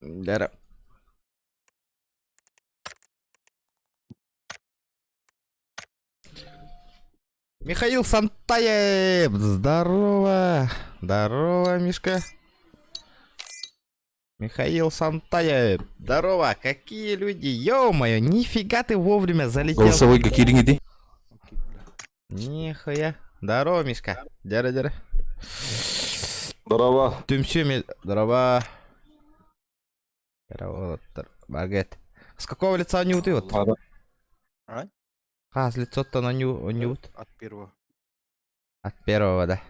Дара. Михаил Сантаев! Здорово! Здорово, Мишка! Михаил Сантаев! Здорово! Какие люди! Ё-моё, нифига ты вовремя залетел! Голосовой кириҥ ити. Нихуя. Здорово, Мишка. Дяра-дяра. Здорово. Түмсүү ми... Здорово. Здорово, Багет. С какого лица они вот? А? А, с лицо-то на ню... нют. От первого. От первого, да.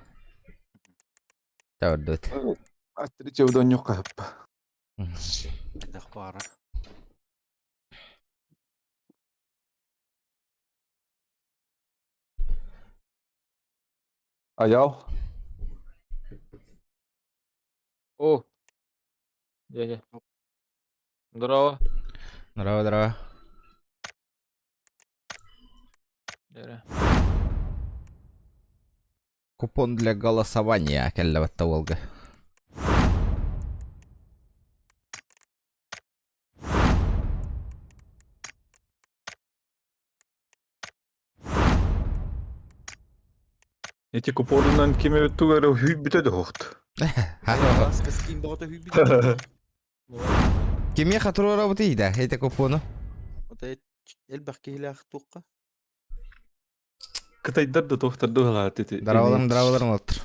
Төрдүт. От третьего до нюка. Хайдах баара. Аял. О, дядя. Здорово. Здорово, здорово. Дядя. Купон для голосования кэллэбэтта уолга. Эти купонунан ким эбит тугу эрэ үһүйбүтэ да суохт. Ласка скин бөҕөтө үһүйбүт. Кимиэхэ туруорабытый да эти купону? Ота элбэх киһилээх туохха? Кытайдар да туохтар дуһалаат ити. Здраволарым, здраволарым олтур.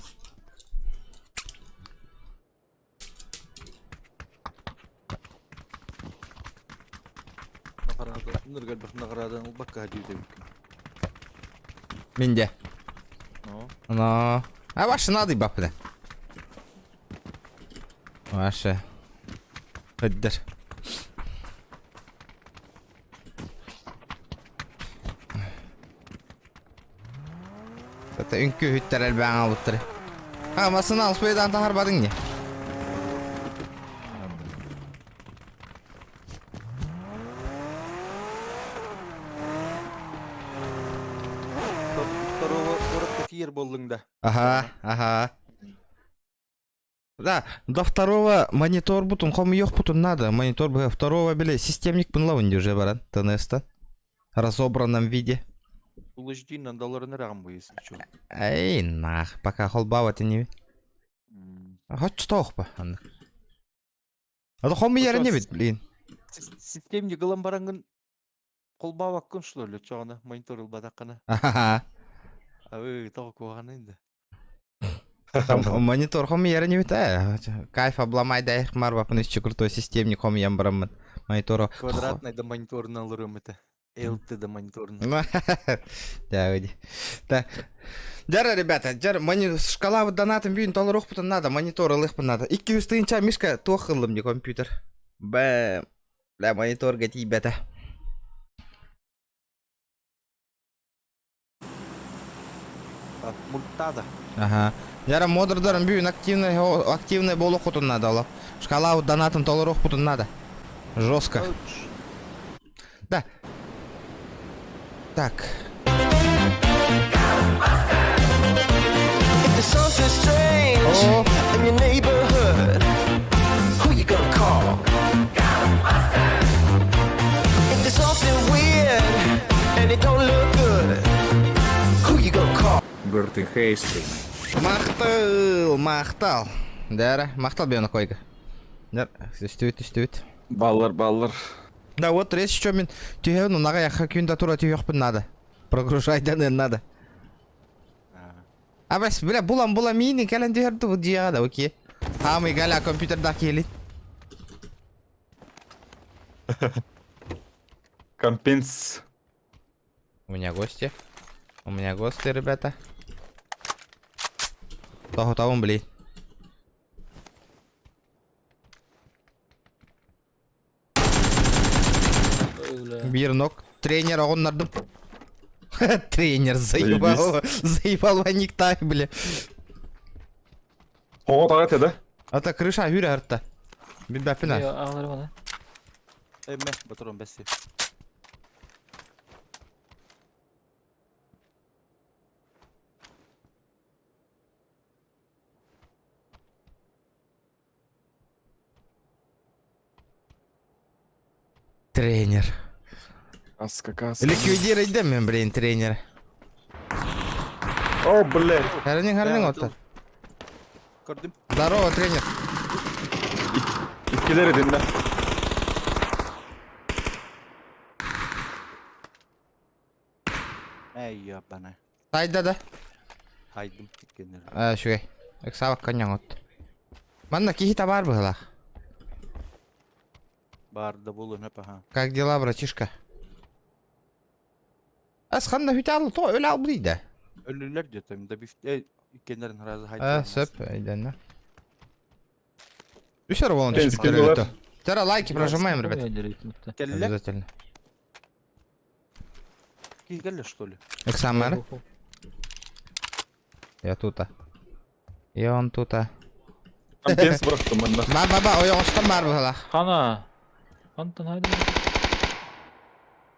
Ныргар элбэх наҕараадан ылбакка диэбиккин. Мин де. Но. Но. А ваше надо и баппыда. Ваше. Өддөр. Это үҥкүүһүттэр элбээн албыттар. А, массына алыспайдан таһарбадыҥ не? Второго куоракка тиийэр буоллуҥ да? Ага, ага. Да, до второго монитор бутун хомуйуохпутун надо. Монитор бы второго били системник пынлавын уже баран ТНС-тан. Разобранном виде. Full HD нандаларын эрагын бу если чё. Эй, нах, пока холбава не. Хочешь па, аннык. А то хомуйар не бит, блин. Системник ылан барангын холбаабаккын что ли чоҕуна монитор ылбатаххына. Ага. Ы тоҕо куһаҕана инде. Там монитор хомуйар не бит, э. Кайф обломай дай хмар вапын еще крутой системник хомуйан бараммын. Монитора. Квадратный да мониторун алырым это. LT да мониторун. Да, выйди. Да. Дяра, ребята, дяра, мани... шкала донатом бүйін толоруохпутун надо, монитор ылыхпын надо. 200 тыһынча Мишка туох ыллым не компьютер. Бэм. Бля, мониторга тиийбэтэ. Мультада. Ага. Яра модердарым бүйін активный, активный болуохпутун надо олох. Шкала донатом толоруохпутун надо. Жестко. Да. Так. If there's something strange О, in your neighborhood, who you gonna call? If there's something weird and it don't look good, who you gonna call? Бертин Хейстинг. Махтал, махтал. Дара, махтал бена койга. Дар, үстүбүт, үстүбүт. Баллар, баллар. Да вот, речь что мин түһэбин, унаға яха күн тура түһүөхпүн надо. Прогружай данын надо. А бэс, бля, булан булан миини кэлэн түһэрди бу дьиэҕэ да, окей. Хаамый галя компьютердаах киһилин. Компенс. У меня гости. У меня гости, ребята. Того того, блин. Биир ног. Тренер оҕуннардым. Тренер заебал. Заебал ваник тай, бля. Оҕо таҕа да? Ата крыша хүрэ артта. Билбэппин ас. Алар бана. Эмме, батырон бәсси. Тренер. Каска, каска. Ликвидируй мен, блин, тренер. О, блядь. Харнин, харнин оттар. Көрдүм. Здорово, тренер. Иккилэр этиннэ. Эй, ебана. Тайда да. Хайдым тиккенер. Э, үчүгэй. Ыксаабакка ньоҥот. Манна киһи табаар быһылаах. Бар да булун хөп аха. Как дела, братишка? Ас ханна хүтэ то өлө албый да. Өлүлэр диэтем да биф э иккенерин разы А, хайдым. сөп, айданна. Үсөр болон Пенс түспүттэр кинулар. өтө. Тара лайки прожимаем, ребят. Келле? Обязательно. Киһи келле что ли? Эксамар. Я тута. И он тута. Компенс бырахтым манна. Ба ба ба, ойоҕостон баар быһылаах. Хана. Хантан хайда.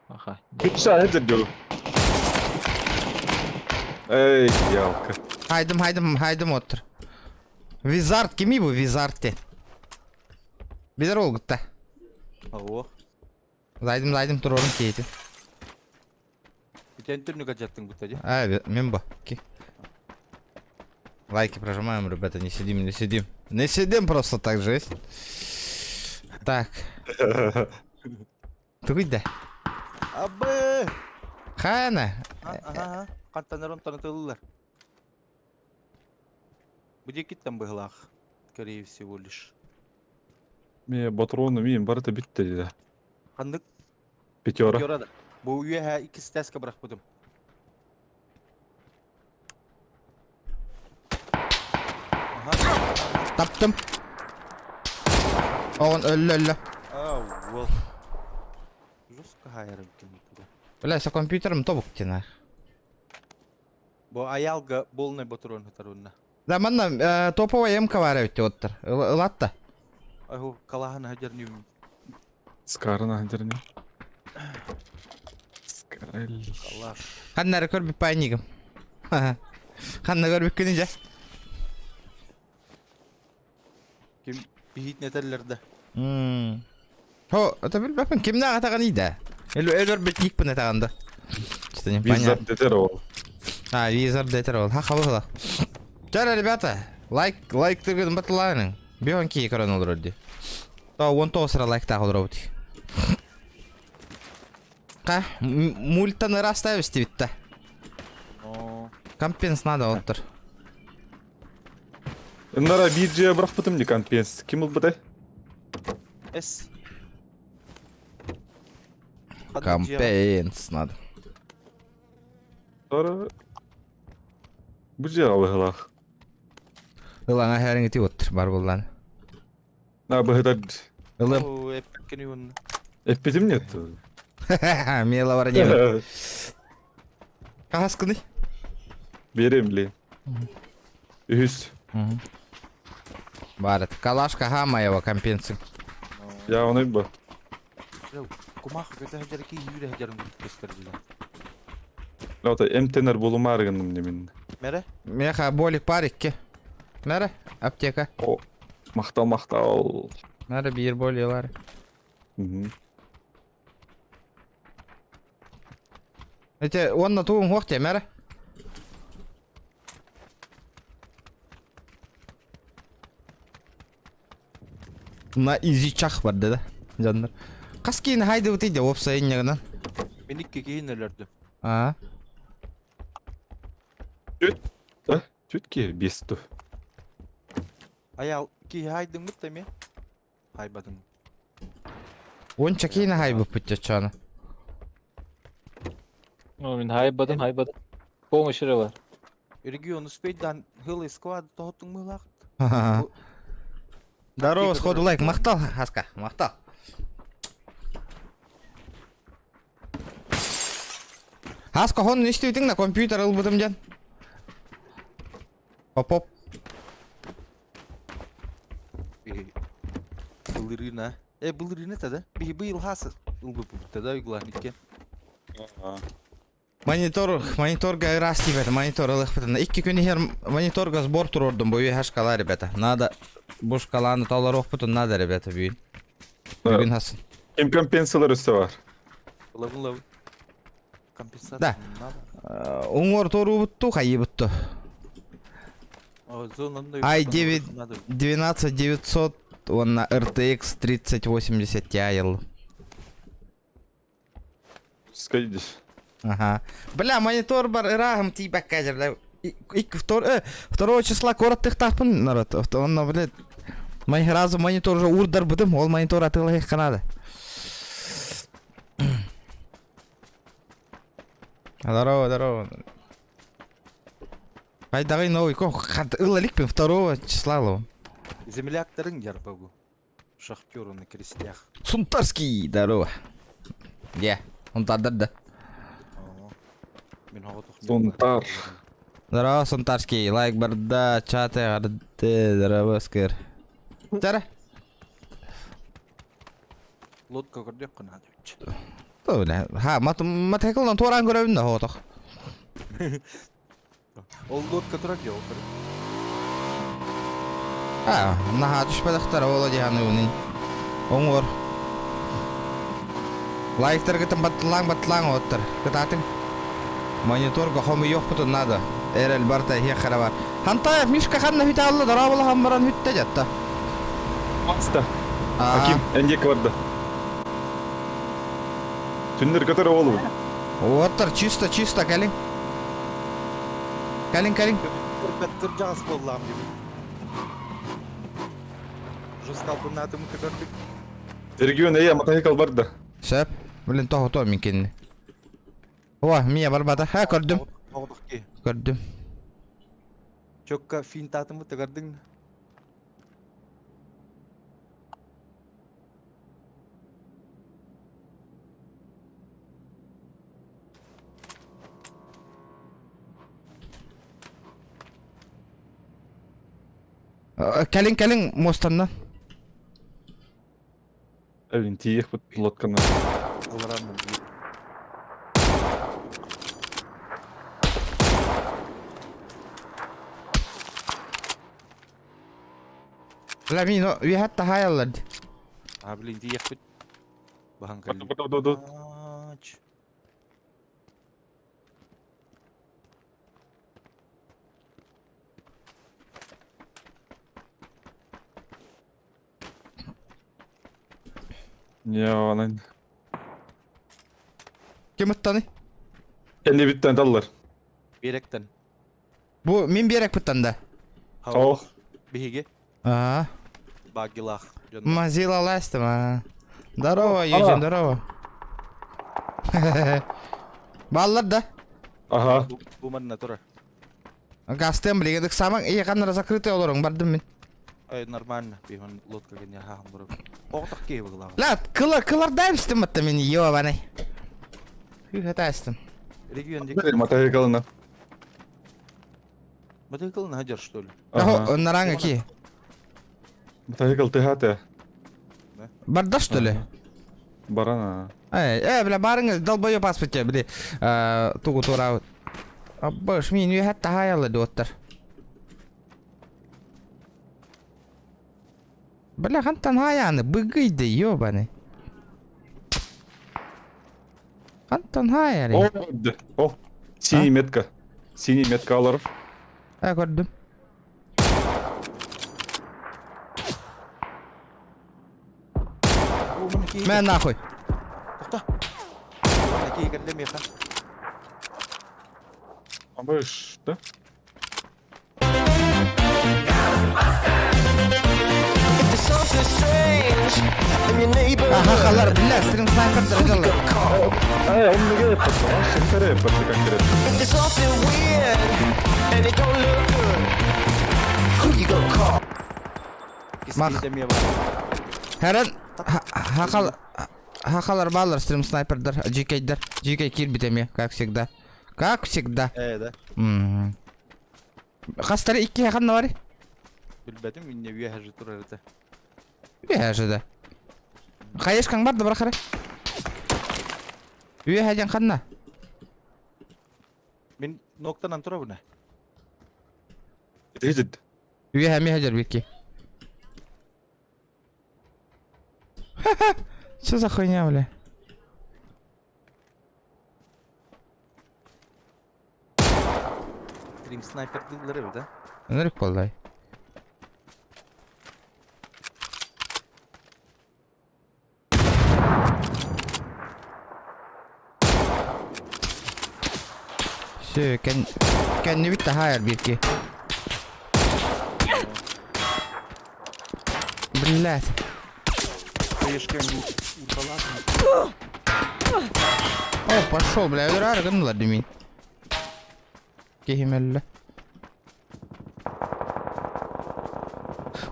Аха. Күтсә хәзер дию. Эй, ялка. Хайдым, хайдым, хайдым оттур. Визард кими бу Визард те. Билер ол гытта. Ого. Зайдым, зайдым турорун кейти. Итен түрнүгө жаттың бутта ди. А, мен бу. Ки. Лайки прожимаем, ребята, не сидим, не сидим. Не сидим просто так, жесть. Так. Тугуйда. Абы! Хана. Аха, кантанар онтон тыллар. Бу дикиттен быһылаах. Скорее всего лишь. Ме патроны мин барыта битте диде. Ханнык Пятера. Пятера да. Бу үөһэ иккис тэска бырахпытым. Аха. Таптым. Оҕон өллө өллө. Аа, уол. Жестко хайарым ким туга. Бля, со компьютером тобук тена. Бу аялга полный патрон хатарунна. Да, манна э, топовая МК бар эбит оттар. Ылатта. Айху калахан хадерним. Скарына хәзер Скарель. Калаш. Ханнары көр бит пайнигым. Ханна көр бүккүнү жа. Ким бихит нетерлерде. Мм. Хо, это билбеппин кимнәэх атаҕын ида? Өлөр битникпин атаҕында. Что непонятно. Визард детер ол. А, визор детер ол. Ха, хабы Чара, ребята, лайк, лайк тыгын батыланың. Бион ки экран олорор ди. То, он то сыра лайк тағы олорор ди. Ка, мультан ырастайбыз дебитті. О, Компенс надо оттыр. Нара биджия бырахпытым ди компенс. Ким ул бытай? С. Компенс надо. Тара. Бу жига быһылаах. Ылаңа хәріңі ти оттыр бар болланы. На быһытар. Ылым. О, эппеккени онна. Эппетим нет. Мела бар не. Каскыны. Берем ли. Үһүс. Барыт. Калашка хамаева компенсия. Я оны бу. Кумах көтө хадер ки юре хадерин көстөрдүлөр. Лота МТНР булумар гынным немен. Мере? Меха болик парикке. Мәре, аптека. О, мактал мактал. Мәре бир болилар. Мгм. Эте, онна туун хуакте, мәре. На изи чах бар да, жандар. Каскин хайды бутыйды опса иннегынан. Мен икки кийин өлөрдүм. А, Түтке бесту. Аял ки хайдың бит эми? Хайбадың. онча кейин хайбы путте чаны. Ну, мин хайбадым, хайбадым. Помощь бар. Регион успейдан хылы склад тоһоттуң мылак. Здорово, сходу лайк. Мактал, Хаска, мактал. Хаска, хон не істейтің на компьютер ылбытым жан. Оп-оп. Былырына. Э, былырына тада. Би быйыл хасы ылбып тада углан иккен. Монитор, мониторга раз ребята, монитор ылых Икки күн ихер мониторга сбор турордум, бу үйе шкала, ребята. Надо, бу шкаланы талар оқпытын надо, ребята, бүгін. Бүгін хасын. Ким компенсалар өссө бар. Лабын лабын. Компенсация Да. не надо. Уҥуор туоруубутту, хайыыбытту. О, зонаны i9 надо. 12900 уонна RTX 3080 Ti ыл. Скайдиш. Ага. Бля, монитор бар ырааһым тиийбэккэ дьэ, бля. Ик, втор, 2 числа куораттыахтаахпын народ. Онно, блядь, май сразу монитор уже уурдарбытым, ол монитор атыылаһыахха наада. Здорово, здорово. Хайдаҕый новый ко ыл иликпин 2 числа ылабын. Земляктарың ярбагу. Шахтеру на крестях. Сунтарский, здорово. Де, он да да. Сунтар. Здорово, Сунтарский. Лайк барда, чаты, арды, здорово, скыр. Тара. Лодка көрдөх кына деп. Бля, ха, мат матекылдан туоран көрөбүн да хоотох. Ол лодка турар дии, ол турар. А, наһаа түспэтэхтэр ол диһаны оҥор. Лайктаргытын баттылаң баттылаң оттар. Кытаатыҥ. Мониторга хомуйуохпутун надо. Эрэл барта эһиэхэ эрэ бар. Хантаев Мишка ханна хүтэ алла дорооболоһон баран хүттэ дьатта. Аста. Аким, эндек барда. Түннер көтөр оолу. Оттар чисто чисто кэлиҥ. Кэлиҥ кэлиҥ. Кырдьаҕас буоллаҕым дии. Жестко албыннаатым көтөрдүк. Регион эйэ мотоцикл барда. Сөп. Блин, тоһутуо мин кинини. О, мия барбата. Ха, көрдүм. Оҕотох киһи. Көрдүм. Чокка финтаатымы тыгардыҥ. Кэлиҥ, кэлиҥ, муостанна. Блин, тиийиэхпит лодканы. Ыларанмын. Бля, мин үөһэ таһаайаллар. А, блин, тиийиэхпит. Баһан кэллим. Не, онан. Ким ыттаны? Кэннибиттэн таллар. Биэрэктэн. Бу мин биэрэкпиттэн да. Ох. Биһиги. Аа. Багилах. Мазила ластым, а. Здорово, Юджин, здорово. Баллар да. Ага. Бу манна турар. Гастым билигин ыксаамаҥ ийэ ханна закрытый олоруҥ бардым мин. Ай нормально, биһон лодка гэньэ хаһан барып. Оҕотох киһи быгылаҕа. Ла кылар кылардаем стым атта мин ёбаный. Хыхатастым. Регион диэки. Мотоциклына. Мотоциклына хадьар что ли? Ага, наранга ки. Мотоцикл тыһаата. Барда что ли? Барана. Эй, э, бля, барыңыз долбоёб аспытя, били, тугу туораабыт. Аббаш, мин үөһэ таһаайалла дуоттар. Бля, хантан хаайааны, быгыйды, ёбаный. Хантан хаайары? О, о, синий метка. Синий метка алар. Ә, көрдүм. Мэ нахуй. Тохто. Киһи кэллэ миэхэ. Абыш, да? Аха, халар, бля, стрим снайпердар дьаллар. Э, он неге эппэтэ, он шынтары эппэтэ конкретно. Мах. Хэрэн хахал хахалар баалар стрим снайпердар, GK-дар. GK киирбит эмиэ, как всегда. Как всегда. Ээ да. Хастары икки ханна барый? Билбэтим инне үөһэ же турар этэ. Үөһэ же да. Хаешкаҥ бар да барахары. Үөһэ диэн ханна? Мин ноктанан турабын. Итигит. Үөһэ миэхэ дьэрбикки. Что за хуйня, бля? Стрим снайпер дыллар эбит, да? Ынырык буоллай. Все, кэн... Кэннибит таһаар биирки. Блядь. Хаешканы урталаатын. О, пошел, бля, өлөр гыннылар димин. Киһим өллө.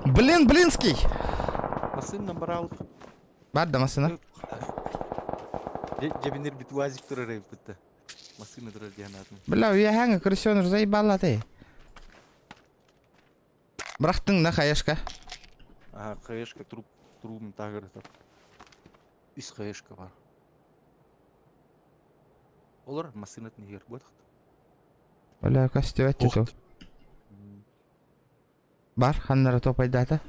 Блин, блинский! Массыына баралык. Бар да массыына. Дьэбинир бит уазик турар эбит Массыына турар диэн аатын. Бля, уяһаҥа крысёныш заебала ты. Бырахтыҥ на хаешка. Ага, хаешка труп трубын тагырытар. Үс хаешка бар. Олор массыынатын иһигэр буотахт. Бля, көстүбэт туту. Бар, ханнара топайдаата.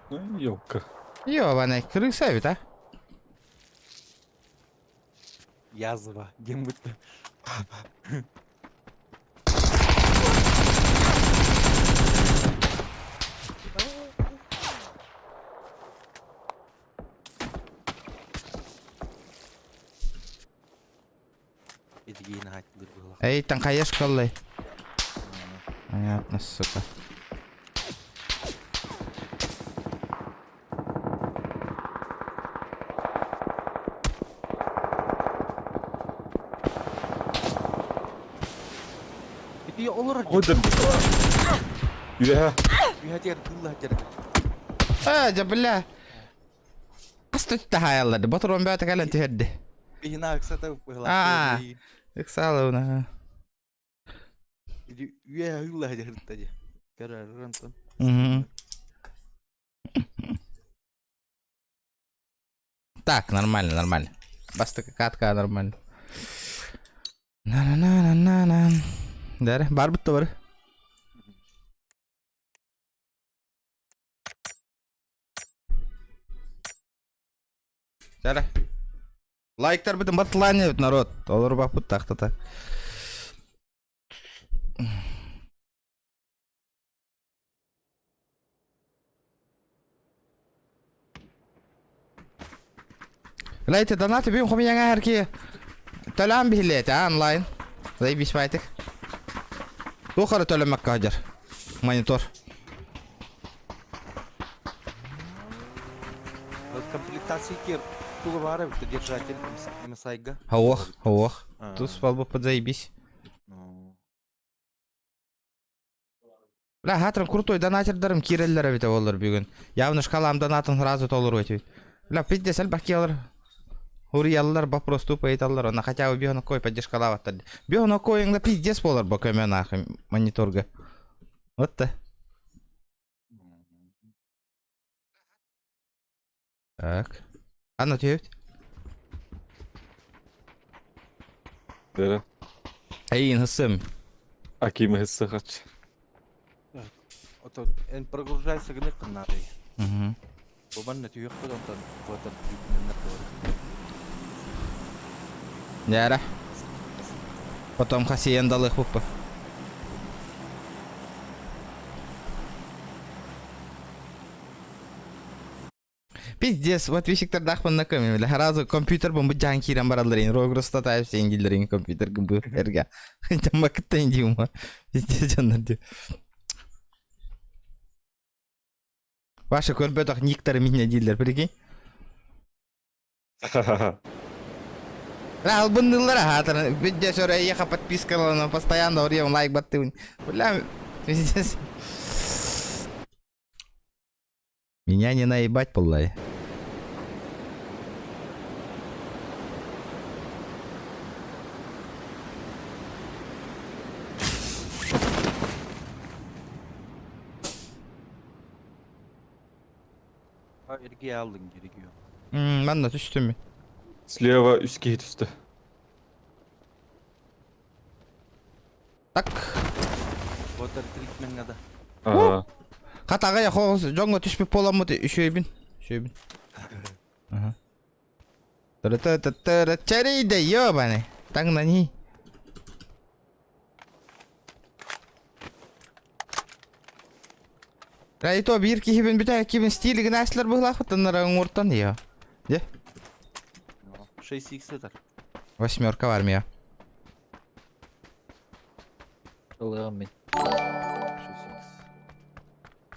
Ну, ёлка. Ёбаный, крыса ведь, а? Язва, диэн бутта. Эдигейин ааттылыр быһылах. Эй, там хаешка Понятно, сука. Ити олор Ой, да. Үөһэ. Үһэтигэр кыылла дьарык. А, дьэ, бля. Хас таһаайаллар, ботурон бөтө кэлэн түһэрди. Биһина ыксата быһылах. Аа. Ыксаалауна. Ити үөһэ ыылла дьарыкта дьэ. Көрөр онтон. Мгм. Так, нормально, нормально. Бастакы катка нормально. На-на-на-на-на-на. Дәрі, бар бітті бар. Дәрі. Лайктар бүтін батылан народ. Олар бапыт тақтата. Лайте донаты бүйін хомияңа әрке төлән бихилете онлайн. Заебись байтык. Тухары төлөмөккө хадьар. Монитор. Комплектация кир тула баар эбит держатель MSI-га. Хауах, хауах. Тус балбы заебись. Бля, хатрым крутой донатердарым киреллер эбите боллар бүгүн. Явно шкалам донатын сразу толору этибит. Бля, пиздец, элбэх киалар. Хурияллар вопрос тупо айталлар, она хотя бы биону кой поддержкалаваттар. Биону койыңда пиздец болар бу көмө нахуй мониторга. Вот та. Так. Анна түһүбүт. Дәрі. Эйин хысым. Аким хыссы хач. Ото эн прогружайся гыны кыннары. Мгм. Бу манна түһүөхпүт онтон куотар түүкүннэр туору. Дәрі. Потом хасиендалых буппа. Пиздец, вот вещиктер дахпын на көмө, бля, сразу компьютер бу жан кирен баралар ин, рогрус татайып сен гилдерин компьютер бу эрге. Жамма кыттан дейм Пиздец жаннар ди. Ваша көрбөтөх никтары меня дииллер, прикинь. Бля, албыннылар хатыр. Пиздец, ора еха подписка на постоянно орьем лайк баттыбын. Бля, пиздец. Меня не наебать, полай. Ha эргие алдың герегио. Манна түстүм. Слева үс киһи түстэ. Так. Water treatment да. Ага. Хатаҕа хоҕус дьоҥҥо түспүт буоламмыт үчүгэйбин. Үчүгэйбин. Аха. Тыры-тыры-тыры чэрийдэ ёбаны. Таҥнани. Райто биир киһибин бүтэ кибин стилигин аслар быһлаахпыттан оҥортон ё. Де? 6 х сытар. Восьмерка в армия. Ылыам мин. 6 х.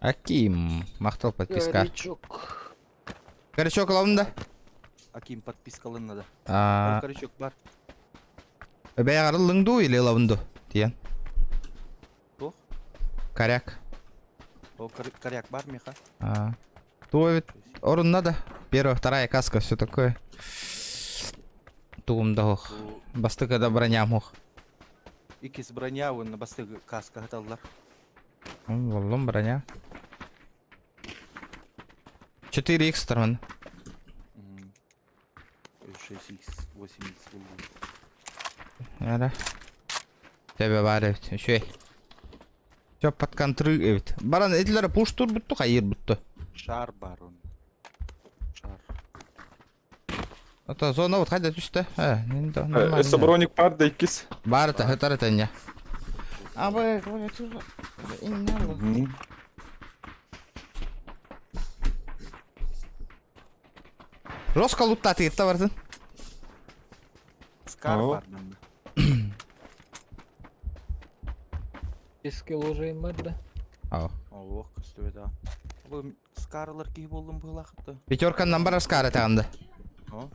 Аким. Махтал подписка. Горячок. Горячок ылабын да? Аким подпискалынна да. А, Ол горячок бар. Бэйэҕэр ыллыҥ дуу или ылабын дуу? Тиэн. Туох? Коряк. Ол коряк бар миха. А. Туо эбит орунна да. Первая, вторая каска, все такое. Тугум да ох. Бастыка да броням ох. Иккис броня уонна бастыгы каска хаталлар. Воллом броня. 4х тарман. 6х, 8х булду. Ара. Тебе бар эбит. Үчүгэй. Все под контроль эбит. Баран этилер пуштур бутту, хайыр бутту. Шар бар он. Шар. Это зона вот хайда түстэ. Э, нормально. Өссө броник бар да иккис. Бар это, это это не. А вы, Мгм. Жестко луттаты етті бардын. Скар Ау. бар манна. Эски ложайым бар да. Ау. Ох, көстүбэт а. Бу скарлар киһи болдум быһылаахыта. Пятерканнан бар скары тағынды. О.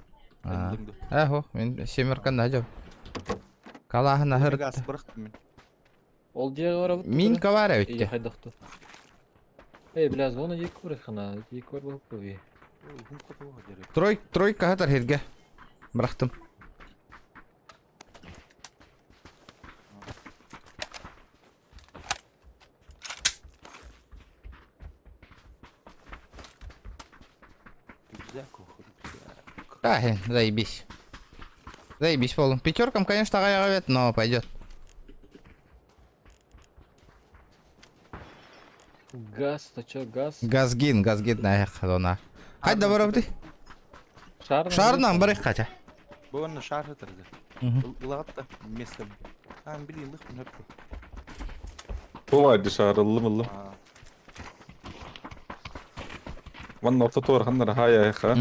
А. Ыллыҥ Эхо, мен семеркан да жап. Калахын ахыр. Газ бырахтым мин. Ол дьиэҕэ барабыт. Минка бар Ии эбитте. хайдахту. Эй, бля, зона дии куры хана, дии кур буолуп буи. Уһун хотуга дерек. Трой, тройка хатар херге. Бырахтым. Рюкзак, ох, рюкзак. Да, заебись. Заебись полом. Пятеркам, конечно, говет, но пойдет. Газ, то чё, газ? Газгин, газгин на зона. Хайда барабды. Шарнан. Шарнан барых хотя. Бу онно шар хатырды. Ылагатта местом. А, блин, лых мин өппү. Бу бар дышар ыллым ыллым. А, Манна орто туар ханнар хая ха.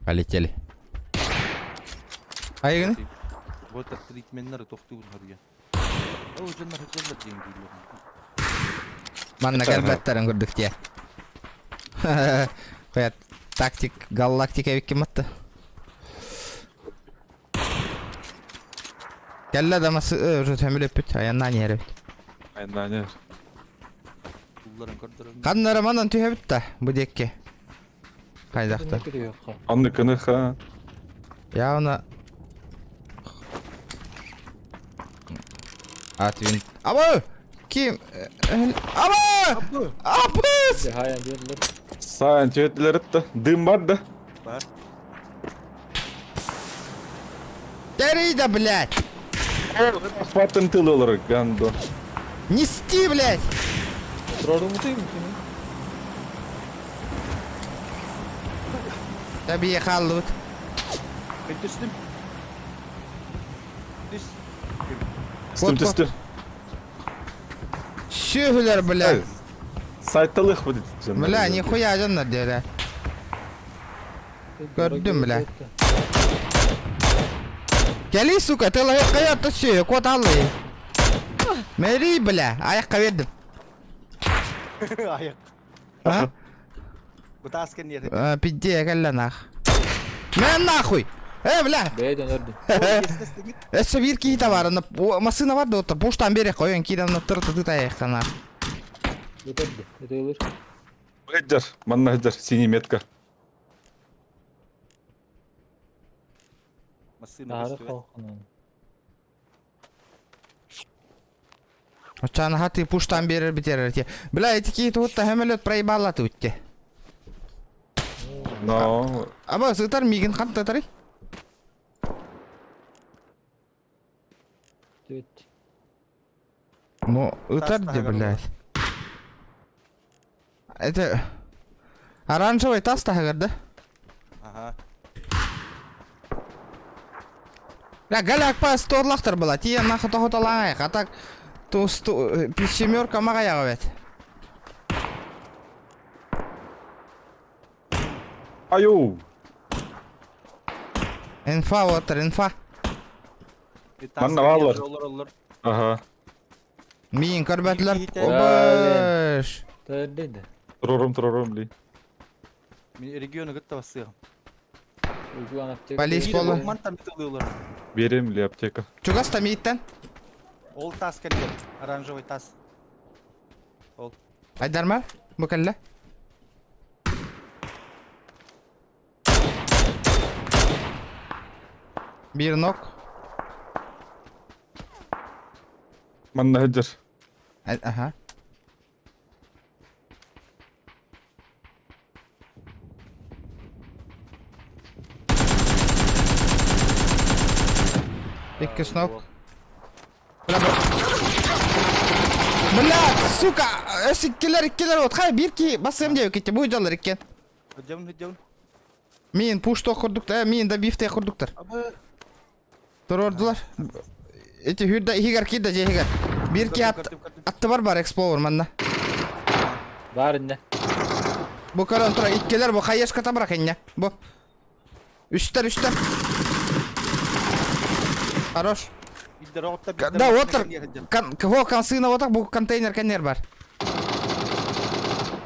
Полетели. Айгын? Water treatmentнер тохтугун харыйа. О, дьоннор хатыллар диэн дииллэр. Манна кэлбэттэрин көрдүк тиэ. Қоят тактик, галактика эбикки матты. Кэллэ да масы уже төмүлөппүт, аяннан иһэребит. Айнан Тулларын көрдөрөн. Ханнара манан түһэбит да, бу диэкки. Хайдахта. Анны кыны ха. Явно... Атвин. Аба! Ким? Аба! Апыс! Хайан диэллэр. Сайн түөтлер да. Дым бар да. Бар. Тэри да, блядь! Хватын тылы олар гандо. Нести, блядь! Трорумутуйм кини. Таби халлут. Мен түстүм. Түс. Түстүм Вот, түстүм. Сүһүлэр, блядь! Сайтталых будет. Бля, нихуя дьоннор диэлэ. Көрдүм, бля. Кэли, сука, ты лайыққа түсі, кот аллы. Мэри, бля, аяққа бердім. Аяк. А? Бутаскан ер. А, Пизде, кэллэ нах. Мэн нахуй! Э, бля! Бэйден өрдүм. Өссө биир киһи бар, машина бар да, пуштан бере қойын, кидан тырты тыта аяқтан. Өтөрдү. Өтөйлөр. Хеджер, манна хеджер, синий метка. Машина Нары көстүбэт. халкынан. Очан хаты пуштан берер битерер те. Бля, эти киһи туһутта хөмөлөт проебала тутте. Но Аба, сытар мигин хан татары? Көстүбэт. Ну, ытар Тас де, таһыгар блядь. Это... Оранжевый тас таһыгар да? Аха. Бля, голяк па сторлахтар была. Тия нахуй тохоталаах. А так, ту, сту, семерка мағаяғы бет. Айоу! Инфа отыр, инфа. Манна бааллар. Олор олор. Аха. Миин көрбөтүлөр. Киһитэ. Обыш. Төрдейді. Турорум, турорум, бли. Мин региону кытта бассыам. Уйгулан аптека. Полис берді. болу. Мантан битылыылар. Берем, бли, аптека. Чугас та мииттен. Ол тас кэллэр. Оранжевый тас. Ол. Айдарма, бу кэллэ. Биир нок. Манна сылдьар. Аха. Иккис нок. Бля, бля, сука, өс иккилэр иккилэр вот хай биир ки басым диэбит китти бу дьаллар иккен. Хөдьөм хөдьөм. Мин пуш тох курдуктар, мин да бифте курдуктар. Абы Турордулар. Эти хүрдэ иһигэр киирдэ дьиэ иһигэр. Биир ки ат аттыбар бар экспловер манна. Бар инне. Бу көрөн тура иккилэр бу хаешката бырах инньэ. Бу. Үстэр үстэр. Хорош. Да, отыр. Кан, кого консына отак бу контейнер кэннер бар.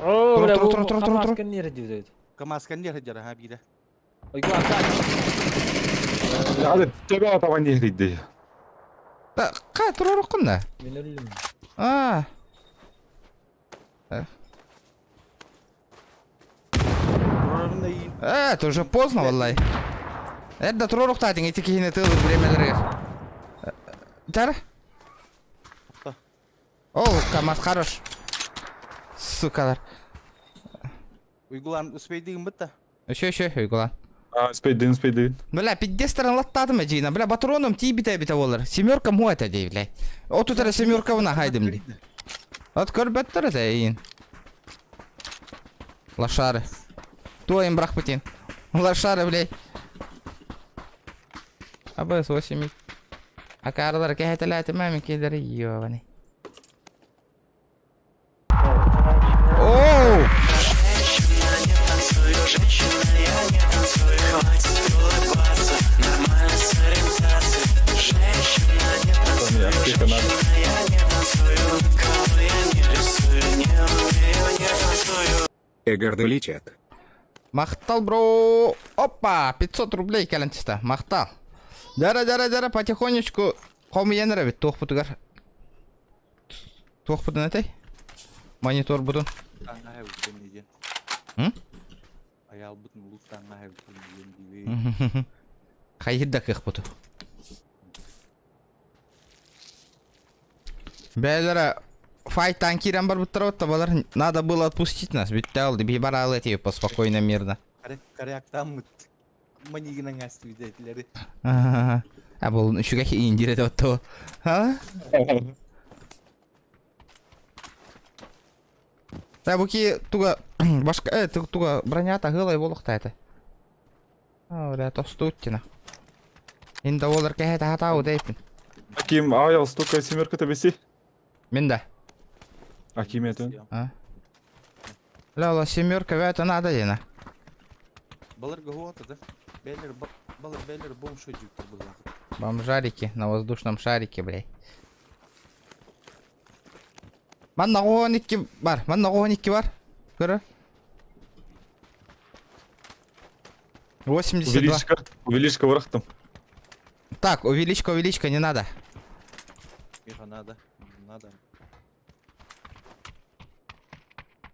О, бля, Тур, бу тур, тур, тур, тур. КамАЗ кэннер диэбит. КамАЗ кэннер сылдьар аха биирэ. Уйгулан так. Hadi тебе атабан диэхрийди. Да, кай туруоруккун да. Мин өллүм. А. Турорун иин. Это уже поздно, валлай. Это туруоруктаатыҥ ити киһини тыылыр времяларыгар. Тара? Ол, КамАЗ хорош. Сукалар. Уйгулан успейдигин бытта. Еще, еще, Уйгулан. А, спейдин, спейдин. Бля, пиздец латтаатым эдьиийна. Бля, патроном тиийбитэ эбитэ буоллар. Семерка муа этэ дии, бля. Отут эрэ семеркабын аһайдым дии. От көрбөттөр этэ эйиин. Лошары. Туойун бырахпытын. Лошары, блядь. АБС 8. Акаарылар кэһэтэлээтим ээ киэлэри ёбаный. Оу! Аптека надо. Эгарды летят. Махтал, бро! Опа! 500 рублей кэлэн түстэ. Махтал. Дара, дара, дара, потихонечку хомуйан эрэбит. Туохпутугар. Туохпутун этэй? Мониторбутун. Таҥаһа эбит диэн. М? Айаалбытын улуус таҥаһа эбит диэн диибин. Хайыр да кыахпыту. Бэйэлэрэ файтан киирэн барбыттара табалар надо было отпустить нас бүттэ ол биһи бараалы этиби поспокойно мирно. Коряктаммыт. Манигынан астыбыт А бұл үчүгэй индир этэ отто. А? Да бу ки туга башка э туга бронята гылай болохта это. А, бля, тостуттина. Инда олар кэһэ тахатау дейпин. Аким, аял столько семерка табеси. Мен да. Аким это. А? Ля, ла семерка это надо дена. Балар гуата да. Беллер балар беллер бомж жүктөр буллах. Бомжарики на воздушном шарике, блядь. Манна 12 бар, манна 12 бар. Көрө. 82. Увеличка. Увеличка врахтам. Так, увеличка, увеличка, не надо. Миха надо. Надо.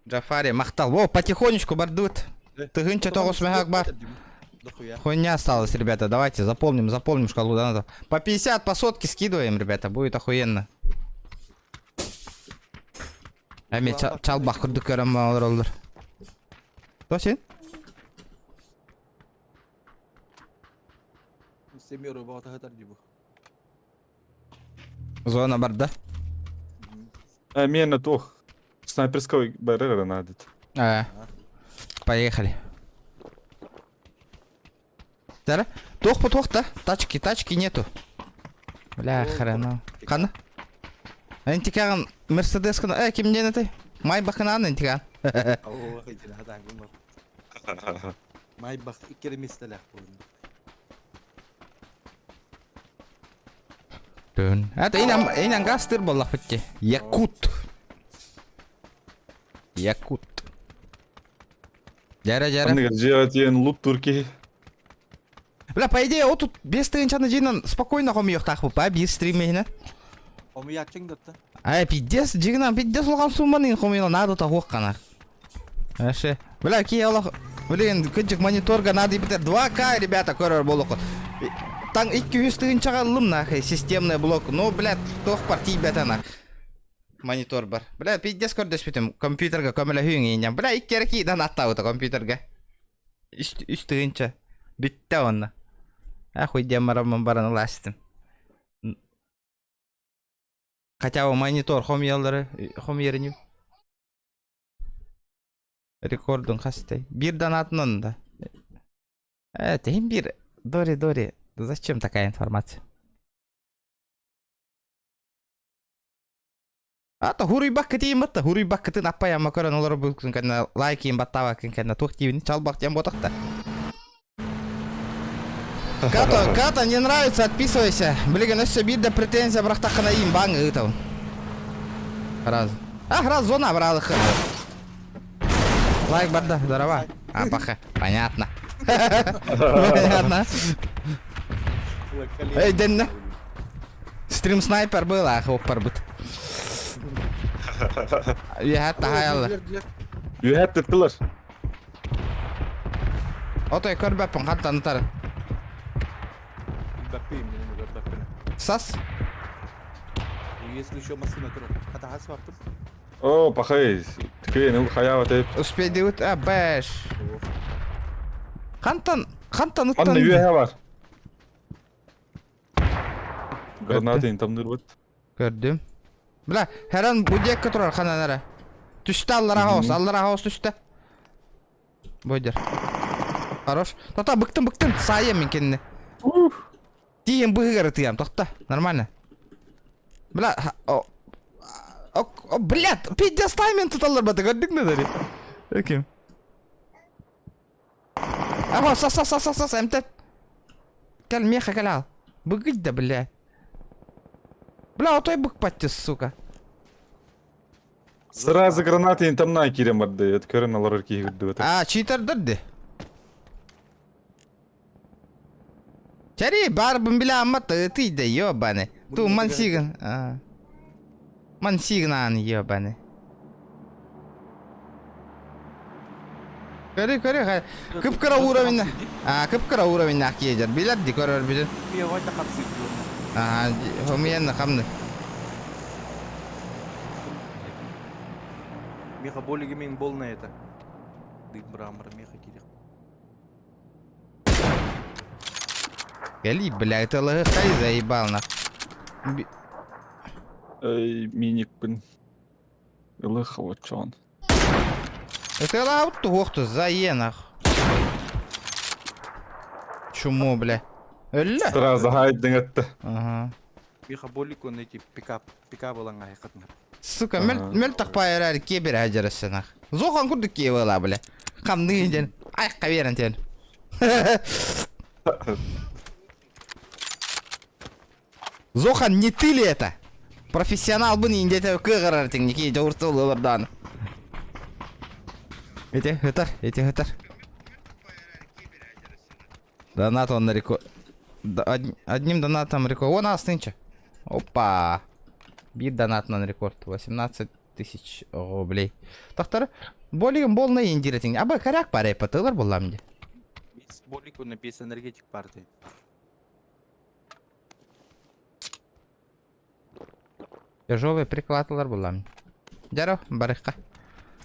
Джафари, махтал. Во, потихонечку бардут. Тыгынча тоғыз мехак бар. Дохуя. Хуйня осталась, ребята. Давайте заполним, заполним шкалу донатов. По 50, по сотке скидываем, ребята. Будет охуенно. Эми чалбах курдук көрөм олор олор. Тосин? Семеру бағата хатар дибу. Зона барда. А миэнэ туох снайперской барар эрэ наадыт. А, поехали. Тара, туох по туох та? Тачки, тачки нету. Бля, хрена. Хана? Энтикаган Мерседес кына, э, кимден этэй? Майбахынан энтикан. Оо, идин хатаан гыммар. Майбах иккere миэстэлээх буолла. Тön. Это инан инан гастыр боллах битти. Якут. Якут. Дьэрэ дьэрэ. Анныгар дьиэҕэ тиийэн лут турки. Бля, по идее, ол тут без тыынчаны дьиҥинэн спокойно хомуйуохтаахпыт, ба, биир стрим иһинэн. Хомуйааччыҥ да Ай, пиздец, дьиҥинэн пиздец улахан сумманы хомуйна надо того хана. Вообще. Бля, киһи олох... Блин, кырдьык мониторга надо битэр 2К, ребята, көрөр буолуоххут. Таҥ 200 тыһыынчаҕа ыллым нахуй, системный блок. Ну, блядь, туох партийбэтэ нах. Монитор бар. Бля, пиздец көрдөспүтүм. Компьютерга көмөлөһүүҥ иинньэн. Бля, икки эрэ киидан аттаабыта компьютерга. Үс, үс тыһыынча. Бүттэ онно. Ахуй диэн бараммын баран ылаастым. Хотя бы монитор хомуйаллары, хомуйарыню. Рекордун хастай. Биир донатынан да. Это имбир. Дори, Дори. Зачем такая информация? Ата хуруйбакка тиийиммат хуруйбаккытын аппайамма көрөн олорор булкун кэннэ лайкин баттаабаккын кэннэ туох диибин чалбах диэн буотахта. Ката, Ката, не нравится, отписывайся. Билигин өссө биир да претензия бырахтаххына иин баҥ ыытабын. Раз. А, раз зона бралых. Лайк барда, здорово. А, паха, понятно. Понятно. Эй, дэннэ. Стрим снайпер был, а хоппарбыт. Үөһэ таһаайаллар. Үөһэ тыттылар. Отой көрбөппүн хантан ытарын. Билбэппин, мин көрбөппүн. Сас. Если еще массыына турар. Хатаһас баптым. О, пахай, тикeen ыл хайаабат эбит. Успейдибит, а, бэш. Хантан, хантан ыттан. Манна үөһэ бар. Граната тамнырбыт. Көрдүм. Бля, Херан бу диэкки турар ханан эрэ. Түстэ аллара хаос, аллара хаос түстэ. Бойдер. Хорош. Тота быктым быктым, саайым мин кинини. Тиийэн быһыгар ытыам, тохто. Нормально. Бля, о, о, о, блядь, пиздец тайминг туталлар бата, көрдүк да дари. Өкем. Ага, сас, сас, сас, сас, эмтет. Кэл, меха кэл ал. Быгыть да, бля. Бля, отой быкпатты, сука. Сразу граната интамна киирэн барды. Это көрөн олорор киһи үрдүбэт. А, читердер ди. Чари, барбын биле аммат ытый да, ёбаны. Ту мансигын. Мансигын аны, ёбаны. Көрү, көрү, кып-кыра уровень. А, кып-кыра уровень киэдер. Билер ди көрөр билер. Аа, хомуйан хамны. Миха более мен бол на это. Дым мрамор, меха кирих. Кали, бля, это ЛГХ заебал нах. Эй, миникпин. Ылых чон. Это лаут туохту за нах. Чумо, бля. Өллө. Сразу хайдың этте. Ага. Миха болик он эти пикап, пикап ылан айкатнар. Сука, мөл мөл тахпай эрэр кебер ажырасынах. Зохан курдук киэбэла, бля. Хамны ден. Айққа берен тен. Зохан, не ты ли это? Профессионал бын индете кыгырар тиң, жауыртылылардан. Эти, хытар, эти хытар. Донат он на рекорд. Одним донатом рекорд. О, нас нынче. Опа. Биир донат на рекорд. 18 тысяч рублей. Тохтор, болигин болна индиретиң. Аба коряк парай патылар булам ди. Болик он написан энергетик партии. Тяжелый прикладлар булам. Жаро, барыкка.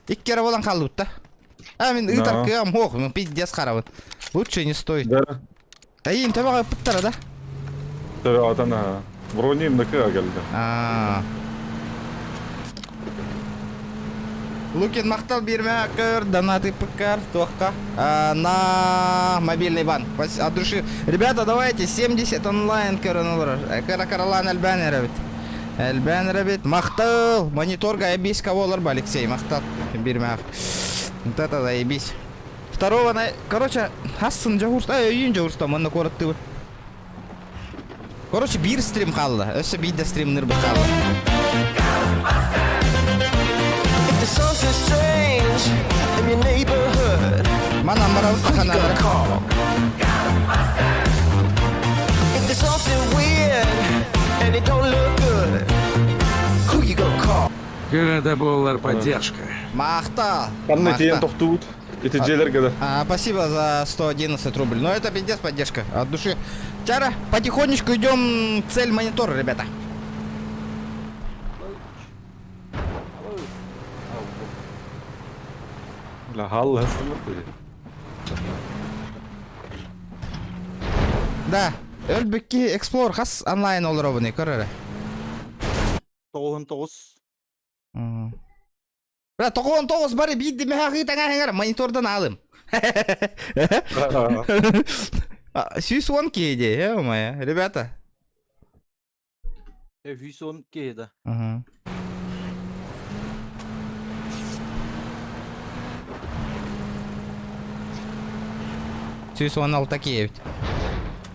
Иккere болан қалды А, мен ытар кыам хох, мен пиздец харабын. Лучше не стоит. Да. Тайын төбөҕө ыппыттара да? Төбө атана. Брони МДК кэллэ. Аа. Лукин махтал биирмэ көр, донаты пкр, туохха? На мобильный банк. От души. Ребята, давайте 70 онлайн көрөн олорор. Кыра каралаан элбээн эрэбит. Элбээн эрэбит. Махтал! Мониторга эбис кого олор Алексей, махтал. Биирмэ. Вот это заебись. Второго на... Короче, хассын дьоһурста, өйүүн дьоһурста, манна куораттыыбыт. Короче, биир стрим хаалла. Өссө биир да стримнырбыт хаалла. If there's something strange in your neighborhood, Манан барабыт who you gonna ханара. call? If there's something weird and it don't look good, who you gonna call? Кыра буоллар поддержка. Махтал. Ханна тиийэн Махтал. тохтуубут. Ити дьиэлэргэ да. А, спасибо за 111 рублей. Но это пиздец поддержка. От души. Чара, потихонечку идем цель монитора, ребята. Бля, халла сымыт. Да. Өлбүкки Explore хас онлайн олоробуный көр эрэ. 99. Бля, 99 бары биирди мэхэ таҥаһыҥар монитордан алым. Сүүс уон киһи ё-моё, ребята. 110 киһи да. Ага. 116 киһи эбит.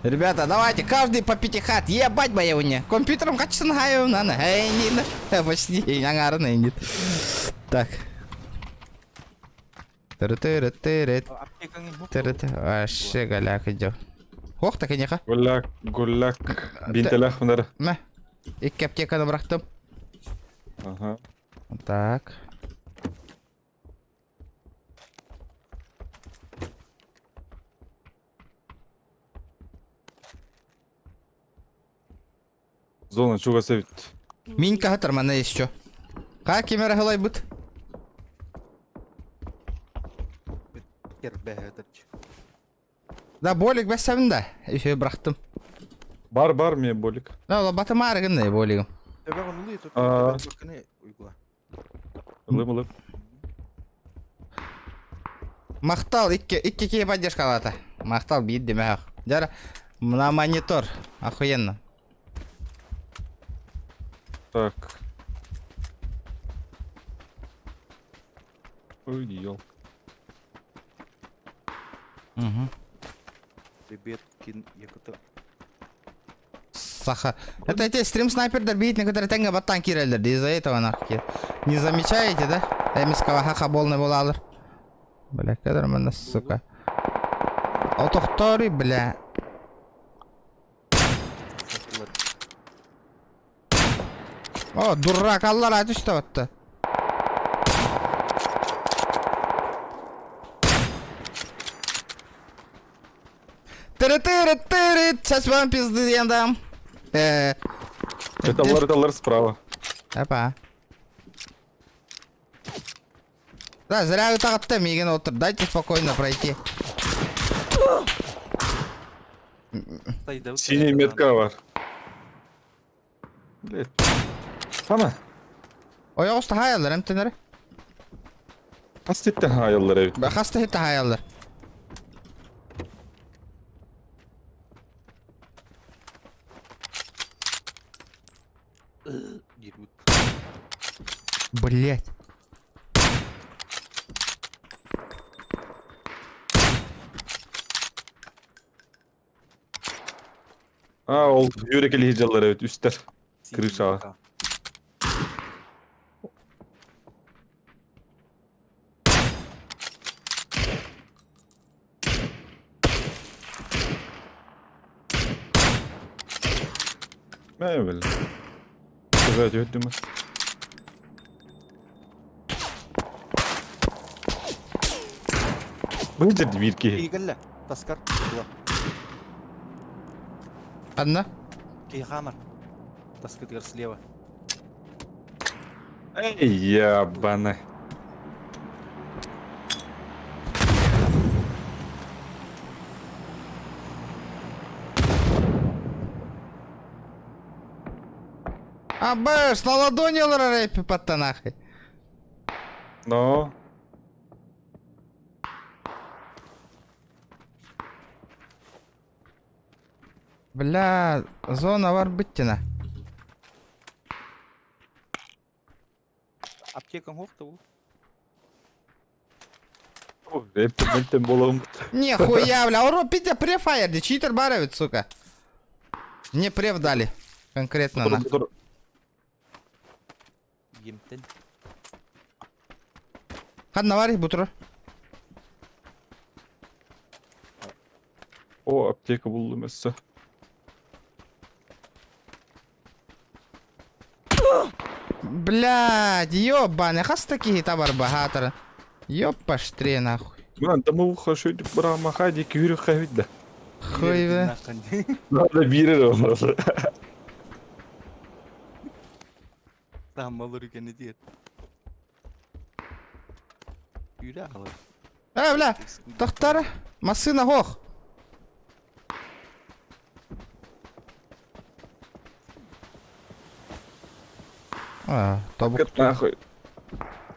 Ребята, давайте, каждый по пятихат. Ебать моя уне. Компьютером качественно хаю, нана. Эй, не, почти, аңарын нет. Так. Тыры-тыры-тыры. Аптекаң Тыры-ты. Вообще голяк идет. Ох, так и неха. Гуляк, гуляк. Бинтелэх мынары. Мә. Икки аптеканы бырахтым. Ага. Так. Зона чугас эбит. Минька хатар мана еще. Как кемера быт? Да, болик бәсәбін да. Еще бырахтым. Бар бар мне болик. Да, батымары гындай болигым. А. Ылым ылым. Махтал, икки, икки кие поддержка алата. Махтал биир демэх. Жара, на монитор. Охуенно. Так. Ой, ел. Угу. Ребяткин, якото. Саха. Это эти стрим-снайпердер биит некоторые тенге баттан кирелдер. Из-за этого нахуй. Не замечаете, да? Эмискава хаха болный булалыр. Бля, кадр мене, сука. Отохтори, бля. О, дурак, аллар атышта батты. Тыры-тыры-тыры, сейчас вам пизды я дам. Это лар, это лар справа. Опа. Да, зря вы так мигин отыр. Дайте спокойно пройти. Синяя метка бар. Блять. Хана. Ой, оста хаялар, эмтенер. Хас титтен хаяллар эбит. Хаста хитте хаялар. Блять. А, ол юрекели хиджаллар эбит үстер. Крыша. Мэ бил. Төбө түһүттүм. Бу жерде биир киһи. Киһи Таскар. Анна? Киһи хамар. Таскытыгар слева. Эй, ябаны. Абыш, на ладони олорор рэпи паттанахы. Но. Бля, зона бар бүттіна. Аптекаң жоқ та ол. Рэп мөлтен боламын. Нихуя, бля, уро, пиздец, префайр, читер баровит, сука. Мне преф дали. Конкретно на. Емтен. Хадна вари, бутро. О, аптека булдум өссө. Блядь, ёбаный, хас такие табар багатора. Ёпаштре нахуй. Мына дымы шөйтіп бұрамаха декі үйрек қайбит да. Хуй бе. Надо бирер олар. Там алыр екен дер. Үйрі алыр. Э, бля, тохтар, масына хох. А, табук. Нахуй.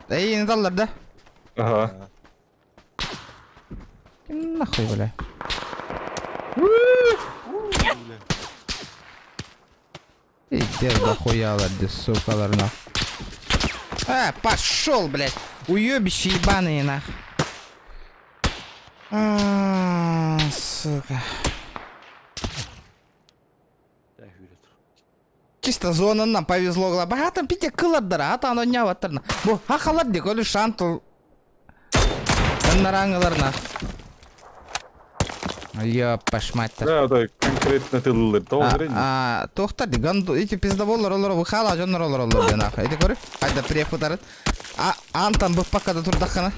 Эй, не даллар да? Ага. Нахуй, бля. Иди дохуя, сукалар, нах. А, пошел, блядь. Уебище ебаные, нах. А, сука. Чисто зона нам повезло. Богатым пите кылардара, а там оно не ватарна. Бу хахалар дик, олю шантыл. Нараңылар нах. Ёпаш мать. Да, да, конкретно тылылыр. Тоғыз А, тоқтар ди, ганду, эти пиздоболлар олар выхала, жоннор олар олар ден ах. Эти көрі, айда префутарын. А, антан бұп паккада турдаққана.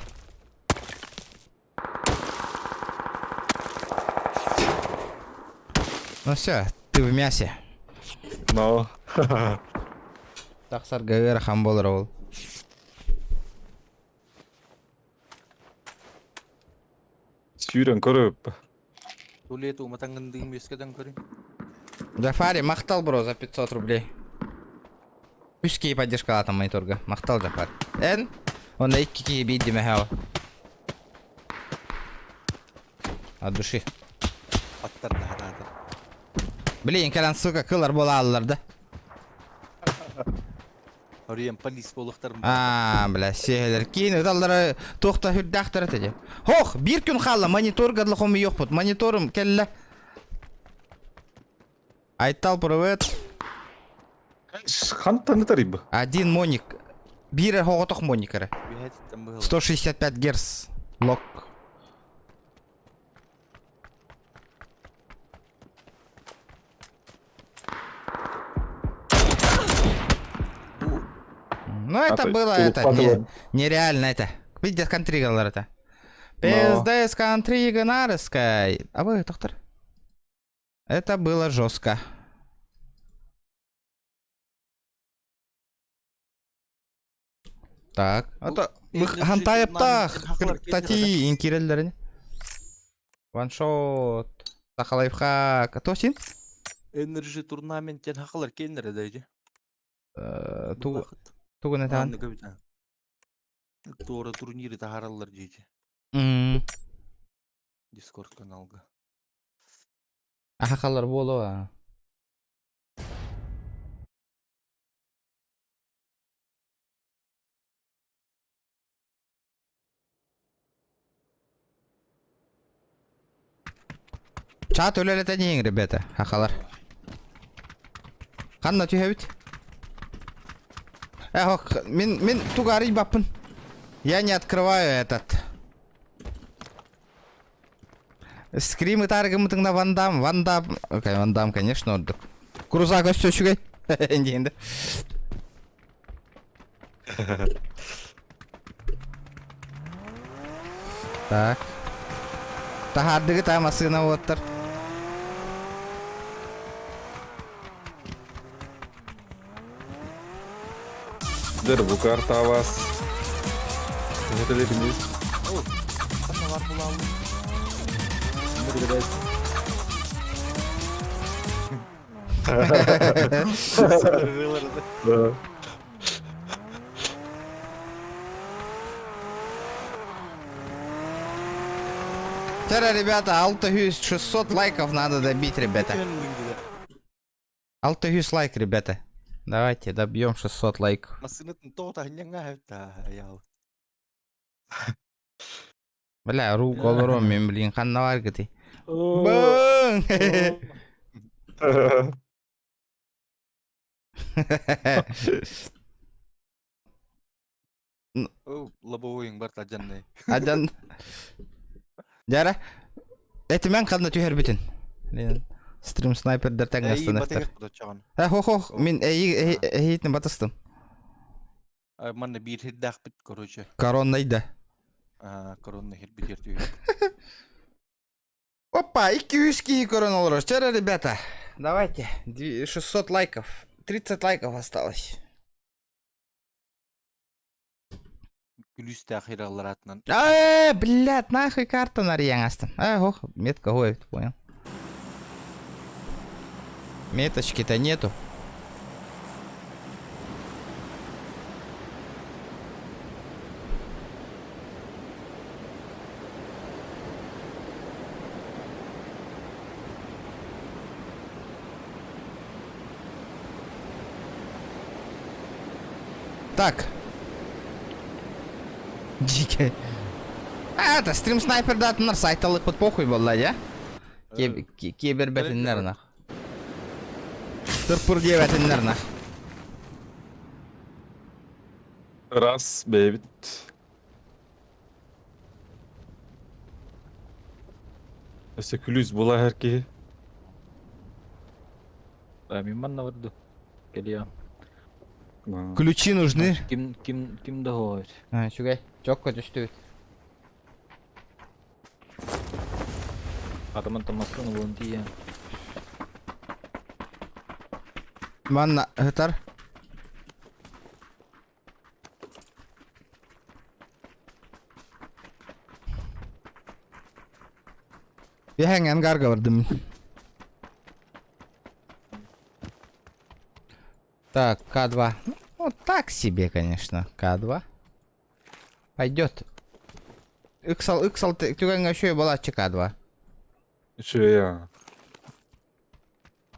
Ну все, ты в мясе. Но. Тақсар гавера хан болар ол. Сүйрен көріп. Туалет уматаңындығым ескеден көрін. Джафари, мақтал бро за 500 рублей. Үс кей поддержка алатын мониторга. Мақтал Джафар. Эн, онда икки кей бейді мәхәу. От души. Аттар да хатады. Блин, кэлэн сука кылар бола аллар да. Ориен полис болуқтарым. А, бля, сиэлер. Кейін ыдаллары тоқта хүрдәхтар этеде. Хох, бир күн қалла монитор гадлахом йоқпут. Мониторым келле. Айтал привет. Хан танытар ибі. Один моник. Бир хоғотох моникары. 165 герц. Лок. Ну это было это не, нереально это. Видите, контригалар это. Пиздец контрига нарыской. А вы, доктор? Это было жестко. Так. А то хантайыптах. Тати инкиреллерин. Ваншот. Сахалайфхак. Тосин? Energy турнаменттен хақылар кеннер дәйді. Тугун этан. Тора турниры тахараллар дейді. Дискорд каналга. Ахақалар болу. Чат өлелете дейін, ребята, хақалар. Қанна түйәбіт? Эх, мен тугары баппын. Я не открываю этот. Скрим и таргымытыңна Вандам, Вандам. Окей, Вандам, конечно, ордук. Крузак өссө үчүгэй. Дейінді. Так. Тахардыгы та масына оттар. Дер бу карта вас. Жетелерimiz. Қанна бар була алды. Да. Вчера, ребята, алта 600 лайков надо добить, ребята. Алта лайк, ребята. Давайте добьем 600 лайков. Массыынатын тоҕо таһынньаҥҥа яал. Бля, рук олором мен, блин, ханна баргыты. Бың! Лобовойың бар тажаннай. Адан. Дьара. Этимэн ханна түһэр бүтүн. Стрим снайпердер тэҥҥэ Э, хо-хо, мин эйиитин батыстым. Манна биир хирдээхпит, короче. Короннайда. Коронна хирбит түһэр. Опа, 200 киһи көрөн олорор. Вчера, ребята, давайте, 600 лайков. 30 лайков осталось. Күлүүстээх хираллар атынан. Э, блядь, нахуй карта нарыйан астым. Э, ох, метка ой, понял. Меточки-то нету. Так. Дикий. А, это стрим снайпер датыннар сайталык похуй буолла дьэ. Кибербэтиннэр нах. Тырпыр диэбэтиннэр нах. Раз, бэйбит. Өссө күлүүс була эр киһи. Мин манна барду. Кэлиэ. Ключи нужны. Ким ким ким да хоҕойт. А, үчүгэй. Чокко түстүбүт. Атаман тамасын булан тиийэн. Манна ытар. Биһэҥ ангарга бардым. Так, К2. Ну, так себе, конечно, К2. Пойдет. Ыксал, ыксал, түгэҥҥэ үчүгэй буолааччы К2. Үчүгэй аа.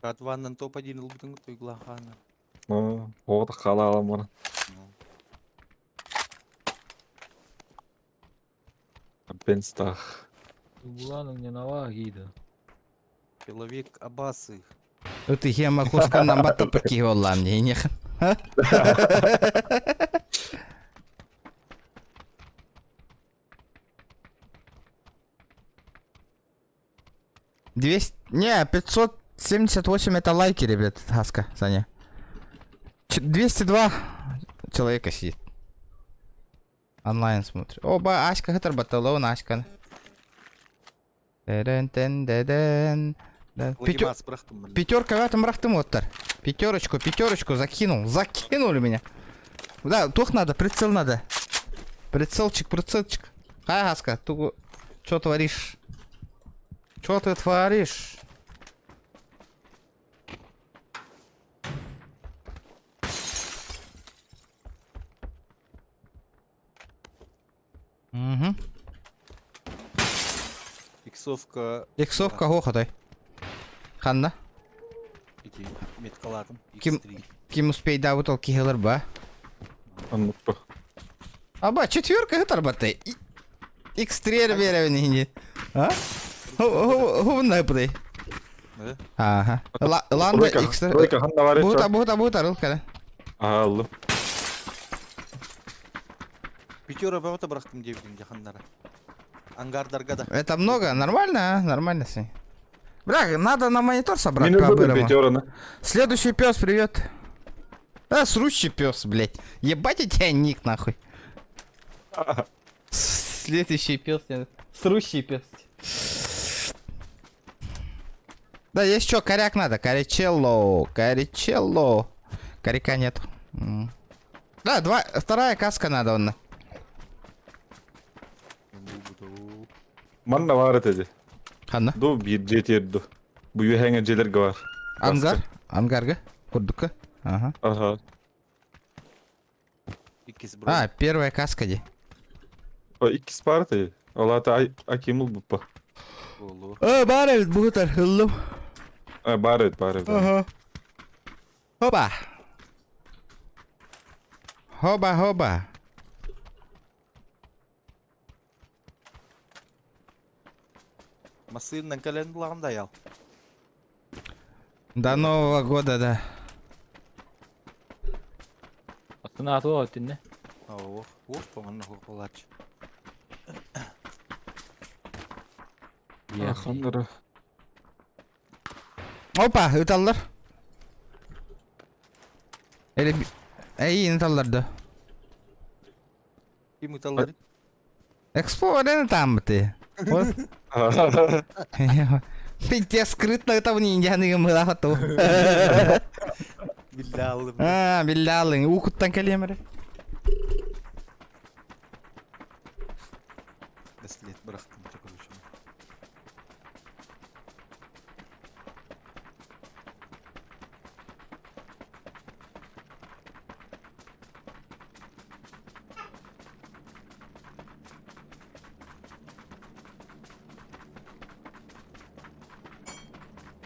К2-нан топ-1 ылбытыҥ туйгулаахаана. Оҕото хаалаалам баран. Пенстах. Тугулаан не гида. Человек Абасы. Ыты хема кусканнан баттаппыт киһи буоллаам дии иньэх. Двести... Не, 578 это лайки, ребят, Хаска, Саня. 202 человека сидит. Онлайн смотрит. Оба, Аська, хатар баталон, Аська. Дэн тен дэн Пятерка в этом рахтым оттар. Пятерочку, пятерочку закинул. Закинули меня. Да, тух надо, прицел надо. Прицелчик, прицелчик. Хай, Хаска, ты что творишь? Что ты творишь? Угу. Иксовка. Иксовка хоходой. Ханна? Ити меткалаатым. Ким ким успейдаабыт ол киһилэр ба? Оннукпу. Аба, четверка это работай. X3 беребин ини. А? Хубунна пыдай. Ага. Ланда X3. Тройка ханна бар Бута бута бута рылкана. Ага, аллым. Пятера бөҕөтө бырахтым диэбитим дьаханнара. Ангардарга да. Это много, нормально, а? Нормально с ней. Бля, надо на монитор собрать Мин ылбытым по-бырому. пятераны. Следующий пес, привет. А, срущий пес, блядь. Ебать у тебя ник, нахуй. Следующий пес, нет. Срущий пес. Да, есть что, коряк надо. Корячелло, корячелло. Коряка нет. Да, два, вторая каска надо онно. Манна баар этэ дии. Ханна? Ду биир дьиэ тиэрду. Бу үөһээҥҥэ дьиэлэргэ баар. Ангар? Ангарга? Курдукка? Ага. Ага. Иккис бронь. А, первая каска ди. О, иккис баар этэй. Ол аата Аким ылбыппа. Буолуо. Э, баар эбит бугутар, ыллым. Э, баар эбит, баар эбит. Ага. Хоба. Хоба, хоба. Массыыннан кэлэн булаҕын да аял. До Нового года, да. Астына атыла өттүнне. Оо, уох, манна хуолач. Аханнара. Опа, ыталлар. Или... Эй, ыталлар да. Ким ыталлар? Эксплорен там ты. Вот. Пиздец, скрытно это не индианы мылахату. Биллалым. А, биллалың. Укуттан кэлиэмэри. Бэслет бырахтым короче.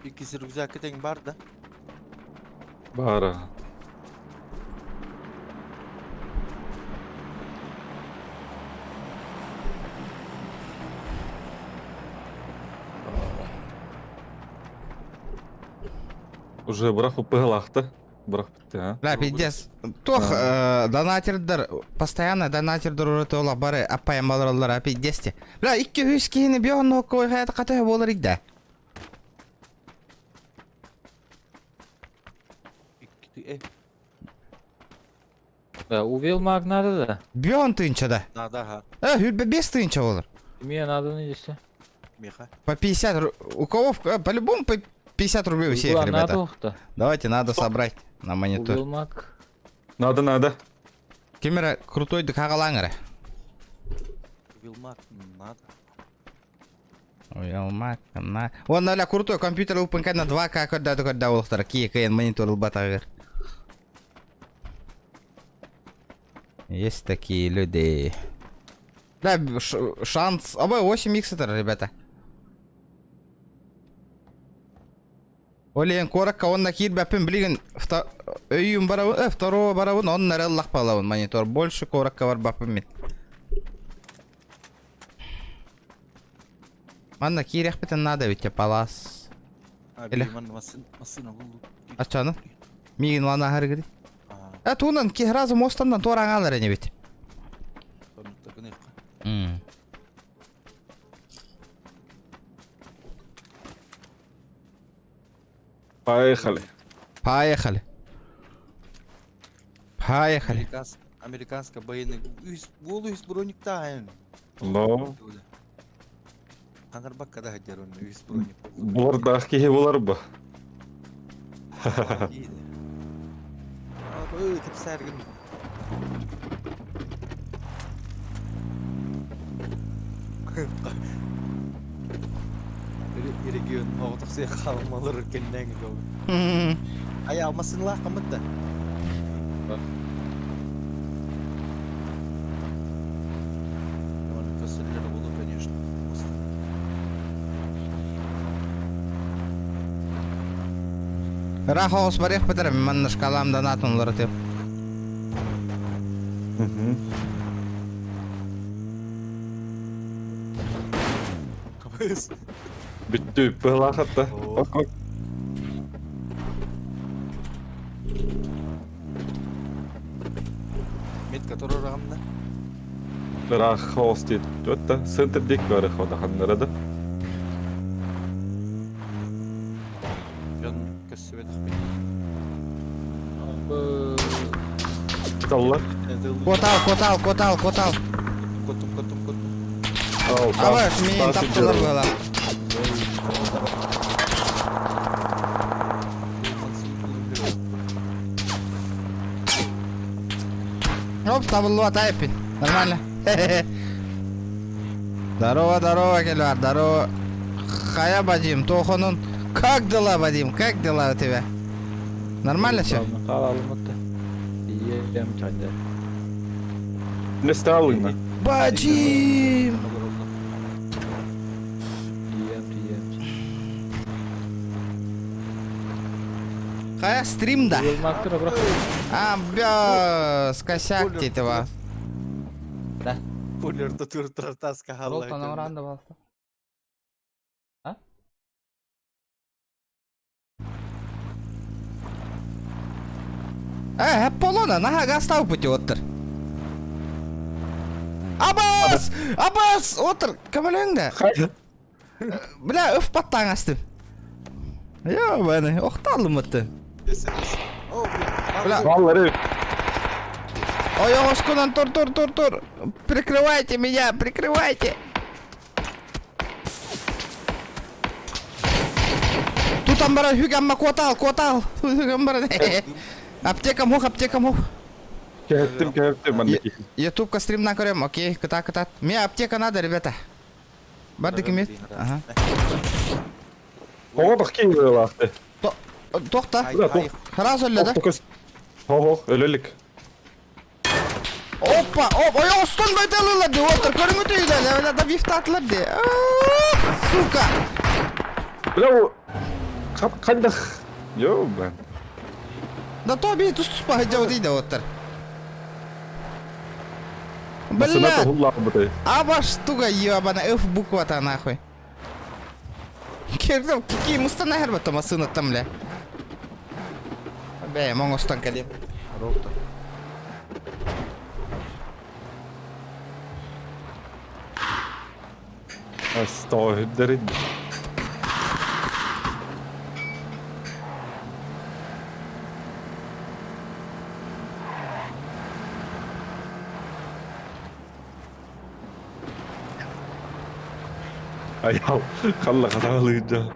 Иккис рюкзак тэҥ бар да? Баара. Уже бырах упыһылаахта. Бырах бүтте, а? Бля, пиздец. Туох донатердар, постоянно донатердар ураты олох бары аппайан балараллар, а пиздец те. Бля, 200 киһини бион ноккой хаята катыһа буолар игда. Икки э. Да, увел маг надо да. Бион тыынча да. Надо ага. Э, хүрбэ 5 тыынча болар. Мне надо не десе. Миха. По 50, у кого, по-любому по 50 рублей у всех, ребята. Надо Давайте, надо собрать на монитор. Увел маг. Надо, надо. Кемера крутой дыхагалаңыры. Увел маг надо. Ой, алмак, на. Он ля крутой компьютер ылпын на 2К көрдө көрдө олохтар. Кие кыйын монитор ылбатагыр. Есть такие люди. Да, шанс. Абай 8 х это, ребята. Олен коракка онна киирбэппин билигин өйүм барабын, э, второго барабын, онна эрэ ыллах монитор. Больше коракка барбаппын мин. Манна киириэхпитин надо ведь палас. Или? Ачаны? Миигин лана харгыды. Э, туунан ки разу мостандан туораҥаалар ини бит. Поехали. Поехали. Поехали. Американская военный. Уолу үс брониктаайын. Но. Аңарбакка да хадер он үс броник. Булардаах киһи булар бу. Ой, тепсәргин. Регион оҕотохсуйа хаалмалар кэннэҥ жол. Ай алмасынлаах камытта. Көсөллөр болу, конечно. Рахоос барых бетер манна шкалам донатун ларытып. Бүттү быһылаахатта. Метка торорагамда. Ыраах хоос диэт да центр диэки бары ходаханнара да. Жон көссөбөт Таллар. Котал, котал, котал, котал. Котум, котум, котум. Абаш, мин таптылар была. Оп, табыллуа тайпин. Нормально. Здорово, здорово, Кельвар, здорово. Хая, Вадим, Тохонун. Как дела, Вадим, как дела у тебя? Нормально все? Не сталына. Бачим! Хайа стрим да. А, бля, скосяк этого. Да. Полер тутур тартаска халла. А? Э, Полона, наха гастау пути оттыр. Абас! Абас! Отыр, көмөлөңдө. Бля, өф баттаң астым. Ё, охталым отты. Бля. Баллары. Ой, оскунан, тур, тур, тур, тур. Прикрывайте меня, прикрывайте. Тутан бара хүгәммә куатал, куатал. Хүгәм бара. Аптека мух, аптека мух. Кәһеттим, кәһеттим манныки. Ютубка стримнан көрем, окей, кыта кыта. Мне аптека надо, ребята. Барды кимет? Ага. Оҕо киһи Тохта. Сразу эле да? Хо-хо, өлөлүк. Опа, оп, ой, остон байталылар ди, отыр, көрүңү түйдө, левела да бифтатлар ди. Сука. Бля, о хайдах. Йо, блин. Да то би тус туспа хыджау дейди отыр. Бля, аба штука ебана, F буква-то нахуй. Кирдем, какие муста нахер бата машина там, бля. Бля, моңостан калим. Астоо Аял, халла хаталыйда.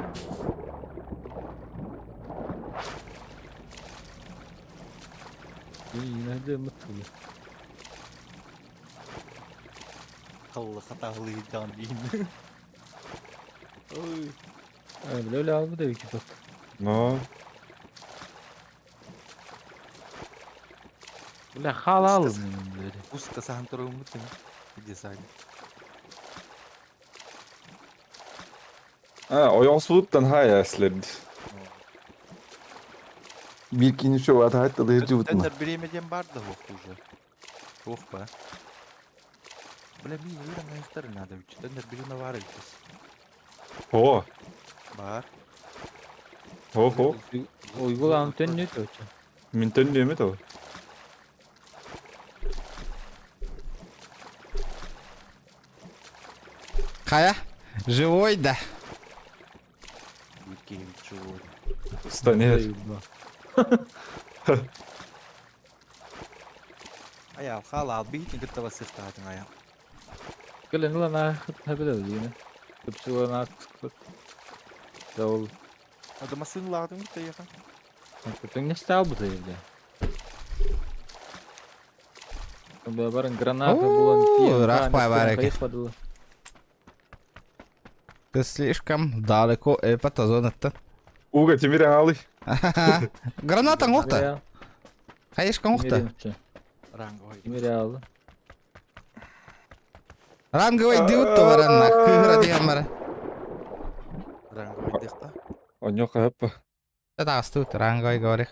Халла хаталыйдан дейін. Ой. Но. Бля, халал. Пусто сахан турумутын. Дизайн. А, ойоосуттан хая след. Бир шоу ата хатта Тендер биремеден бар да ох уже. Ох ба. Бля, ми үрен аяқтары надо ведь. Тендер биреме бар ведь. О, Бар. хо-хо. Уйгулан төннү төчө. Мин төннү эме то. Хая, живой да. Живой. Станет. Аял халал бейтин кытта сыхтаатын аял. Кэлен лана хабеле дигене. Көпсү лана Дол. Ада масын ладың кытта яхан. Көтөң не стал бу жерде. Барын граната булан. Рахпай бар экен. Ты слишком далеко эпата зонаттан. Уга темир алы. Гранатаң охта. Хаешкаң охта. Ранговый. Миреал. Ранговый диутто баранна. Кыгыра деген бара. Ранговый дехта. Оньо хаппа. Тагыстут ранговый говорик.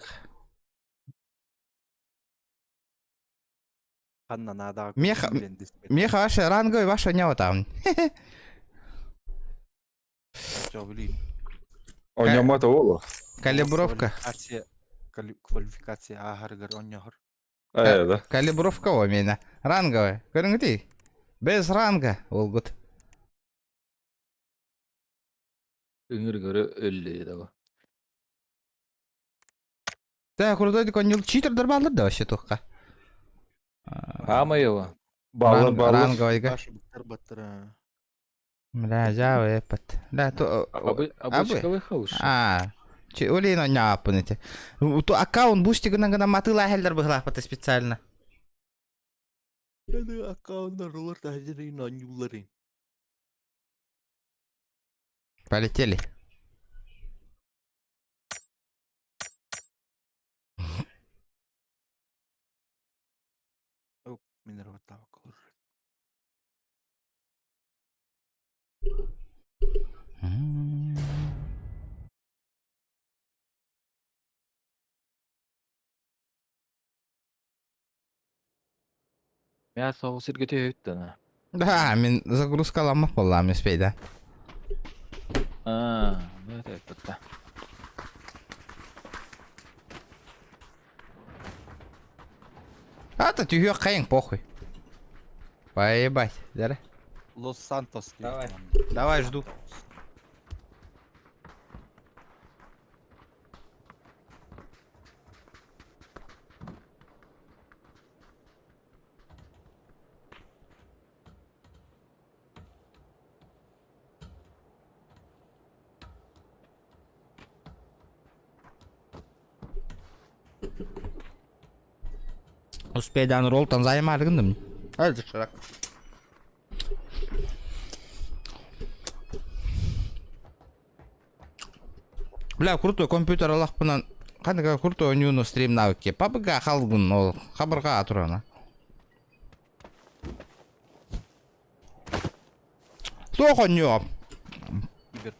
Ханна надо. Меха ваше ранговый ваше не там. Блин. Оньо мата оло. Калибровка. Квалификация ахаргар оньохор. Э, да. Калибровка у меня. Ранговая. Көрүңү Без ранга олгут. Үңүр көрө өллү да. Да, крутой такой читер баллар да вообще тухка. Ама его. Баллар, баллар. Ранговый. Бля, жабы эпат. Да, то... Обычкалы хороший. А, че олейн няпыныте. То аккаунт бустигынан гына матыла хелдер быхлахпаты специально. Аккаунттар олар тәжірин онюларын. Полетели. Мин эрэ баттаабакка олорор. Мясо ол сиргэ түһүттэн а. Да, мин загрузкаламмат буоллаҕым успейда. Аа, ну это это. А то түһүөх хайың похуй. Поебать, да? Лос-Сантос Давай. Давай, жду. Успейдан ролтан займар гындым. Hadi şırak. Бля, крутой компьютер алахпынан қандай крутой ойнууну стрим навыки. Пабыга халгын ол хабырга турана. Туох оонньуо?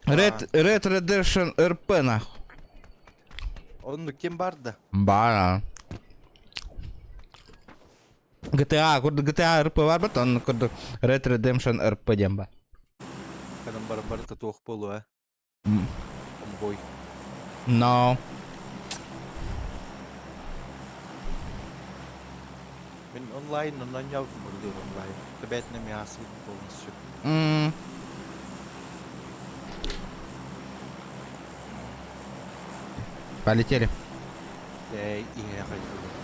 Red, Red Redemption RP нахуй. Онну ким барда? Баар. GTA, курдук GTA RP бар бит, онну курдук Red Redemption RP диэн бар. Канам бар барыта туох буолуо э? Бой. No. Мин онлайн оннан явмырдыр онлайн. Тэбэтинэ мясо полностью. Полетели. Ээ иһэ хайдылар.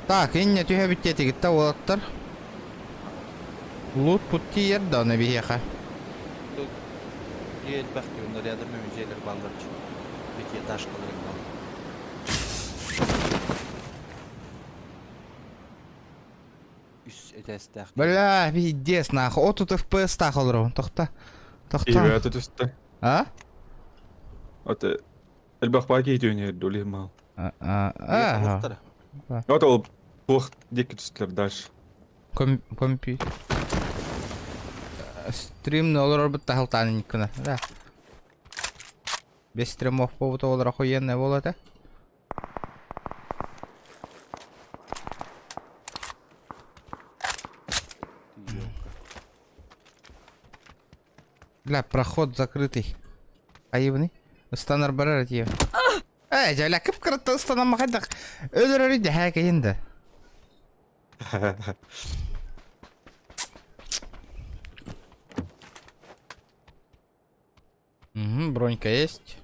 Так, инньэ түһэбит диэтигит да уолаттар. Лут пут тиийэр да ону биһиэхэ. Дьиэ элбэх дии, рядом дьиэлэр бааллар пятиэтажкалар бааллар. Үс этээстээх. Бля, пиздец нахуй. От тут FPS таах олоробун. Тохта. Тохта. Иһэ түстэ. А? От элбэх баа киһи түһүнэр дули мал. А, а, а. Вот ол туох диэки түстүлэр дальше. Ком компи. Стримны олорорбут таһылтаан инниккына. Да. Без стримов побут олор охуенная буолла этэ. Бля, проход закрытый. Айыбыный. Ыстанар барар этиэ. Э, дьэ, кып-кыратта ыстанан махайдах. Өлөрөр иде хээкейин да. Угу, бронька есть.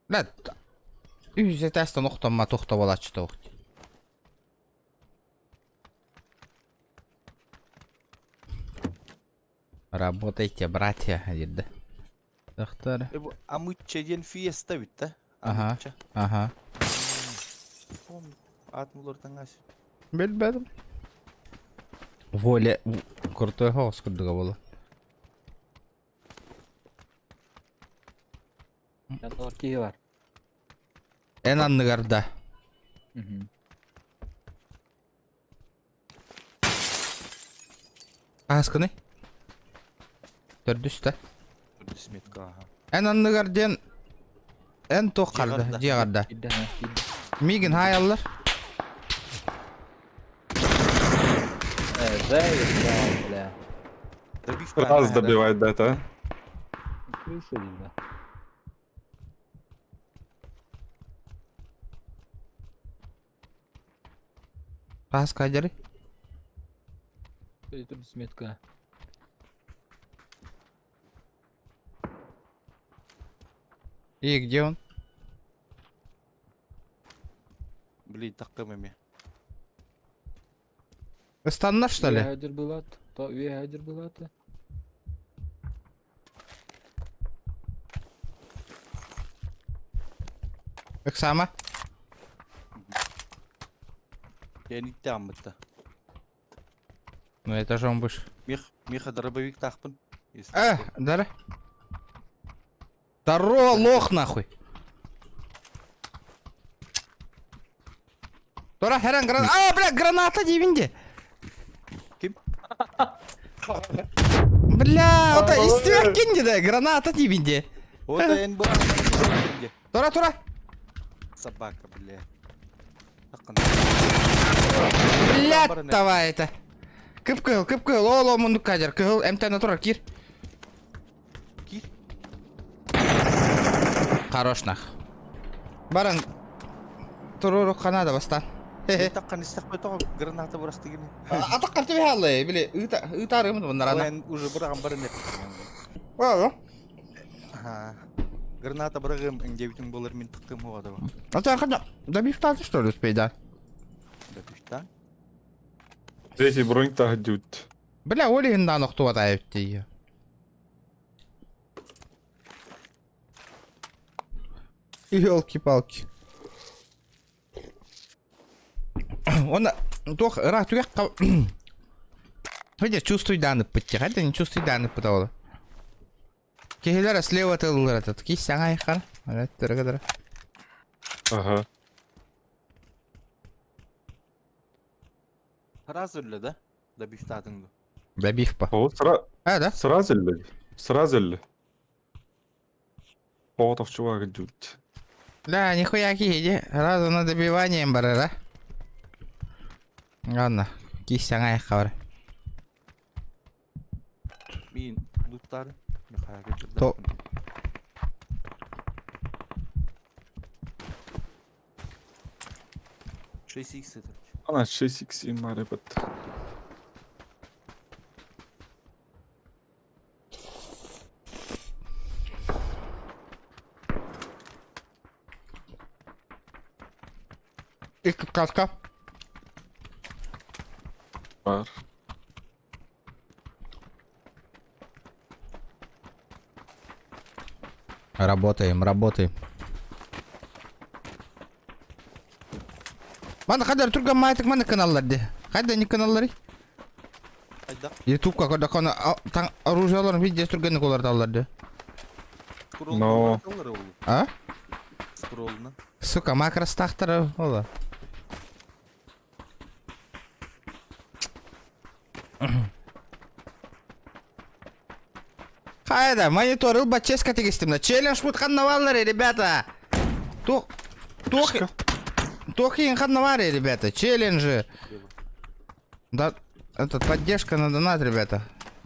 Бля, үс этээстэн охтомма тухта буолааччыта охти. Работайте, братья, диирдэ. Доктор. Бу Амычча диэн фиеста эбит да? Аха. Амычча. Аха. Помню. Аатын уларытаҥҥа Билбэтим. Воля крутой хаос курдуга буолла. Яннар киһи бар. Эн анныгар да. Аһаскыный? Төрдүс да. Төрдүс метка аха. Эн анныгар диэн эн туох харда дьиэҕэр да. Миигин хаайаллар. Э, бля. Раз добивает, да, это? Крыса видно. Хаһаска дьары. Төрдүс метка. И где он? Блин, такым эми. Ыстанна что ли? Үөһэ была, то үөһэ была то. Ыксама. Кэнниттэ аммытта. Ну этажом выше. Мих, Миха дробовик тахпын. Если Э, что. дара. Здорово, лох нахуй. Тора херен граната. А, бля, граната диибин Ким? Бля, ота истибэккин дии да, граната диибин дии. Вот эн быраҕан Тура, тура. Собака, бля. Бля, давай это. Кып-кыһыл, кып-кыһыл, ол ол мундук кадер. Кыһыл эмтэн турар, кир. Кир. Хорош нах. Баран туруору ханада бастан. Таққан истәк тоҕо граната бырахтыгын. Атаққар түбэ хааллай, били ыытаарымын bunlar Эн уже быраҕан баран Aa. Граната бырагым эңдебитин болар мин тыктым хуада. А ты хана, добив что ли успей, да? Добив Третий бронь таһдют. Бля, ол иһин охтуот айыпты. Елки-палки. Он туох ыраах түгэх Видишь, чувствуй даны пыттих, это не чувствуй даны пытала. Киһилэр слева тыллар этот, ки саҥа айхар. Ага. Сразу ли, да? Добив Добив по. О, сра... А, да? Сразу ли? Сразу ли? Потов чувак дют. Да, нихуя киһи, Разу на добивание барара. Ладно, ки саҥа айхар. Мин луттар. То. 6 х это. Ана 6x имаре бат. Икки каска. Бар. Работаем, работаем. Мана хадар турган майтык мана каналлар де. Хайда не каналлары? Айда. Ютубка когда кона таң оружияларын видео турган колар де. Но. А? Скроллна. Сука, макростахтар ола. Хайда, монитор ылба ческа тегистим. Челлендж бут ханнаваллары, ребята. Тух, тух, тух ханнавары, ребята. Челленджи. Да, этот, поддержка на донат, ребята.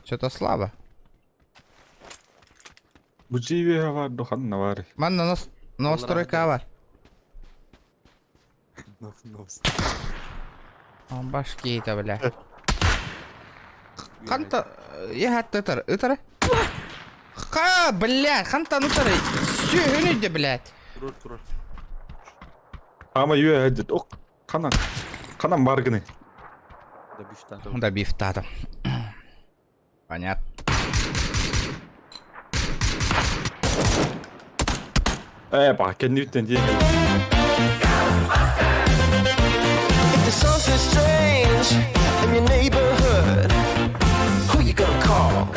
Что-то слабо. Бу жиbe бар дохан навари. Манна нас настройка бар. Башки это, бля. Ханта, я хатта ытар. Ха, бля, ханта нутары. Сүйүнү блядь. Турur турur. Ама юэ хадит. Ок, канан. Канан бар гыны. Добив Добив тата. Понятно. Э, ба, кеннүттен дии. If there's something strange in your neighborhood, who you gonna call?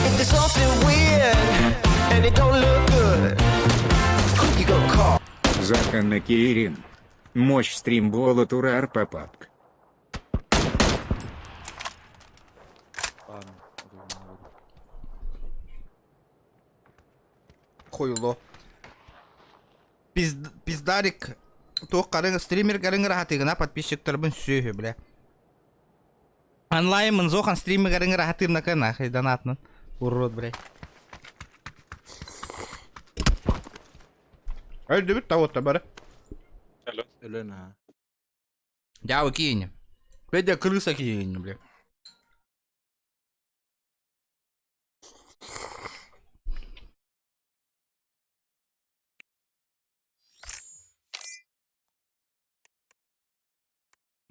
If there's something weird and it don't look good, who you gonna call? Заканна Кирин. Мощь стримбола турар папапк. Ладно. Хуйло. Пиздарик. Туох карың стример карың рахатыгына подписчиктарбын сүйі, бля. Онлайн мын зохан стример карың рахатырна нахай донатнын. Урод, бля. Өлді бит того бары. Өлөн ha. Дявы кинь. Федя крыса кинь, бля.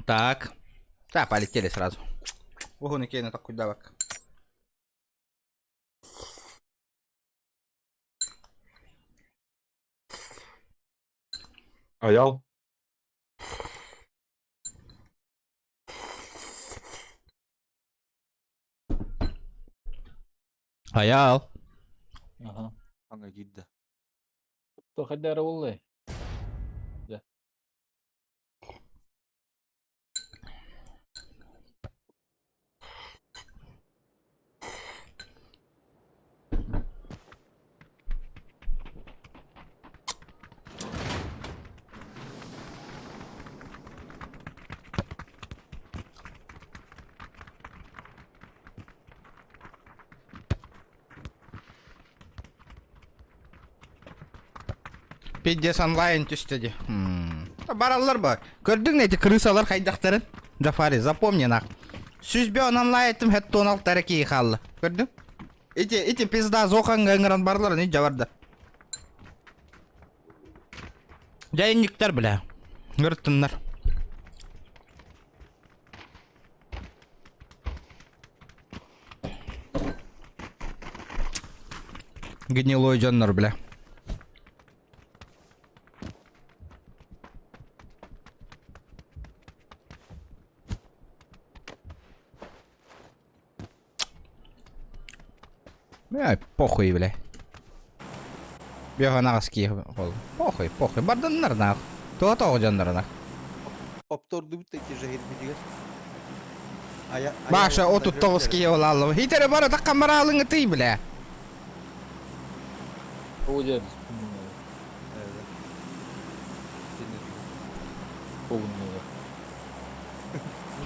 Так. Да, полетели сразу. Ого, на такой давок. Аял. Айаал. Аха. Аңа киирдэ. Туох эрдэ буоллай? Дьэ. Пиздец онлайн түстэ дии. Бараллар ба. Көрдүҥ эти крысалар хайдахтарын? Джафари, запомни нах. Сүзбе онлайн этим хеттон алтара кии хаалла. Көрдүҥ? Ити, ити пизда зоханга ыҥыран барлар, не жабарда. Дьайынньыктар бля. Ngырыттыннар. Гнилой дьоннор, бля. Бля, похуй, бля. Бега наҕас киһи Похуй, похуй. Бардыннар нах. Туга тоҕо дьоннор нах. Оптордубут эти же хирбитигэр. Маша 39 киһи олааллым. Хитере бара таккан бараалыҥ ытый, бля. О, дьэ, Полунного.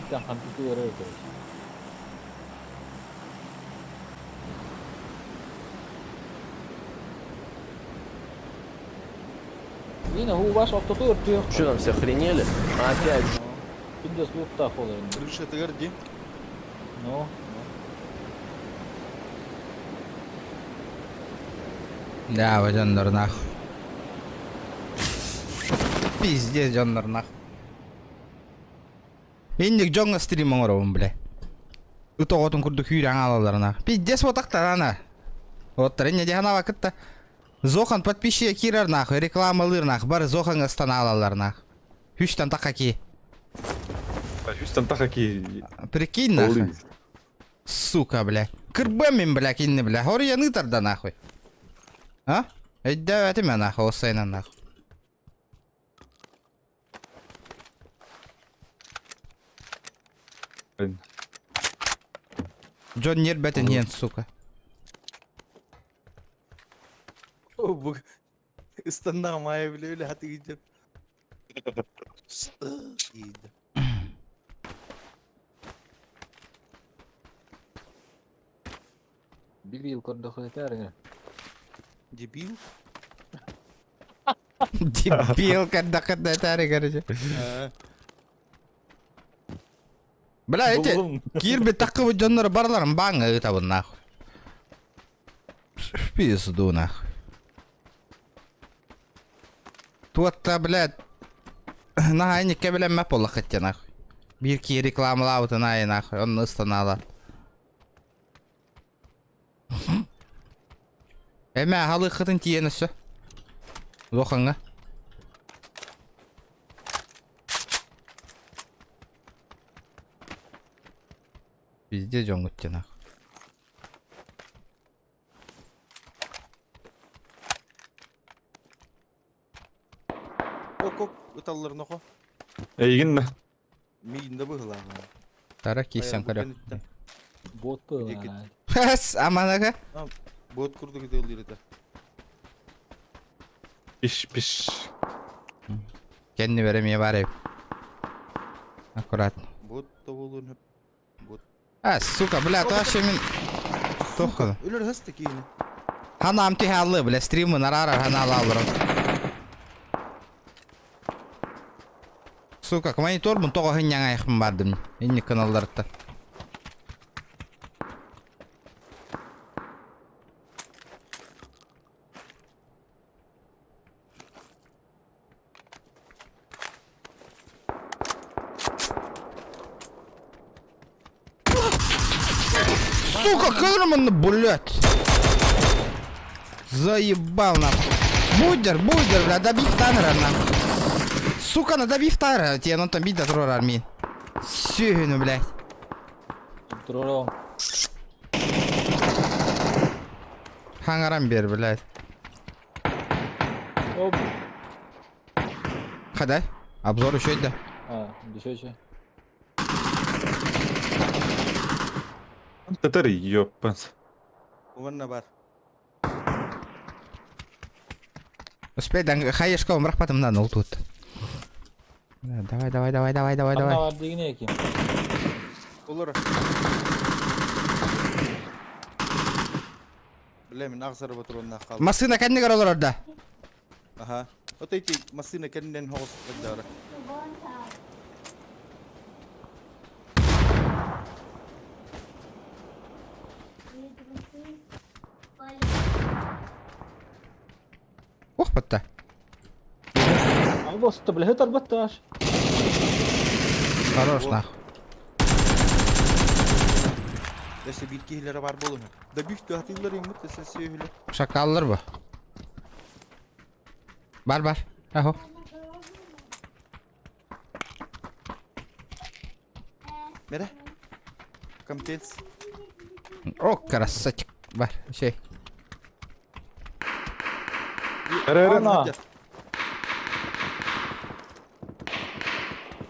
Там компьютер короче. Нина, у ваш автотур ты. Что там все охренели? Опять же. Күндес луктах олар. Крышатыгар ди. Ну. Да, вот дьоннор нах. Пиздец дьоннор нах. Инник дьоҥҥо стрим оҥоробун бля. Ыт оҕотун курдук күүрэн аалалларына. Пиздец отактарана. Оттар инне дьаһанаба кытта. Зохан подписчига киирэр нахуй, рекламалыыр нах, бары Зохаҥҥа ыстан аалаллар нах. Хүстэн таха ки. Хүстэн таха ки. Прикинь нахуй. Сука, бля. Кырбым мин, бля, кинни, бля. Хоруйаны тарда нахуй. А? Өйдөөбөтүм нахуй, ол сайынан нахуй. Дьон ньиэрбэтин иһэн, сука. Бу ыстаннаҕым аайы билэ-билэ хатыгыйдым. Тиийдим. Дебил көрдөхүтэ Дебил? Дебил көрдөхүтэ короче. Бля, эти киирбит таккыбыт дьоннор барыларын бааҥҥа ыытабын нахуй. В пизду нахуй. Туотта, блядь, наһаа инникке билэммэт буоллаххыт нахуй. Биир киһи рекламалаабытын аайы нахуй, онно ыстанаалар. Эмэ аһалыаххытын тиийэн өссө. Улахаҥҥа. Везде дьоҥҥут тянах. Ок-ок, ыталлар нохо. Эйигин да. Миин да быһылаах. Тара киирсэн көрө. Бот быһылаах. Хэс, аманага. Бот курдук ытыллыр этэ. Пиш пиш. Кэнни бере эмиэ баар эбит. Аккуратно. Бот да буолуон сөп. Бот. А, сука, бля, то вообще мин... Тохху. Өлөр хаста киһини. Ханаам түһэ аллы, бля, стримы нараарар ханаала алларым. Сука, мониторбун тоҕо хынньаҥайахпын бардым. Инник кыналларыттан. Сука, кырман, блядь! Заебал нахуй. Будер, будер, бля, добив танера нахуй. Сука, надавив танера, тебе ну там бить до армии. Сүһүнү, блядь. Туруору. Хаҥаран биэр, блядь. Оп. Хадай. Обзор үчүгэй да. А, дешевше. Татар ёппас. Уонна бар. Успей, хаешка умрахпатым на нол тут. Давай, давай, давай, давай, давай, давай. Анна бар дигине ким? Олор. Бля, мин аҕсар ботуруоннаах хааллым. Массыына кэннигэр олорор да. Аха. Вот эти массыына кэннинэн хоҕус сылдьара. Ох, батта. Албосто, бля, это арбатаж. Хорош, нах. Өссө биир киһилэрэ баар буолуһу. Да бүк туһатыылар иммит өссө сүөһүлэр. Шакаллар бу. Бар бар. Ахо. Мере. Компенс. О, красавчик. Бар, şey. Эрэ эрэ. Ана.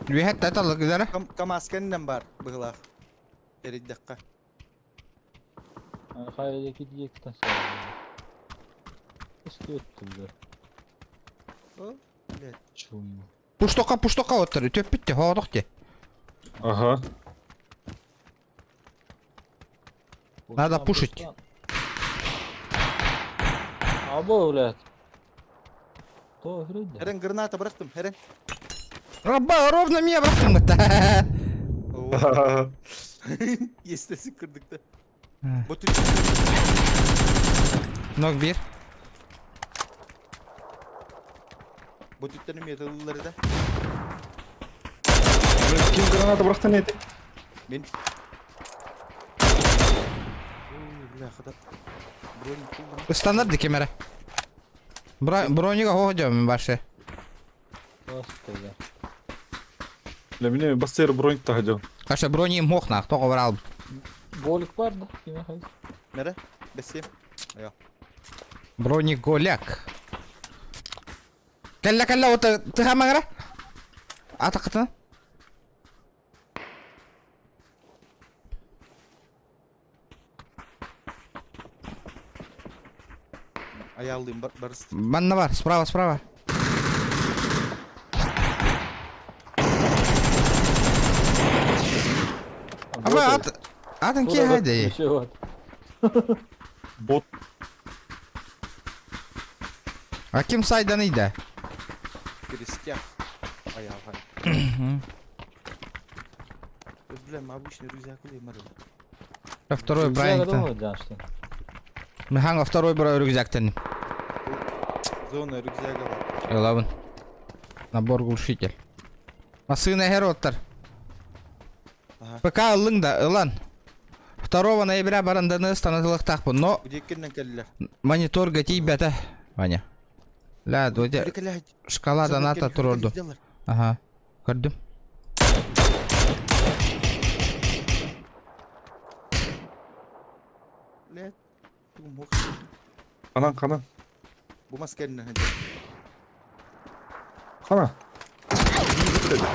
Үөһэ таталык КамАЗ кэннинэн баар быһылаах. Тэрийдэххэ. Хайа диэки Өстүөттүллэр. О, блядь. Чум. Пуштока, пуштока оттар. Үтөппүт те, хоодох те. Ага. Надо пушить. Або, блядь. То хрень. Эрэн граната бырахтым, эрэн. Раба, ровно меня бырахтым гытта. О, Естесі кырдык да. Бу Ног бир. Бу түттен металлары да. Ким граната бырахтан эти? Мен. Ой, бля, хата. Броник булдум. Стандарт кемере. Бронига хоодьом башы. Просто, бля. Для меня бассейр броник таһадьон. Каша брони мохнах, тоҕо барал. Болик бар да, киме хай. Мере? Бесем. Ая. Броник голяк. Кэллэ кэллэ вот тыха маңара. Атакытын. Аялдым бар барыс. Манна бар, справа, справа. Аба ат атын ки хайда. Бот. А ким сайдан иде? Крестях. Аял Бля, обычный рюкзак или морил. Второй броник. Миханга второй бро рюкзактен. Зона рюкзака бар. Элавын. Набор глушитель. Масына хероттар. Ага. ПК ылың да, ылан. 2 ноября баранданы станатылыктаахпын, но Удеккеннен кэллилэр. монитор гатийбэтэ, Ваня. Ля, дойде шкала доната турорду. Ага. Көрдүм. Блядь, тугум ох. Ханан ханан. Бу маскеннен. Хана.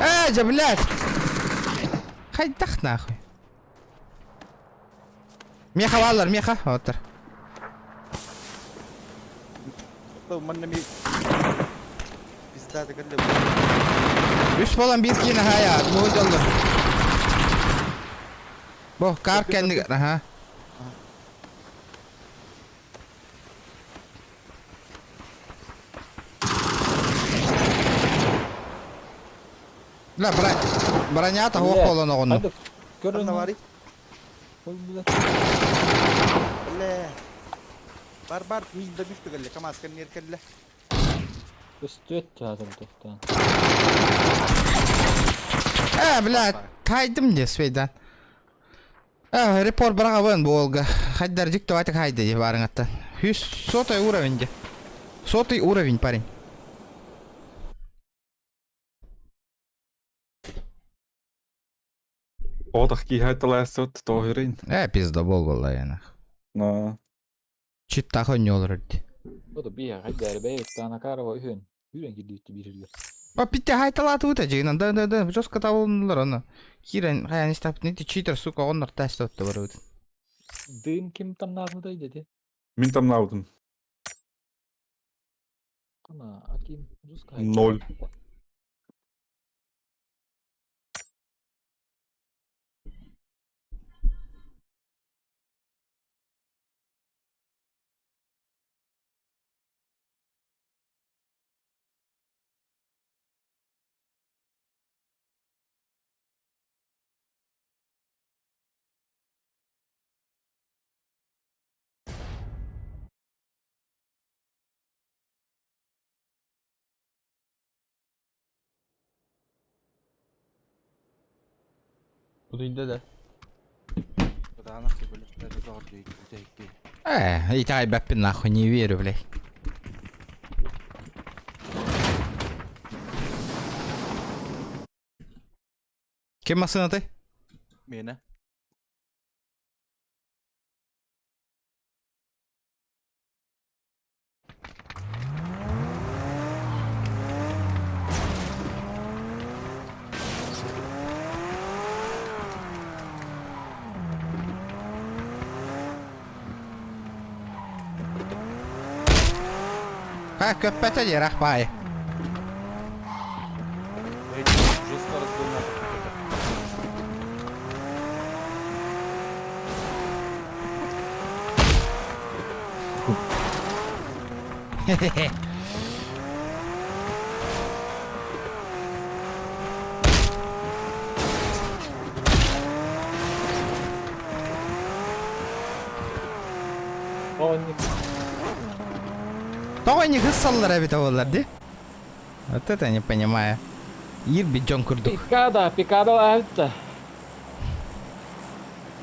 Э, же, блядь! Хайдах нахуй. Меха баллар, меха. Оттар. Манна ми пизда кэллэ. Үс болан биир киинэ хая, бу дьоллор. Бу кар кэннигэр, аха. Ла, бра... бронята хуох буолан оҕонну. Көрөн Ханна Ой, бля. Бля. Бар бар, мин да бүстү кэллэ, КамАЗ кэннигэр кэллэ. Өстүөт чаатым тохтоон. Э, блядь, хайдым де свейдан. Э, репорт быраҕабын буолга. Хайдар дьик давайте хайда дии баарыҥаттан. Үс сотый уровень де. Сотый уровень, парень. Оотах киһи талаасот тоһирин. Э, пиздобол буолла яна. На. Читтах онньуолар дии. Ото биһиэхэ хайдары бэйэбит Накарова үһүөн үүрэн киирдибит биир А питте хайталаатыбыт дьиҥинэн да да да жестко табылыннылар аны. Киирэн хайан истэхпитинэ ити читер сука оннор тест отто барыбыт. Дым ким тамнаабытай дети? Мин тамнаабытым. Ана, Аким жестко Ноль. Утуйда да. Кытаанах сөбүлэстэрэ доҕордуу бүтэһикки. Э, итэҕэйбэппин нахуй, не верю, блядь. Ким массыынатай? Миэнэ. Ха, көппөтө дии, рахпай. Жестко разгоннато. Тоҕо ини кыссаллар эбитэ буоллар дии? Вот это не понимаю. Иирбит дьон курдук. Пикада, пикада лаһытта.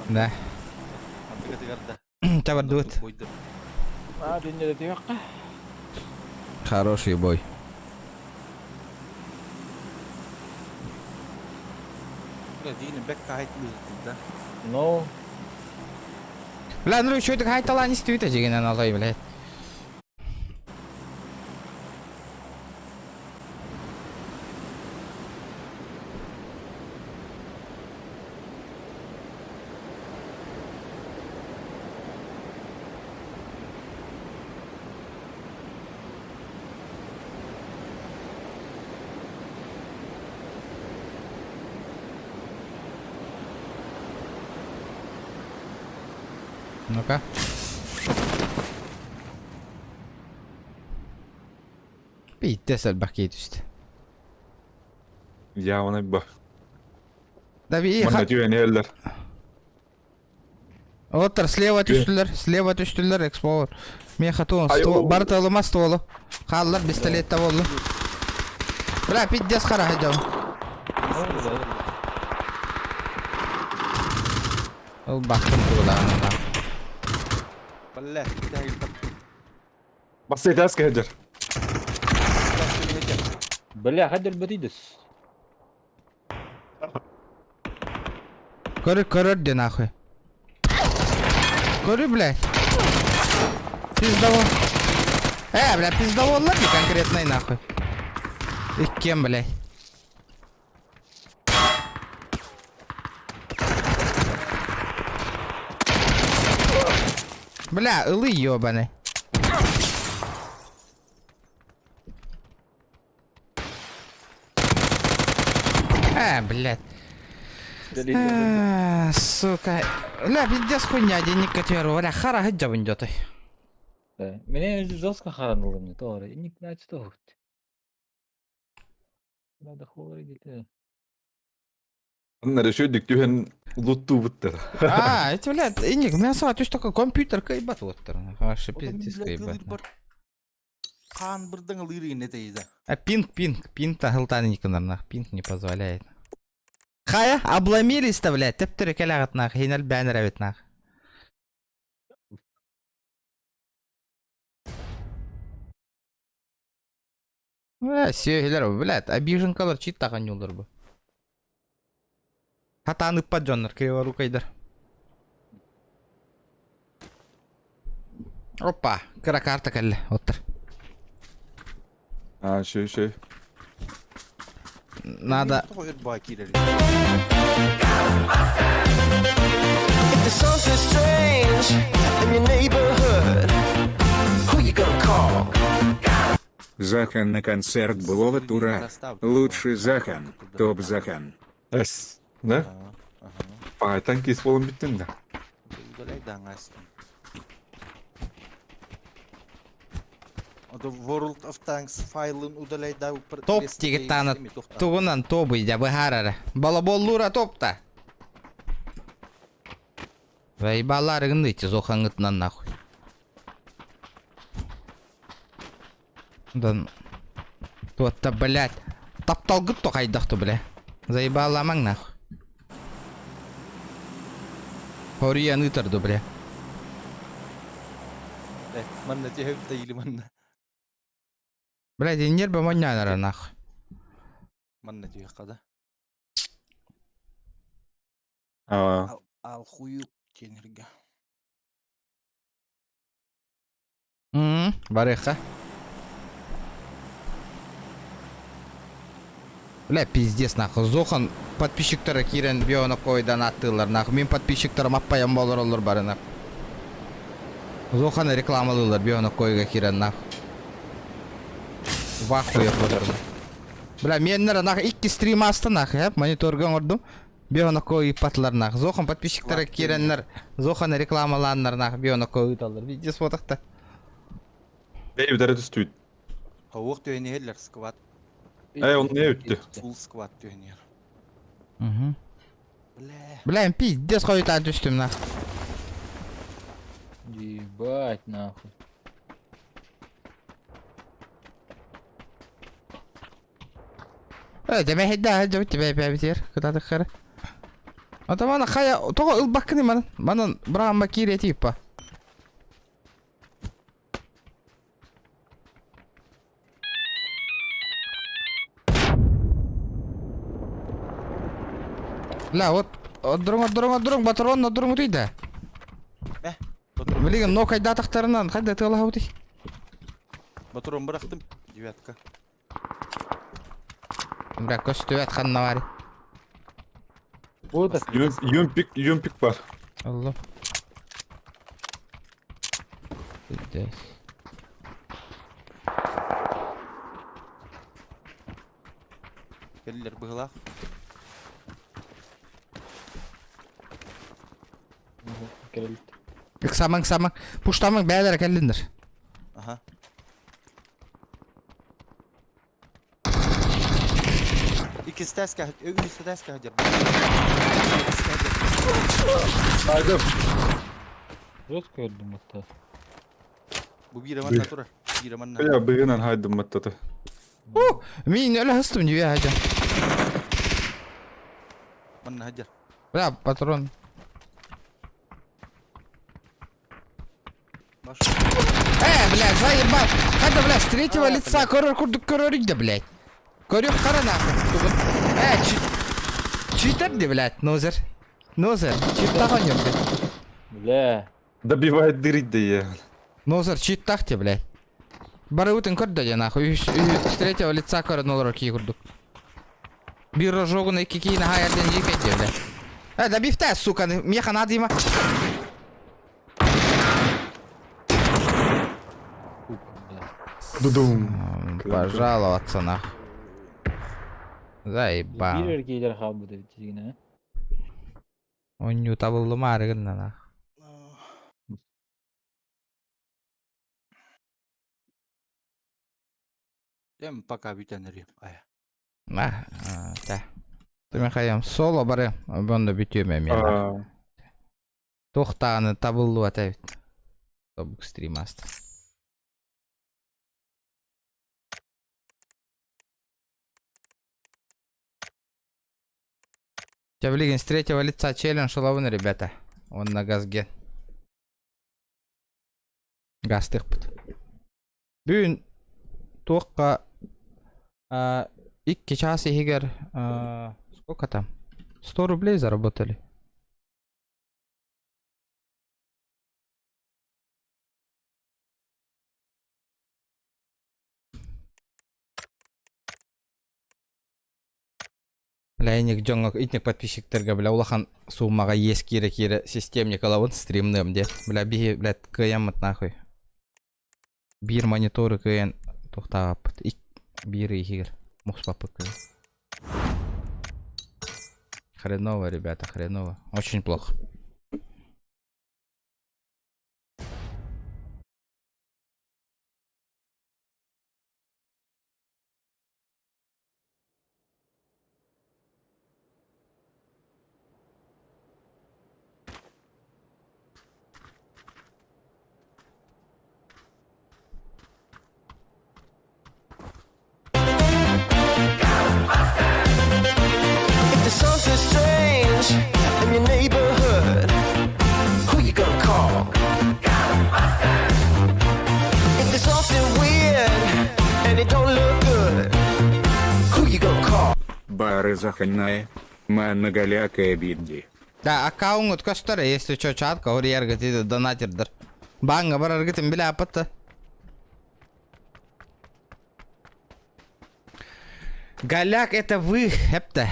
Да. Антыгатыгар да. Табардыбыт. Бойдур. Аа, диннеде Хороший бой. Бля, дигини бэк каайт да. Ну, Бля, ну еще это хайталан истибит дьигинэн алай, блядь. Ну-ка. Пиздец элбэх киһи түстэ. Явно ба. Да би Манна түһэн иһэллэр. Оттор слева түстүлэр, слева түстүлэр, эксплор. Меха туон, ствол, барыта ылыма стволу. Хааллар пистолетта боллу. Бля, пиздец хараха дьон. Ол бахтым тугулаҕын. Бля, Бассей тас кэһэдэр. Бля, хадер бытыйдыс. Көрөр, көрөр де нахуй. Көрү, блядь. Пиздовол. Э, бля, пиздоволлар не конкретный нахуй. И кем, блядь? Бля, ылы ёбаный. А, блядь. А, сука. Ля, пиздец хуйня, денег котверу. Бля, хара хыджабын дётай. Меня жестко харануло мне, тоже. И не знаю, что. Надо холорить. Анна решил түһэн луттуубуттар. А, эти, блядь, иник, у меня сама, то есть такой компьютер кайбат вот. Вообще пиздец кайбат. Хаан бырдаң ылыыр инне тейза. А пинг, пинг, пинг тахылтан нах, пинг не позволяет. Хая, обломились-то, блядь, тептері келағыт нах, хинал бәнір әбет нах. Бля, сүйелер, блядь, обиженкалар чит таған юлдар бу. Хатаны паджоннар, криворукайдар. Опа, кыра карта кэллэ, оттор. А, шөй, шөй. Надо... If there's something strange in your neighborhood, who you gonna call? Захан на концерт Блова Тура. Лучший Захан. Топ Захан. Эс. Да? Пайтан кейс болон бүттүн да. World of Tanks файлын удаляй да Топ тигиттааны тугунан тобуй дя быһаарара. Балаболлуура топта. Заебалар гынныйте зохаңытынан нахуй. Да Туотта, блядь. Тапталгыт то хайдахту, бля. Заебаламаң нахуй. Хориян ытарду, бля. Манна тиһэбит или манна. Блядь, нервы маннянара нахуй. Манна тиһэх да. А, Ал хую тенерге. Барыха. Бля, пиздец, нахуй. Зохан подписчиктара киирэн биона койдан аттыылар, нахуй. Мин подписчиктарым аппайан болор олор бары, нахуй. Зохан рекламалыылар биона койга киирэн, нахуй. В ахуе ходор. Бля, меннер, нахуй, икки стрим аста, нахуй, э, мониторга оҥордум. Биона кой ыппатылар, нахуй. Зохан подписчиктара киирэннэр, Зохан рекламалааннар, нахуй, биона кой ыыталлар. Пиздец, вот так-то. Бэй бүтәрэ түстүбүт. Хауық түйенерлер сквад. Эй, он не өттү? Full squad түйенер. Угу. Бля. Бля, пиздец хойутаан түстүм, нахуй. Ебать нахуй. Э, деме хедда, жабыт тебе бәбитер, кытатык хары. Ата мана хая, того ылбаккыны манан, манан брама кире типа. Ля, вот, отдурун, отдурун, отдурун, батарон, отдурун утуйда. Бә. Билигин, но кайда тахтарынан, хайда тыла утуй. Батурон бырахтым. Девятка. Бля, көстүбэт ханна бар. Вот Юмпик, юмпик бар. Алло. Пиздец. Келлер быгылах. Кирилл. Ыксамаң, ыксамаң. Пуштамаң бәйләр кәллиндер. Ага. Икки стаска, үс стаска хадер. Айдым. Жестко өлдүм это. Бу бире манна турар. Бире манна. Бля, быгынан хайдым маттаты. Мин өлө хыстым дибе хажа. Манна хадер. Бля, патрон. Баш. Э, блядь, заебал. Хайда, блядь, с третьего лица көрөр курдук көрөр да, блядь. Көрүк кара нахуй. Э, читер де, блядь, нозер. Нозер, читтах он блядь. Бля. Добивает дырить да я. Нозер, читтах те, блядь. Барыбытын көрдө де нахуй. С третьего лица көрөр нолор ки курдук. Бир рожогун ики кийин хаярден жикет де, блядь. Э, да бифта, сука, меха надо има. Сука, бля. Дудум. Пожаловаться нахуй. Заебал. Бир кейлер хабы деп тигине. Онню табыллымаары гынна нахуй. Эм пока бүтәнер. Ая. На, та. Түмен хаям соло бары, бонда бүтүөмө мен. Тохтааны табыллуу атабит. Тобук стримаст. Тявлигин с третьего лица челлендж ловын, ребята. Он на газге. Гастыхпыт. Бүгүн туохха икки час иһигэр сколько там? 100 рублей заработали. Бля, инник дьоҥҥо, итинник подписчиктарга, бля, улахан суумаҕа иэс киирэ-киирэ системник ылабын, стримныам диэн. Бля, биһи, блядь, кыайаммыт нахуй. Биир монитору кыайан туохтаабаппыт. Ик биир иһигэр муспаппыт кыайан. Хреново, ребята, хреново. Очень плохо. If there's something strange in your neighborhood, who you gonna call? If there's something weird and it don't look good, who you gonna call? Бары заханная. Манна галякая бидди. Да, аккаунт көстөр, если что, чатка, урьерга донатердер. Бааҥҥа бараргытын билэ Голяк это вы, эпта.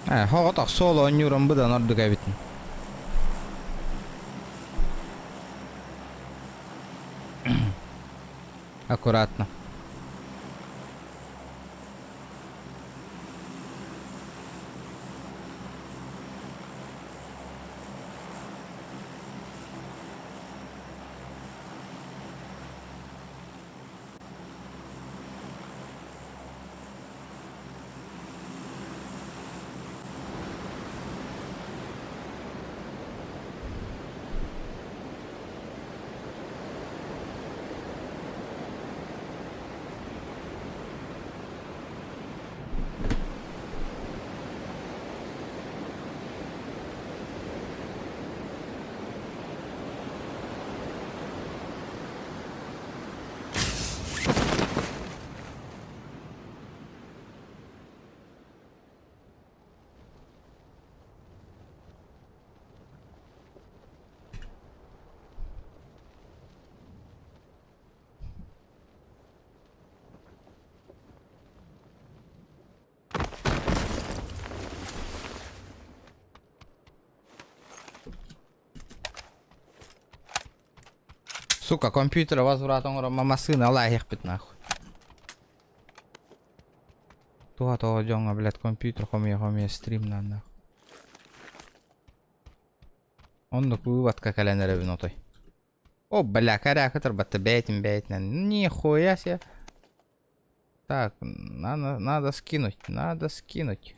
Э, хоҕотох суол оонньуурун быдан ордук эбитин. Аккуратно. Сука, компьютер возврат оҥорон массыына ылаахпыт нахуй. Туга тоҕо дьоҥҥо, блядь, компьютер хомуйа-хомуйа стримнаан нахуй. Оннук выводка кэлэн эрэбин отой. О, бля, коряка турбатта бэйэтин бэйэтинэн. Нихуя себе. Так, надо, надо скинуть, надо скинуть.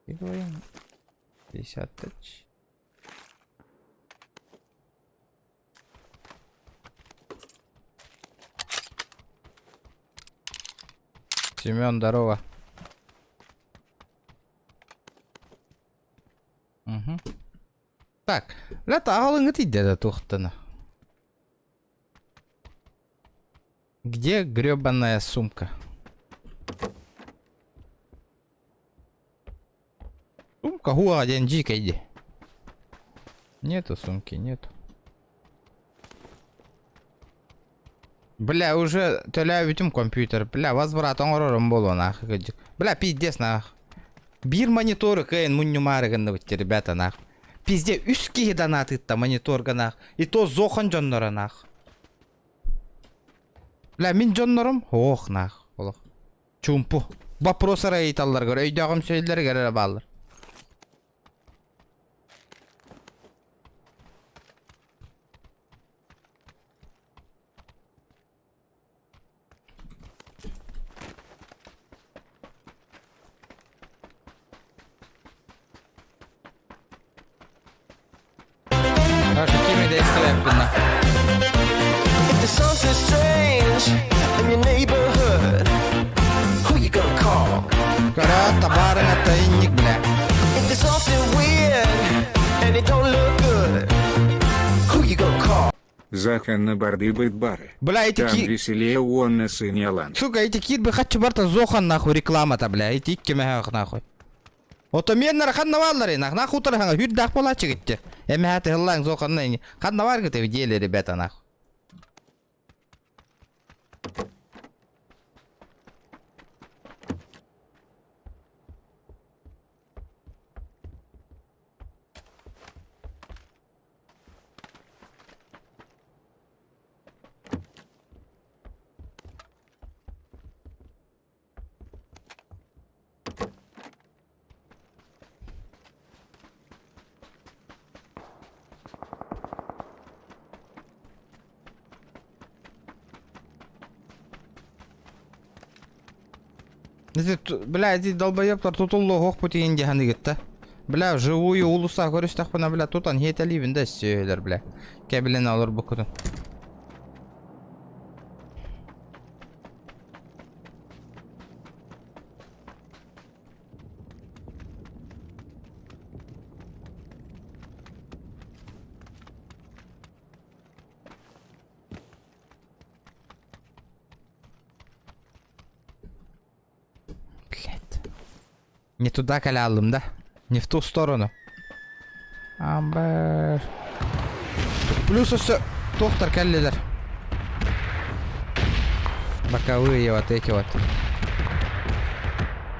Скидываем. 50 тысяч. Семен, здорово. Угу. Так, лето аҕалыҥҥыт да туохтана. Где гребаная сумка? Сумка хуа один дика иди. Нету сумки, нету. Бля, уже төлөөбүтүм компьютер. Бля, возврат оҥорорум буолуо нах. Бля, пиздец нах. Биир монитору кыайан мунньумаары гынныбыт ребята нах. Пизде үс киһи донатытта мониторга нах. И то зохон дьонноро нах. Бля, мин дьоннорум ох нах. Олох. Чуумпу. Вопрос эрэ ыйыталларыгар, өйдөөҕүмсүйэллэригэр эрэ бааллар. Короче, кими да истибэппин If there's something strange in your neighborhood, who you gonna call? Көрөөт табаарыҥ инник бля. If there's something weird and it don't look good, who you gonna call? Захан на барды быт бары. Бля, эти Там ки... веселее уонна сынялан. Сука, эти кит бы хочу барта зохан нахуй реклама-то, бля. Эти икки нахуй. Ото миэннэр ханна бааллар нах нах утарыһаҥа хүрдээх буолааччы гитте. Эмэһэ тыһыллаҥ зо ханна ини. Ханна бар гыты деле ребята нах. Бля, эти долбоебтар тутуллуох путин диһаныгытта. Бля, вживую уулусса көрүстэхпинэ, бля, тутан хиэтэлиибин да сүөһүлэр, бля. Кэбилэн олорбуккутун. Блять. Не туда калялым, да? Не в ту сторону. Амбер. Плюс все. Доктор кэллилэр. Боковые вот эти вот.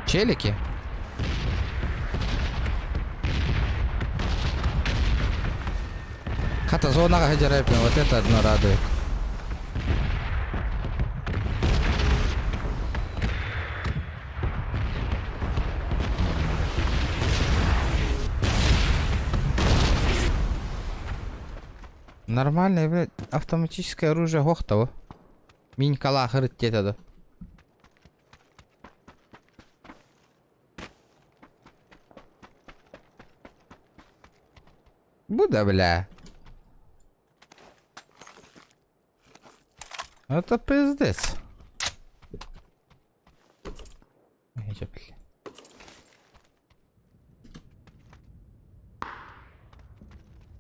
Челики? Хата зонаҕа сылдьар вот это одно радует. Нормальное, блядь, автоматическое оружие Гохтова. Минькала хырыт да. Буда, бля. Это пиздец. Эй, бля.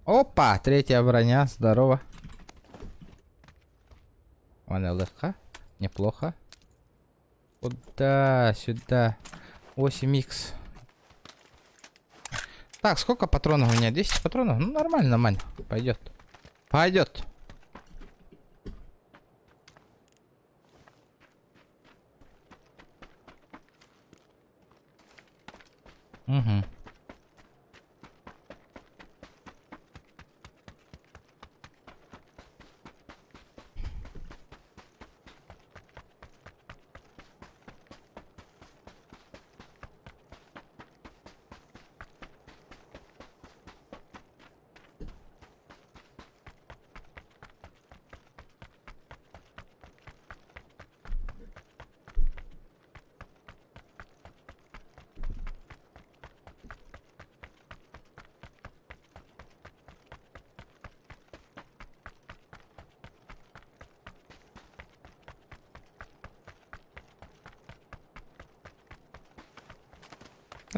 Опа, третья броня, здорово. Вон ЛХ, неплохо. Куда? Сюда. 8х. Так, сколько патронов у меня? 10 патронов? Ну, нормально, нормально. Пойдет. Пойдет. Угу.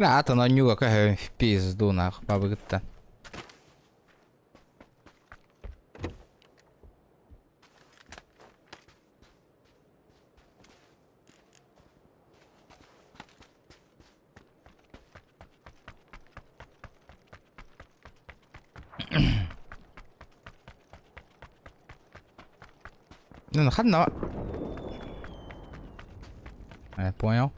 Бля, атын онньууга көһөбүн в пизду нахуй бабыгыттан. Ну, ханна. Я понял.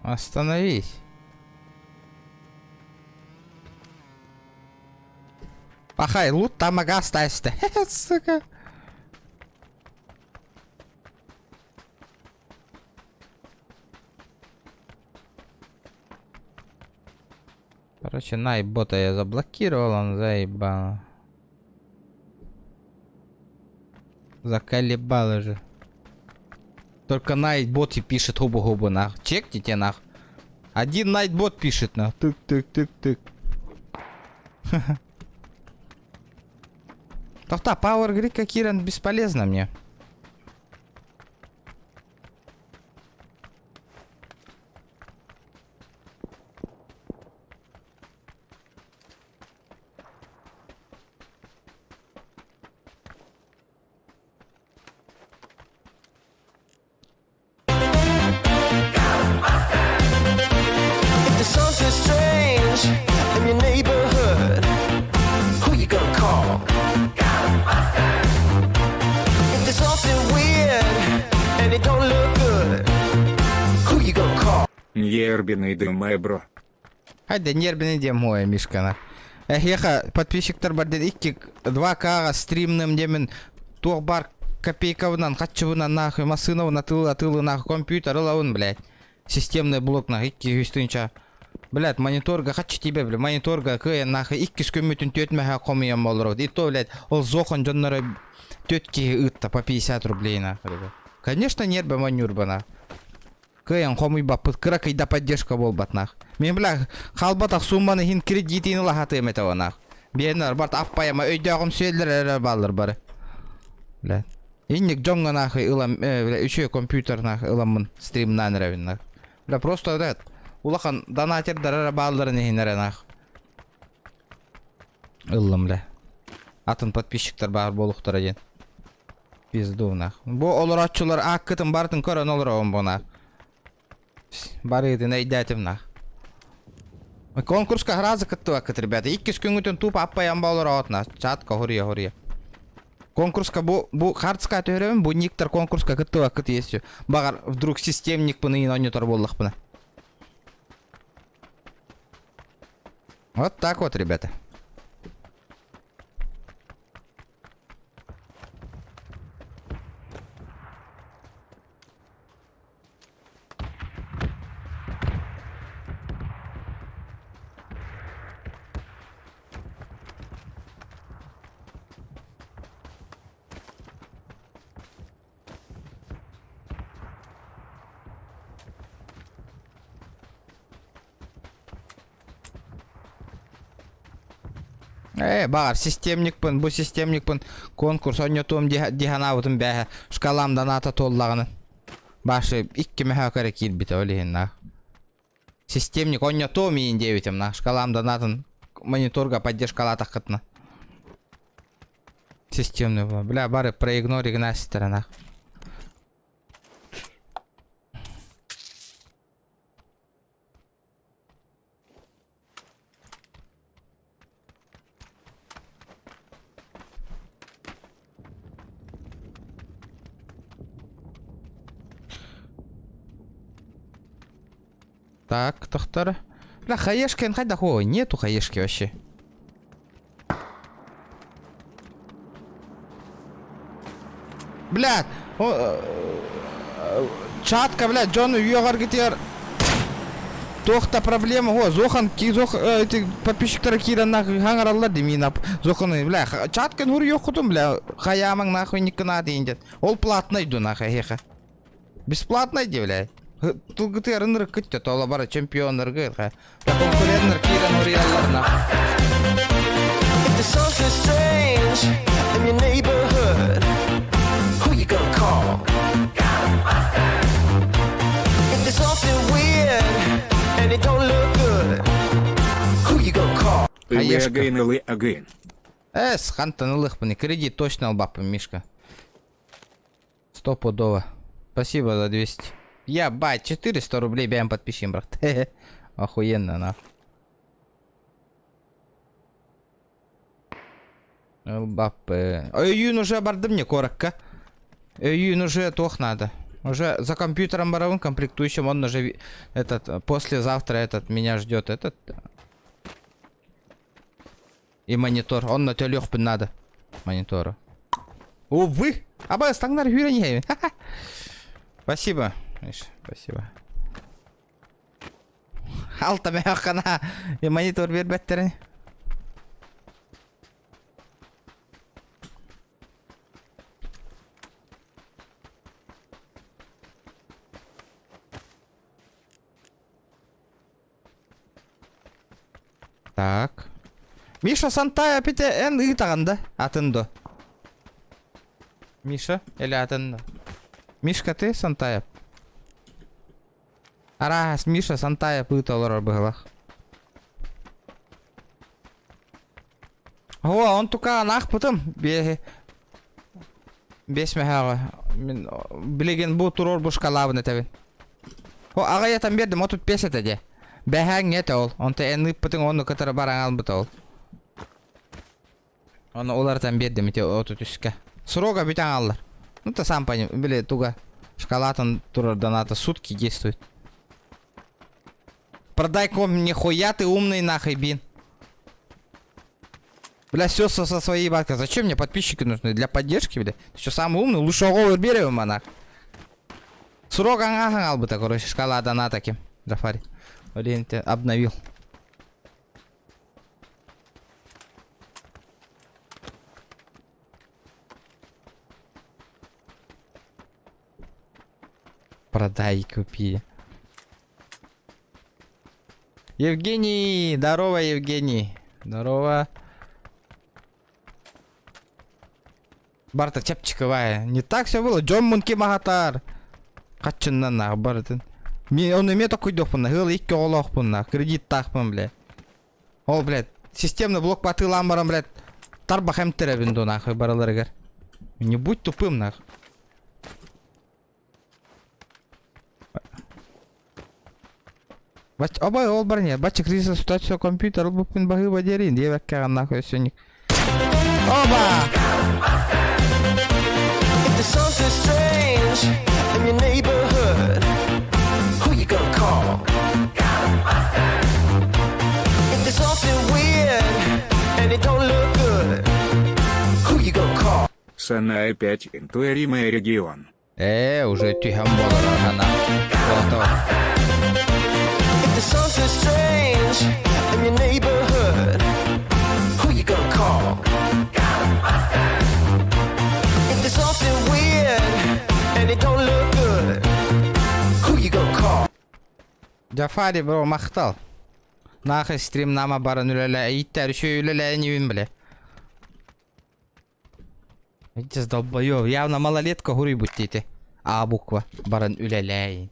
Остановись. Пахай, лут там ага оставься. Сука. Короче, найбота я заблокировал, он заебал. Заколебал уже. Только найтбот и пишет губу-губу нах. Чекните нах. Один найтбот пишет нах. Тык-тык-тык-тык. Тоқта, Power Grid Киран бесполезно мне. and it don't look good, who you gonna call? Нербиный дымай бро. Хайда нербини диэм хуой Мишкана. Эһиэхэ подписчиктар бар диэн икки 2К-ҕа стримным диэмин туох баар копейкабынан, хаччыбынан нахуй массыынабын атыылы атыылы нахуй компьютер ылабын, блядь. Системный блок нахуй 200 тыһыынча. Блядь, мониторга хаччы тиийбэ, блядь, мониторга кыайан нахуй иккис күммүтүн түөрт мэһэ хомуйан олоробут. И то, блядь, ол зохон дьонноро түөрт киһи ыытта по 50 рублей нахуй, ребят. Конечно, нербэ манньуурба нахуй. Кыайан хомуйбаппыт, кыракый да поддержка буолбатнах. Мин, бля, хаалбатах суумманы иһин кредитин ыла сатыам этэ онах. Биэннэр барт аппайама өйдөөҕүм сүөллэр эрэ бааллар бары. Бля. Инник дьоҥҥо нахуй ылам, бля, үчүгэй компьютер нахуй ыламмын стримнаан эрэбин нах. Бля, просто этот улахан донатердар эрэ баалларын иһин эрэ нах. Ыллым, бля. Атын подписчиктар баар буолуохтара диэн. Пизду нах. Бу олорооччулар ааккытын барытын көрөн олоробун бу нах. Барыытын өйдөөтүм нах. Конкурска сразу кыттыбаккыт, ребята. Иккис күҥҥүтүн тупо аппайан ба олороот нах. Чатка хоруйа хоруйа. Конкурска бу бу хартска түһэребин, бу никтер конкурска кыттыбаккыт есть. Баҕар вдруг системникпын ыйын оонньотор буоллахпына. Вот так вот, ребята. Ээ, баҕар системникпын, бу системникпын конкурс оонньотуом дии санаабытым бээһэ шкалам доната туоллаҕына. Башы икки мөһөөк эрэ киирбитэ ол иһин нах. Системник оонньотуом иин диэбитим нах шкалам донатын мониторга поддержкалаатаххытына. Системный бля бары проигнор игнаситера нах. Так, тохтор. Бля, хаешки, хайдах ой, нету хаешки вообще. Блядь, чатка, блядь, дьон үөҕэргитигэр туох да проблема о зохан зох эти подписчиктара киирэн нахуй хаҥараллар дии миин зоханы бля чаткын хуруйуоххутун бля хайаамаҥ нахуй никкына диин диэн ол платный ду нахуй эһиэхэ бесплатный дии бля тылгытыгар ынырыккыт дьэ тола бары чемпионнарга конкуреннар киирэн уруйаллар нахуй If there's something strange in your neighborhood, who you gonna call? If there's something weird and it don't look good, who you gonna call? Ылы Хаешка. агын ылы агын. Эс, хантан ылыхпын, кредит точно ылбаппын, Мишка. Стопудово. Спасибо за 200. Ебать, 400 рублей бэйэм подписчигым брат. Охуенно, нах. Ылбаппы. Өйүүн уже бардым не коротко. Өйүүн уже туох надо. Уже за компьютером барабын комплектующим, он уже этот, послезавтра этот меня ждет этот. И монитор. Он на төлүөхпүн надо. Монитору. Увы! Абас, таҥнар хүрэн иһэбин. Спасибо, Миша, спасибо. Алта механа и монитор биэрбэттэрин. Так. Миша Сантай опять эн ыытаҕын да? Атын до. Миша или атын да? Мишка ты Сантаев? Араас Миша Сантаев ыыта олорор быһылах. О, он тукаан аахпытым. Биэһи Биэс мэһээҕэ. Мин билигин бу туруор бушкалаабын этэбин. О, аҕыйатан биэрдим, 35 этэ дии. Бэһээҥҥэ этэ ол. Онто эн ыыппытыҥ онну кытары баран албыта ол. Ону уларытан биэрдим ити 33-кэ. Срога бүтэн хааллар. Ну, то сам пони, били туга. Шоколад он турар доната сутки действует. Продай комп, нихуя ты умный нахуй, бин. Бля, все со, со своей батка. Зачем мне подписчики нужны? Для поддержки, бля? Ты что, самый умный? Лучше ого берем, монах. Срок аңахан албыта, короче, шкала доната кем. Джафари. Блин, ты обновил. Продай и купи. Евгений! Здорово, Евгений! Здорово. Барта чапчиковая. Не так все было. Джон Мунки Махатар. Хаччыннан нах барытын. Мен оны эме токуйдохпун, хыл икки оҕолоохпун нах, кредиттаахпын, бля. Ол, блядь, системный блок батыылаан баран, блядь, тарбах эмтэрэбин дуу нахуй барыларыгар. Не будь тупым нах. Бач, оба ол бар не, бача кризис ситуация компьютер ылбыппын баһыыба диэрин диэбэккэҕин нахуй өссө Оба! If there's something strange in your neighborhood, who you gonna call? If there's something weird and it don't look good, who you gonna call? Санай 5 Интуэрима регион. Ээ, уже түһэн буолар ана. Ото. If there's something strange in your neighborhood, who you gonna call? If there's something weird and it don't look good, who you gonna call? Джафари, бро, махтал. Нахай стрим нама баран үлэлээ, ииттэр үчүгэй үлэлээ инибин бile. Видите, долбоёб, явно малолетка хуруйбут диэтэ. А буква баран үлэлээ.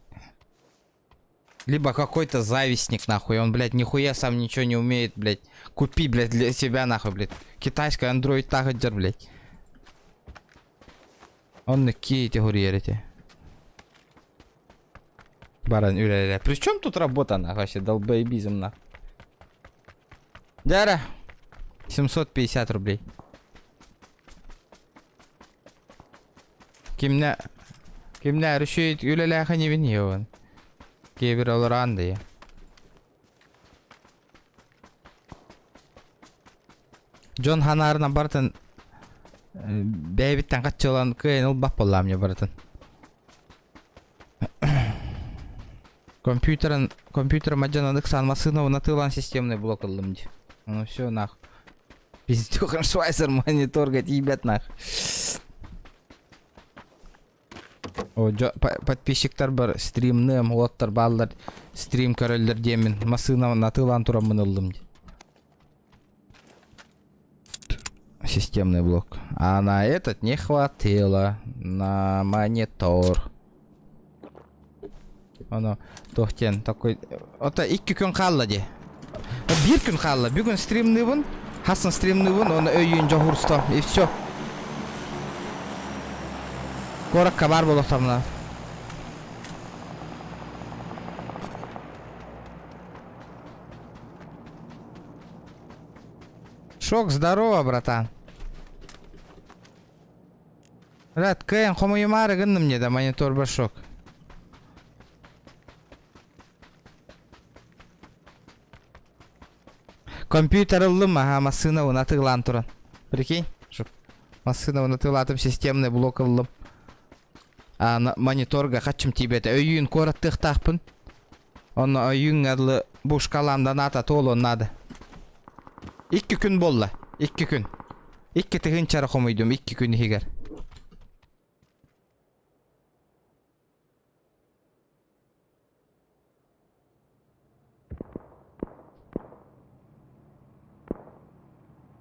Либо какой-то завистник, нахуй. Он, блядь, нихуя сам ничего не умеет, блядь. Купи, блядь, для себя, нахуй, блядь. Китайская андроид тахаджар, блядь. Онно киэти хуруйар этэ. Баран үлэлээ. При чем тут работа, нахуй, вообще, долбоебизм, нахуй. Дяра. 750 рублей. Кимнэ кимнэ үчүгэй үлэлээх инибин иһэбин. Киэбир олороон дии. Дьон ханаарынан барытын бэйэбиттэн хаччылан кыайан ылбат буоллаҕым дьэ барытын. Компьютерын компьютер мадьанан ыксаан массыына унатыылаан системный блок ыллым дии. Ну все нах. Пиздюхан Швайцер мониторга тиийбэт нах. О, дьо, подписчиктарбар стримныам, уолаттар бааллар стрим көрөллөр диэммин массыынабын атыылаан тураммын ыллым дии. Системный блок. А на этот не хватило. На монитор. Оно туох диэн такой ото икки күн хаалла дии. Биир күн хаалла. Бүгүн стримныыбын. Хасан стримныыбын, оны өйүүн дьоһурстом. И все. Куоракка баар буолуохтарына. Шок, здорово, братан. Рад, кыайан хомуйумаары гынным мне да монитор бар шок. Компьютер ыллым, аха, массыынабын атыылаан туран. Прикинь, шок. Массыынабын атыылаатым, системный блок ыллым. А мониторга хачым тиийбэтэ. Өйүүн куораттыахтаахпын. Онно өйүүҥҥэ дылы бу шкалам доната туолуон наада. Икки күн буолла. Икки күн. Икки тыһыынча эрэ хомуйдум икки күн иһигэр.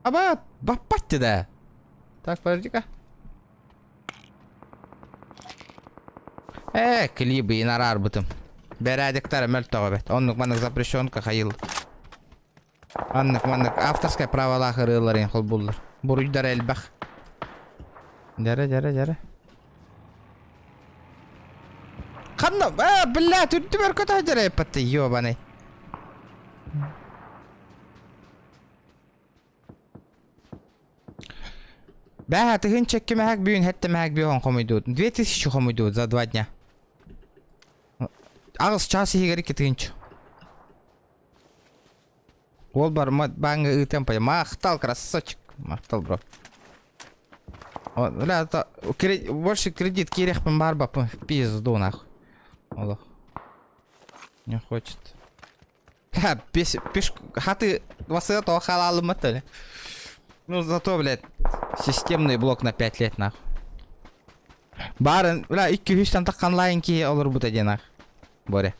Аба, баппат да. Так, подожди-ка. Ээ, клибы инараарбытым. Бэрээдэктэрэ мөлтөҕө бэт. Оннук маннык запрещенка хайыл. Аннык маннык авторскай правалаах ырыаларын холбууллар. Буруйдар элбэх. Дьэрэ, дьэрэ, дьэрэ. Ханна, э, бля, түрдүбэр көтө дьэрэ эппэтти, ёбаный. Бэһэ тыһыынча кимэһэк бүгүн хэттэмэһэк биһон хомуйдуут. 2000 хомуйдуут за два дня. Аҕыс чаас иһигэр икки тыһыынча. Уол бар бааҥҥа ыытыам пай. Махтал, красавчик. Махтал, бро. О, бля, это больше кредит киириэхпин баарбаппын. Пизду нахуй. Олох. Не хочет. Ха, пеш, пеш, хаты васыга тоҕо хаалаалыммат да Ну, зато, блядь, системный блок на 5 лет, нах. Барын, бля, 200 таххан лайын киһи олорбута диэн ах. Боря.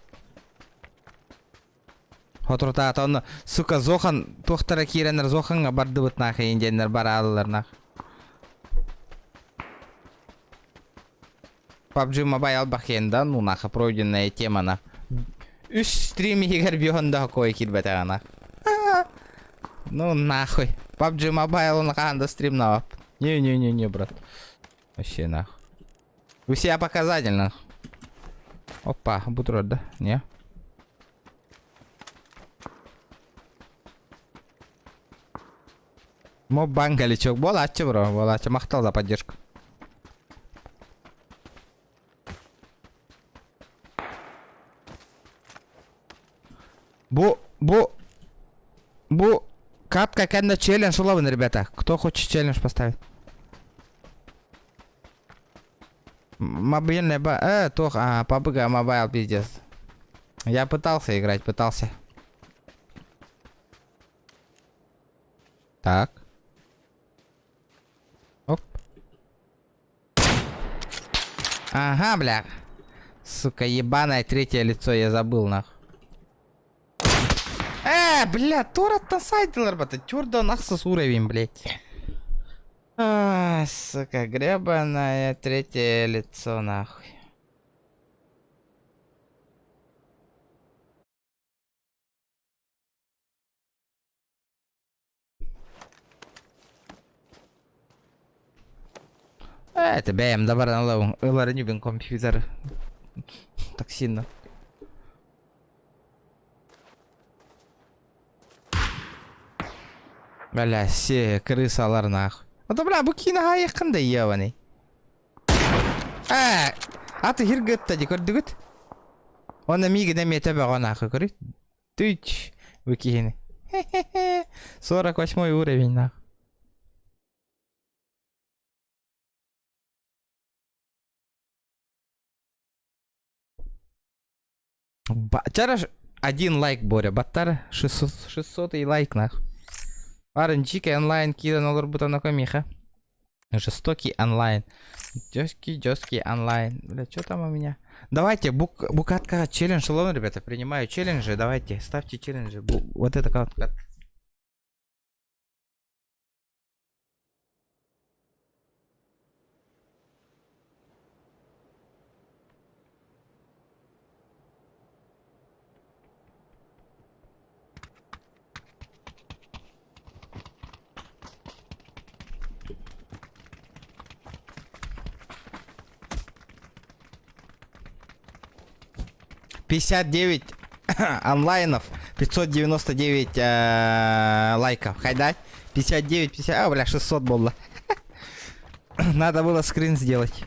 Хоторутаата онно, сука, Зохан туохтара киирэннэр Зоханҥа бардыбыт нахуй диэннэр барааллар нах. PUBG Mobile бахен да, ну нахуй пройденная тема нах. Үс стрим иһигэр биоһон да кой киирбэтэҕэ нах. Ну нахуй. PUBG Mobile он хаһан да стримнавап. Не-не-не-не, брат. Вообще нахуй. У себя показатель нах. Опа, бутрод, да? Не? Моббанк Галичок. Буолааччы бро, буолааччы. Махтал за поддержку. Бу, бу, бу катка кэннэ челлендж ылабын, ребята. Кто хочет челлендж поставить? Мобильный ба... Э, тох, а, PUBG Mobile пиздец. Я пытался играть, пытался. Так. Оп. Ага, бля. Сука, ебаное третье лицо я забыл, нах. Э, бля, Тораттан сайдылар бата. Тюрдан ахсыс уровень, блядь. А, сука, гребаное третье лицо, нахуй. Это бэйэм да баран ылабын. Ылар инибин компьютер. Так сильно. Бля, все крысалар нахуй. А то, бля, бу киинэ хаайыаххын да ебаный. Ээ, аты хиргытта ди көрдүгүт? Онно миигин эмиэ төбөҕө нахуй көрүй. Тыч, бу киһини. Хе-хе-хе. 48 уровень нахуй. Чараш один лайк, Боря. Баттар 600, 600 и лайк нах. RNG онлайн киирэн олорбута миха. Жестокий онлайн. Жесткий, жесткий онлайн. Бля, что там у меня? Давайте, бук, букатка челлендж ловим, ребята. Принимаю челленджи. Давайте, ставьте челленджи. Бу, вот это катка. 59 онлайнов, 599 э, лайков. Хайда? 59, 50, а, бля, 600 было. Надо было скрин сделать.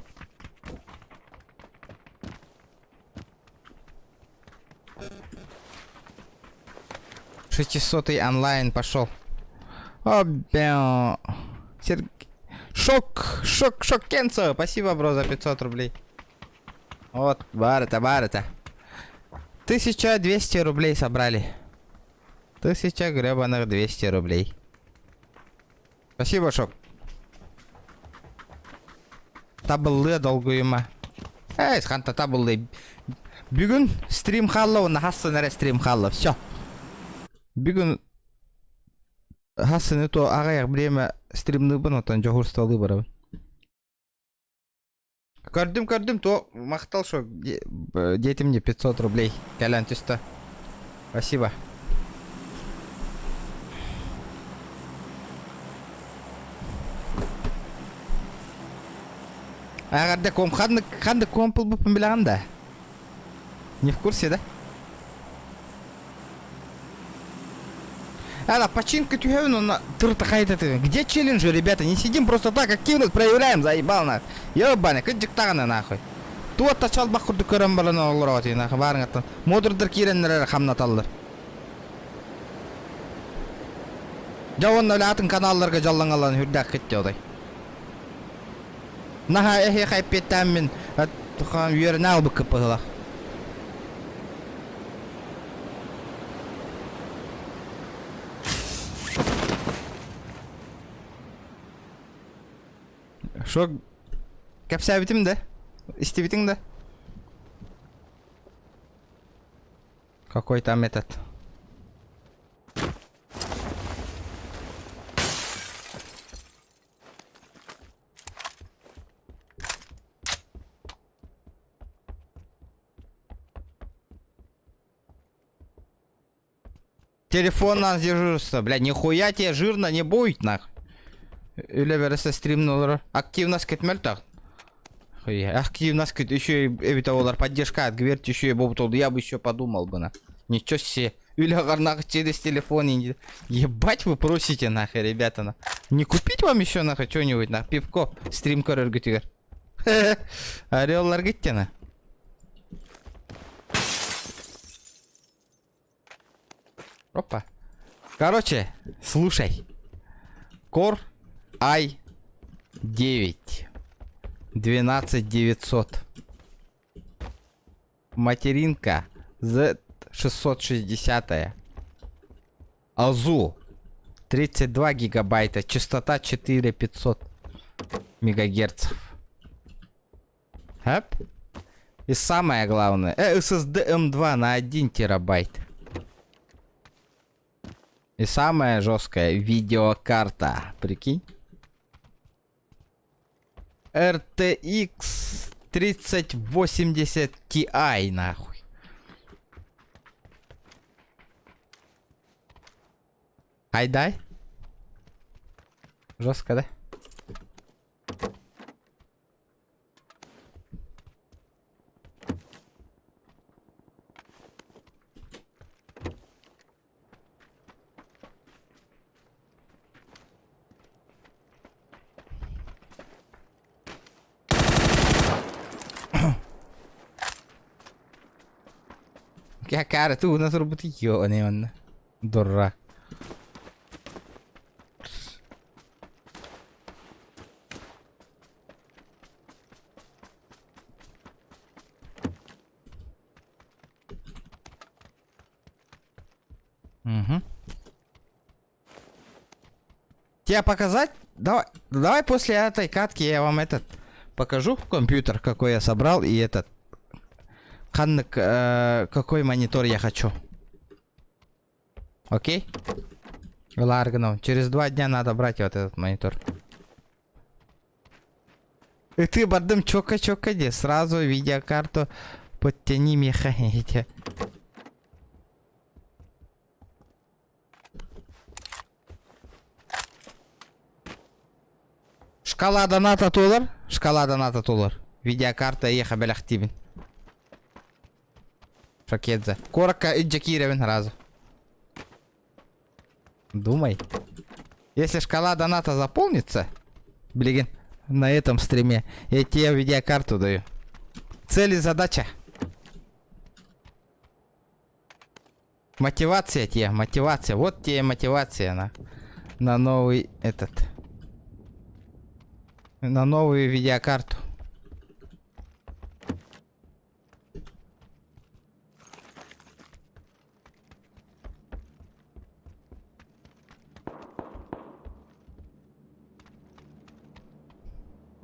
Шестисотый онлайн пошел. О, бя. Серг... Шок, шок, шок, Кенцо. Спасибо, бро, за 500 рублей. Вот, барыта, барыта. 1200 рублей собрали. Тысяча гребаных 200 рублей. Спасибо, Шок. Табыллыа долгуйума. Эй, ханта табыллый. Бүгүн стрим хаалла уонна хассын эрэ стрим хаалла. Все. Бүгүн хассыны то аҕыйах время стримныыбын оттон дьоһурстволыы барабын. Көрдүм, көрдүм, то махтал, что дети мне 500 рублей. Кэлэн түстэ. Спасибо. Аҕарда ком ханнык ханнык комп ылбыппын билэҕин да? Не в курсе, да? Ана, починка түһэбин, онно тыртахайта. Где челленджи, ребята? Не сидим просто так, активность проявляем, заебал нах. Ебаный, кыдьыктаҕына нахуй. Туот чалбах курдук көрөн баран олорот нахуй баарыңаттан. Модурдар киирэннэр хамнаталлар. Дьэ уонна атын каналларга дьаллаҥалан үрдээх китте отой. Наһаа эһиэхэ эппиэттээммин үөрэнэ албыккыт быһыылаах. Шо кэпсээбитим да? Истибитиҥ да? Какой там этот? Телефон нас дежурство, бля, нихуя тебе жирно не будет, нах. Үлэ бэрсэ стримнулар. Активность кетмел так. Хуя, активность кет еще и эбит олар поддержка от гверти еще и бобутол. Я бы еще подумал бы на. Ничего себе. Үлэ гарнах через телефон. Ебать вы просите нахуй, ребята. На. Не купить вам еще нахуй что-нибудь на пивко стрим көрөргүтүгэр. Ореллар на. Опа. Короче, слушай. Core i9 12900. Материнка Z660. ОЗУ 32 гигабайта. Частота 4500 мегагерцев. Хэп. И самое главное, SSD M2 на 1 терабайт. И самая жесткая видеокарта, прикинь. RTX 3080 Ti, нахуй. Айдай. Жестко, да? Какая ты у нас работает, ёбаный Дурак. Угу. Тебе показать? Давай, давай после этой катки я вам этот покажу компьютер, какой я собрал, и этот ханнык, какой монитор я хочу. Окей? Ларгано. Через 2 дня надо брать вот этот монитор. И ты бардым чока-чока де, сразу видеокарту подтяни механите. Шкала доната туолар. Шкала доната туолар. Видеокарта эйиэхэ бэлэхтиибин. Шокедзе. Куоракка илдьэ киирэбин сразу. Думай. Если шкала доната заполнится, блин, на этом стриме, я тебе видеокарту даю. Цель и задача. Мотивация тебе, мотивация. Вот тебе мотивация на новый этот. На новую видеокарту.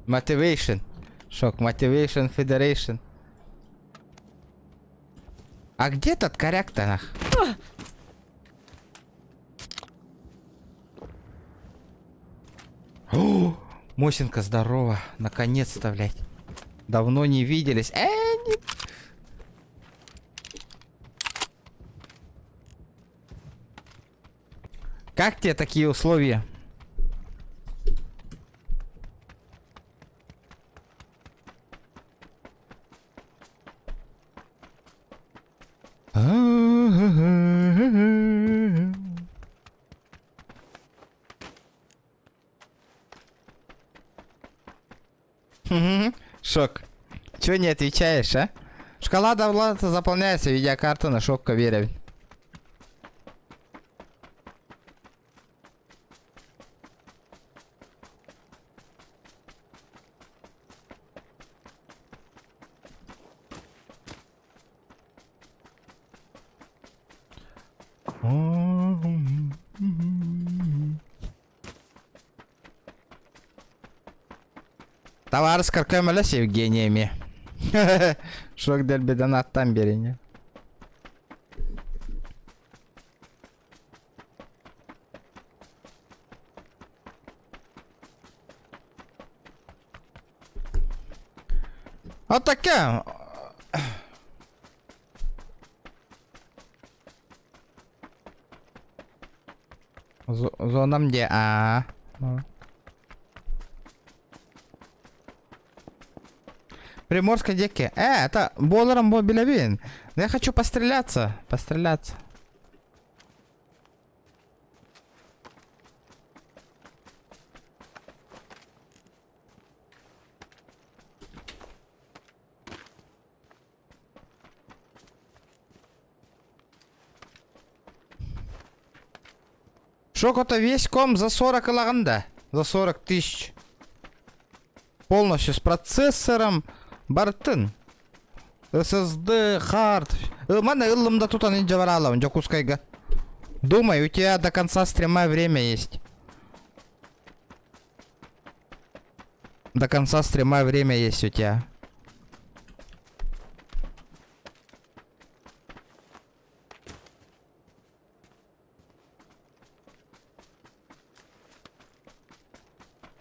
Motivation. Шок. Motivation Federation. А где этот коряк-то нах? О, Мосинка, здорово. Наконец-то, блядь. Давно не виделись. Не... Как тебе такие условия? Шок. Чего не отвечаешь, а? Шкала Довлата заполняется, видеокарта на шокка верю. Табаарыскар көмөлөс Евгения эмиэ. Шок дэлбиден аттан биэриҥэ. Вот такая. Зонам где? А. Приморской деке. Это боларом бо билебин. Я хочу постреляться. Постреляться. Шок это весь ком за 40 ылаҕын да? За 40 тысяч. Полностью с процессором бартын. SSD, хард. Маны ыллым да тутан илдьэ бараалабын Дьокуускайга. Думай, у тебя до конца стрима время есть. До конца стрима время есть у тебя.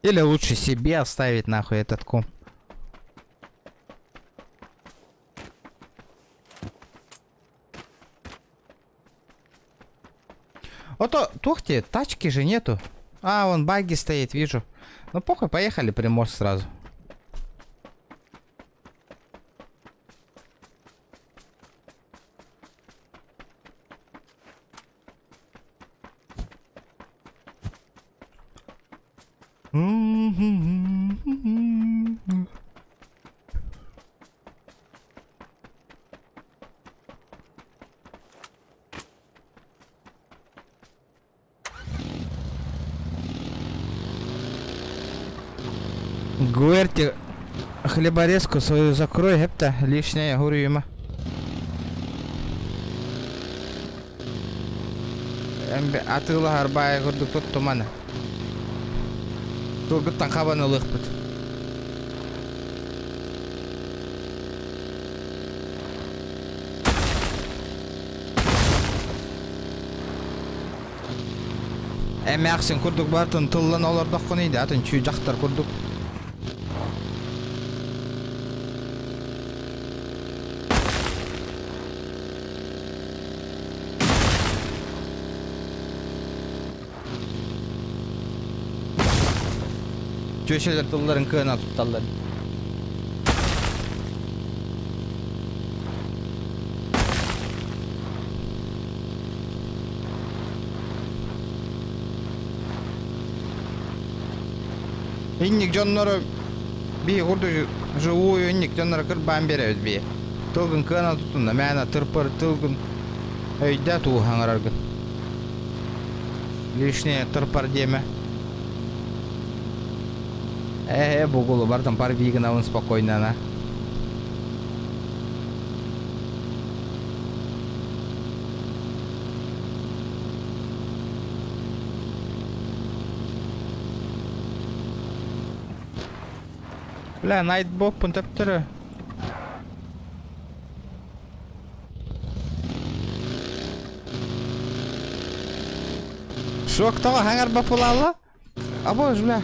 Или лучше себе оставить нахуй этот комп. Ото, тухте, тачки же нету. А, вон багги стоит, вижу. Ну похуй, поехали Приморск сразу. Гуэрти, хлеборезку свою закрой, гепта, лишняя гурюма. Атыылаһар баай курдук туттуманы. Тылгыттан хабан ылыахпыт. Эмээхсин курдук барытын тыллан олордоххун иди, атын чүй дьахтар курдук. Чүөчэлэр тылларын кыана тутталлар. Инник дьоннору бии курдук живую инник дьоннору кырбаан биэрэбит бии. Тылгын кыана тутунна, мээнэ тырпыр тылгын өйдөө туу хаҥараргын. Лишнее тырпар диэмэ. Э, бугулу бартан пар бигнабын спокойно на. Бля, найтбоппун төптөрү. Шоктаҕа хаҥарба пулаалла? Або, бля.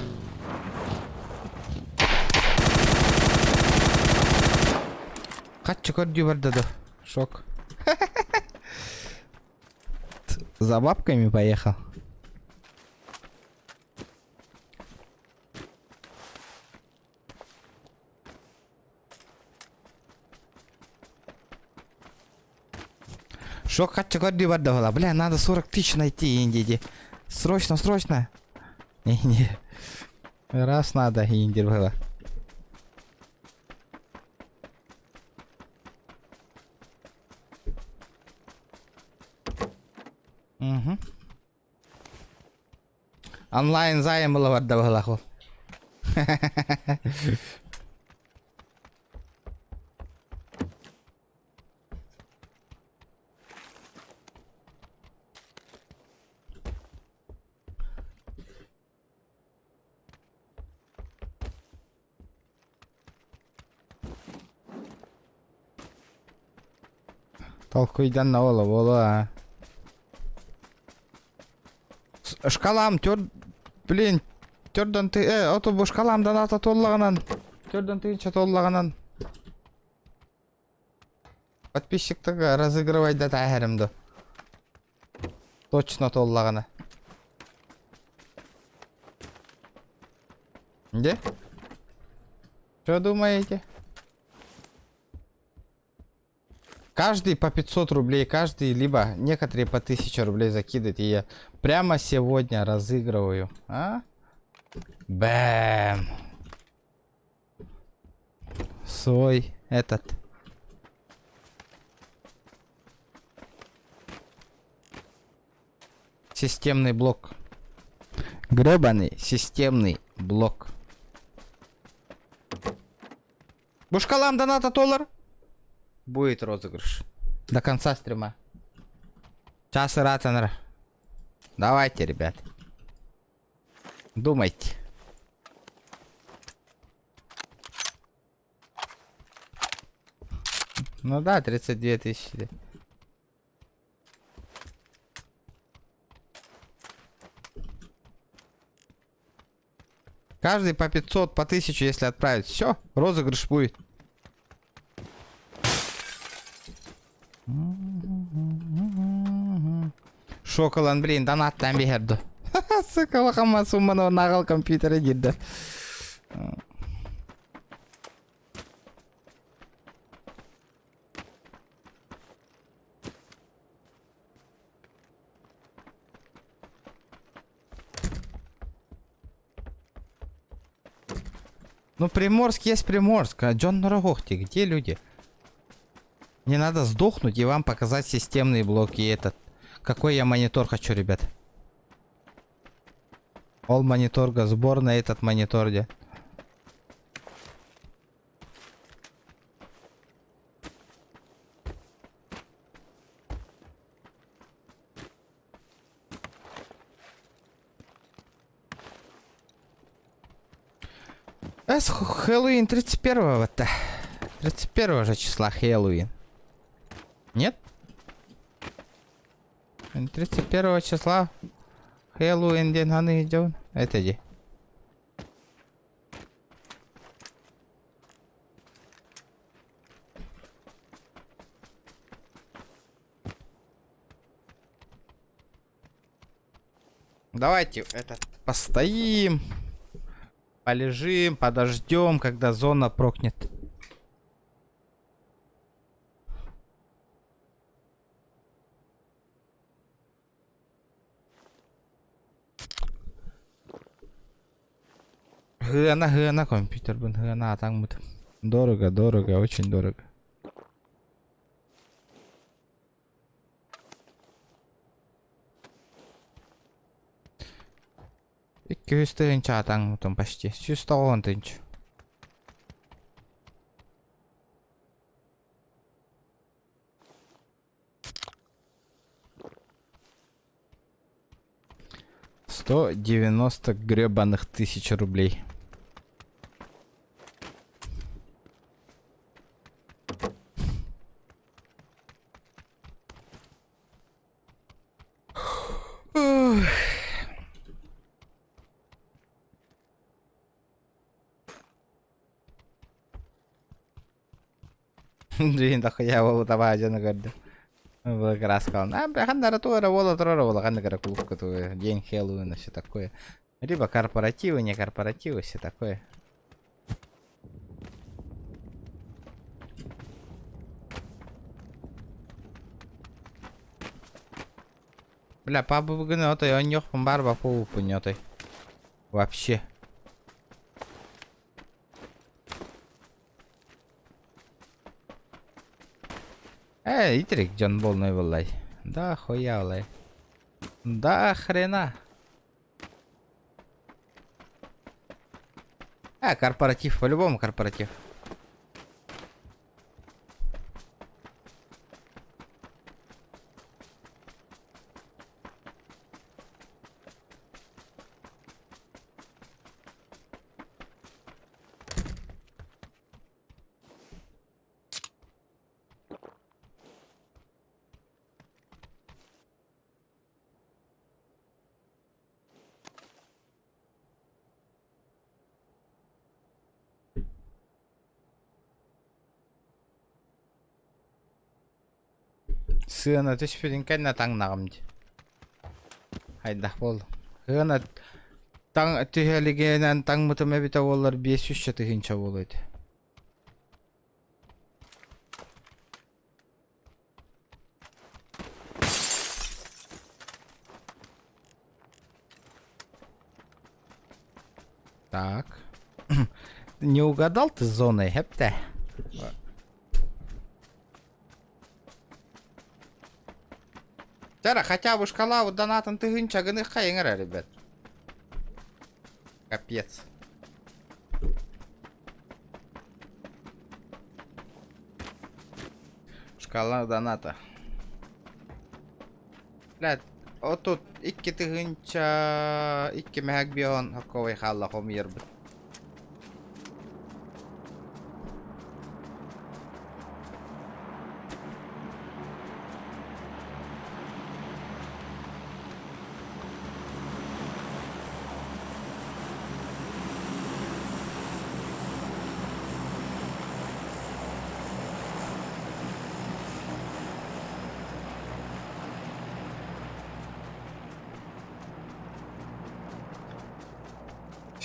Хаччы көрдүү барда да. Шок. За бабками поехал. Шок хаччы көрдүү барда була. Бля, надо 40 тысяч найти, инди Срочно, срочно. Не, не. Раз надо, индир было. Угу. Онлайн займ ыла барда быһылаах ол. Толкуйданна ола буолуо Шкалам төр блин төрдөн ты э ото бу шкалам доната туоллаҕынан төрдөн тыынча туоллаҕынан подписчиктарга разыгрывайда тааһарым до точно туоллаҕына Где? Что думаете? Каждый по 500 рублей, каждый, либо некоторые по 1000 рублей закидывают. И я прямо сегодня разыгрываю. А? Бэм. Свой этот. Системный блок. Гребаный системный блок. Бушкалам доната доллар. Будет розыгрыш. До конца стрима. Час ыраатан Давайте, ребят. Думайте. Ну да, 32 тысячи. Каждый по 500, по 1000, если отправить. Все, розыгрыш будет. Шоколан, блин, донаттан биһэр ду. Сука, улахан сумманы наҕал компьютера диирдэ. Ну, Приморск есть Приморск. А Джон Рогохти, где люди? Мне надо сдохнуть и вам показать системные блоки и этот. Какой я монитор хочу, ребят. Ол мониторга, сбор на этот монитор где. С Хэллоуин 31-го-то. 31 же числа Хэллоуин. Нет? 31 числа Хэллоуин диэн ханы идет. Это где? Давайте этот постоим. Полежим, подождем, когда зона прокнет. Гына, гына компьютер, гына, а там Дорого, дорого, очень дорого. Икки тыһыынча атаҥмытым почти. Сүүс тоҕуон тыһыынча. 190 гребаных тысяч рублей. Блин, дохуя уолу табаа дьону көрдүм. Краскалан. А, бля, ханна туора уола турара уола, ханна кара клубка туга, день Хэллоуина, все такое. Либо корпоративы, не корпоративы, все такое. Бля, папа бүгүн отой онньохпун бар бапууппун отой. Вообще. Э, итирик дьон буолнай буоллай. Да, хуя олай. Да хрена. А, корпоратив, по-любому корпоратив. Сыана түспүтүн кэннэ таҥнаҕым дии. Хайдах буолла? Сыана таҥ түһэлигинэн таҥмытым эбитэ буоллар 500 тыһыынча буолуо этэ. Так. Не угадал ты с зоной, хепте? Тара, хотя бы шкала донатом тыһыынча гыныхха эҥэрэ, ребят. Капец. Шкала доната. Блядь, отут икки тыһыынча икки мэһэк бион хокковай хаалла хомуйарбыт.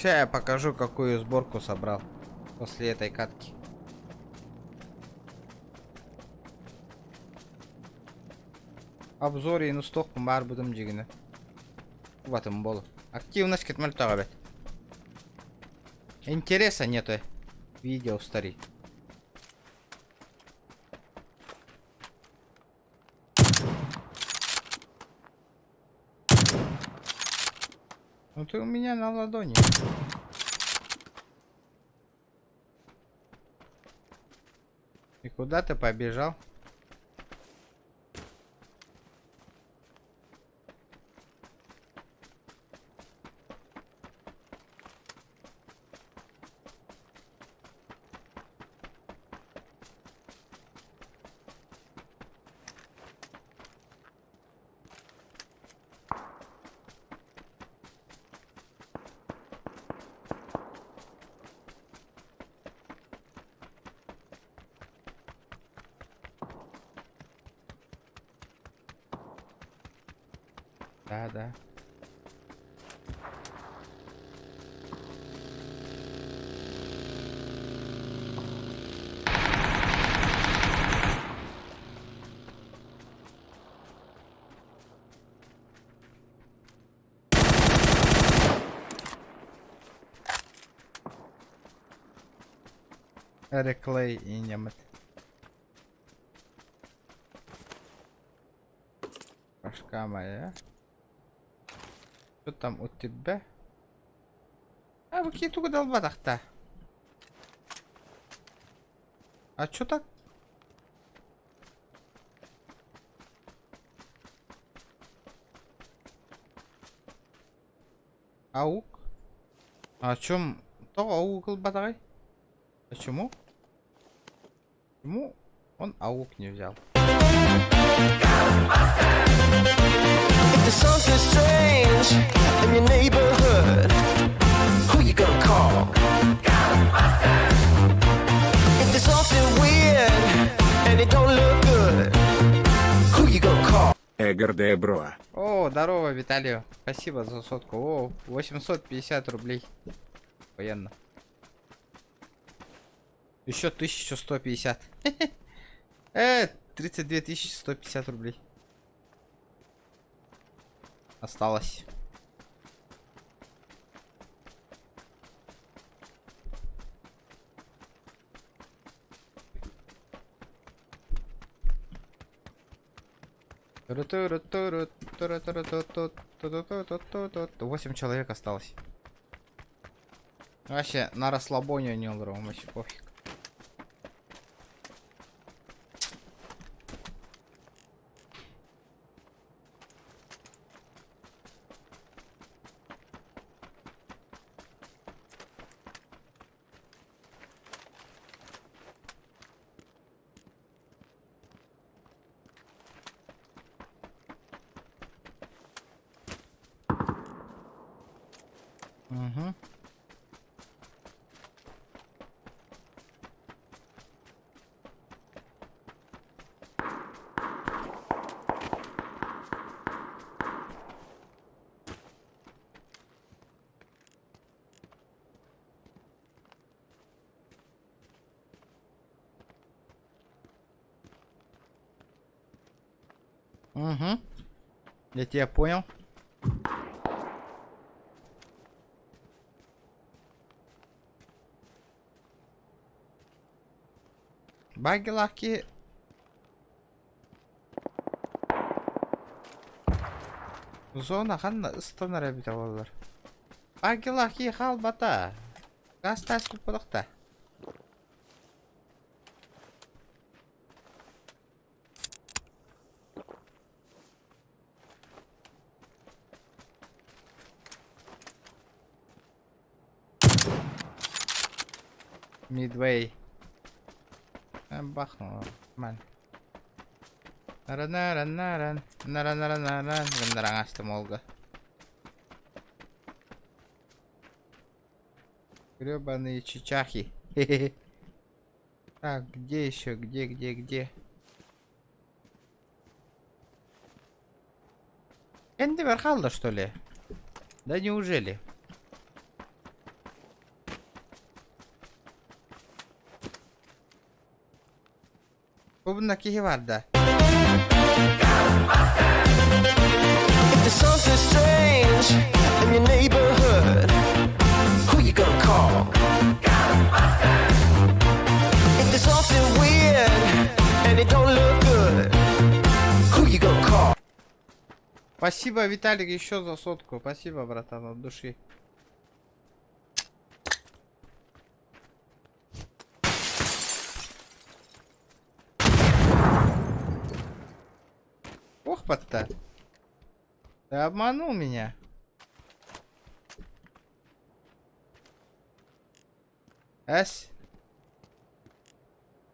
Сейчас я покажу, какую сборку собрал после этой катки. Обзор устуохпун баар будум дьигини. Убатым болу. Активность кетмел бет. Интереса нету. Видео стари. Ну ты у меня на ладони. И куда ты побежал? Да, да. Реклей и немет. Башка моя. Что там у тебя? А, вы какие долбатах-то? А чё так? Аук? А о чем? То аук батарей? Почему? Почему он аук не взял? If there's something strange in your neighborhood, who you gonna call? If there's something weird and it don't look good, who you gonna call? Эгерде бро. О, здорово, Виталию. Спасибо за сотку. О, 850 рублей. Военно. Еще 1150. 32 150 рублей. Осталось. Восемь человек осталось. Вообще, на расслабоне не олором, вообще пофиг. Угу. Угу. Я тебя понял. Баги Зона ханна ыстанар эбитэ буоллар. Багилахи хаалбата. Газ таас куппатахта. Мидвей. Бахнула. Нормально. Наран-наран-наран. Наран-наран-наран. Нараҥастым олга. Гребаные чичахи. Так, где еще? Где, где, где? Энди Верхалда, что ли? Да неужели? Бу киһи бар да. If there's something strange in your neighborhood, who you gonna call? If there's something weird and it don't look good, who you gonna call? Спасибо, Виталик, еще за сотку. Спасибо, братан, от души. Ох, подта. Ты обманул меня. Эс.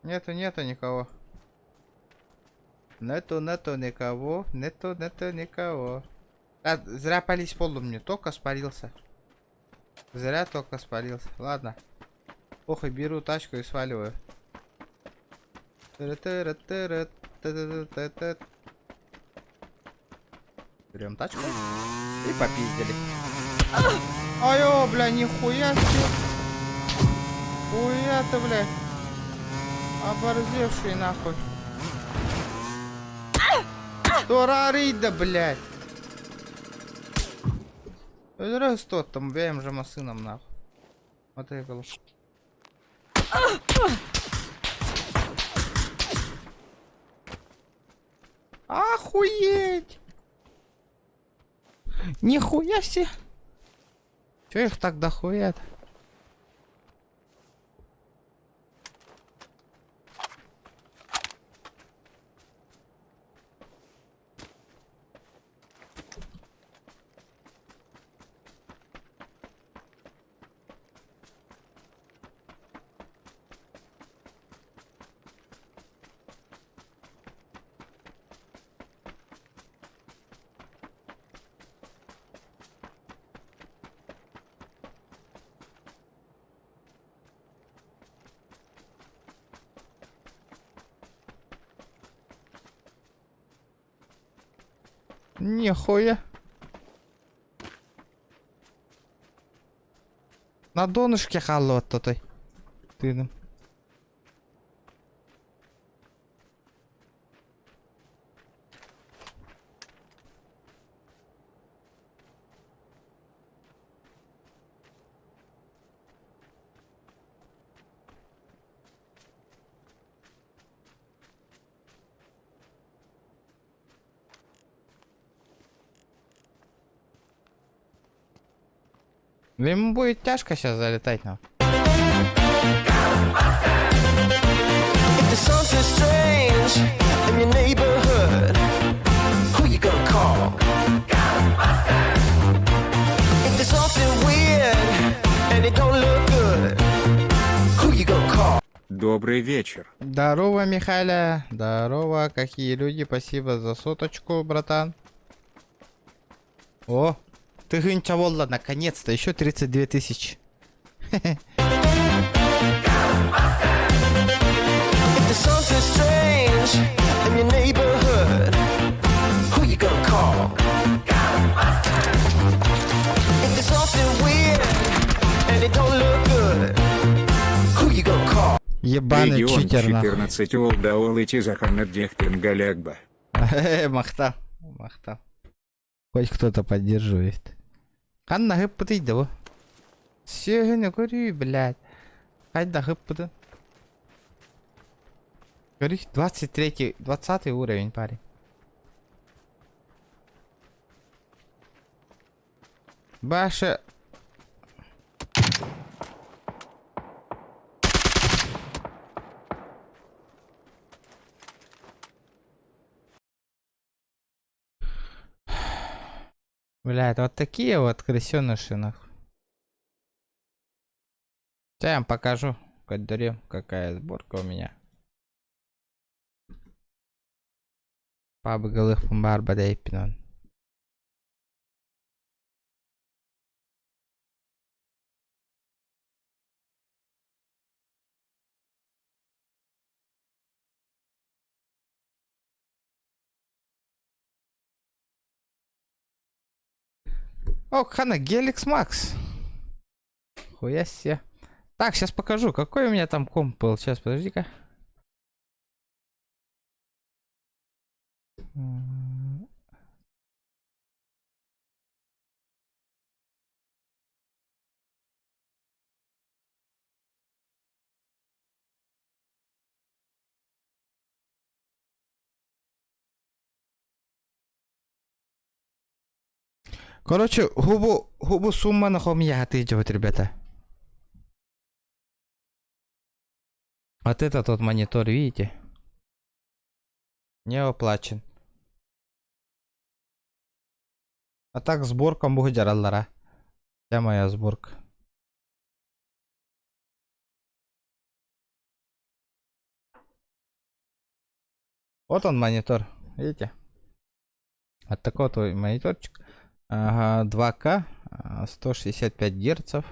Нету, нету никого. Нету, нету никого. Нету, нету никого. А, зря пались полу мне. Только спалился. Зря только спалился. Ладно. Похуй, беру тачку и сваливаю. Берем тачку и попиздили. Ай, о, бля, нихуя себе. Хуя ты, бля. Оборзевший нахуй. Турарида, блядь. Растот там, бэм же сыном нахуй. Мотоцикл. Охуеть! Нихуя себе! Чё их так дохуя? Нихуя. На донышке халот той. Ты. Ну, ему будет тяжко сейчас залетать нам. If there's something strange in your neighborhood, who you gonna call? If there's something weird and it don't look good, who you gonna call? Добрый вечер. Здорово, Михаля. Здорово, какие люди. Спасибо за соточку, братан. О, ты гынча наконец-то. Еще 32 тысячи. If there's something strange in your neighborhood, who you gonna call? If there's something weird and it don't look good, who you gonna call? Ебаный Регион читер, нахуй. 14 Олдаол и Тизаханаддехтингалягба. Махта. Махта. Хоть кто-то поддерживает. Ханна хыппытый да бу. Сүөһүнү көрүүй, блядь. Хайда хыппыты. Көрүүй, 23 20 уровень, парень. Баша. Блядь, вот такие вот крысеныши, нахуй. Сейчас я вам покажу, кадре, какая сборка у меня. Пабы барба дейпинон. О, хана, Геликс Макс. Хуя себе. Так, сейчас покажу, какой у меня там комп был. Сейчас, подожди-ка. Короче, губу, губу сумма на хом я вот, ребята. Вот этот вот монитор, видите? Не оплачен. А так сборка бугдяраллара. Вся моя сборка. Вот он монитор, видите? Вот такой вот мониторчик. Ага, 2К, 165 герцев.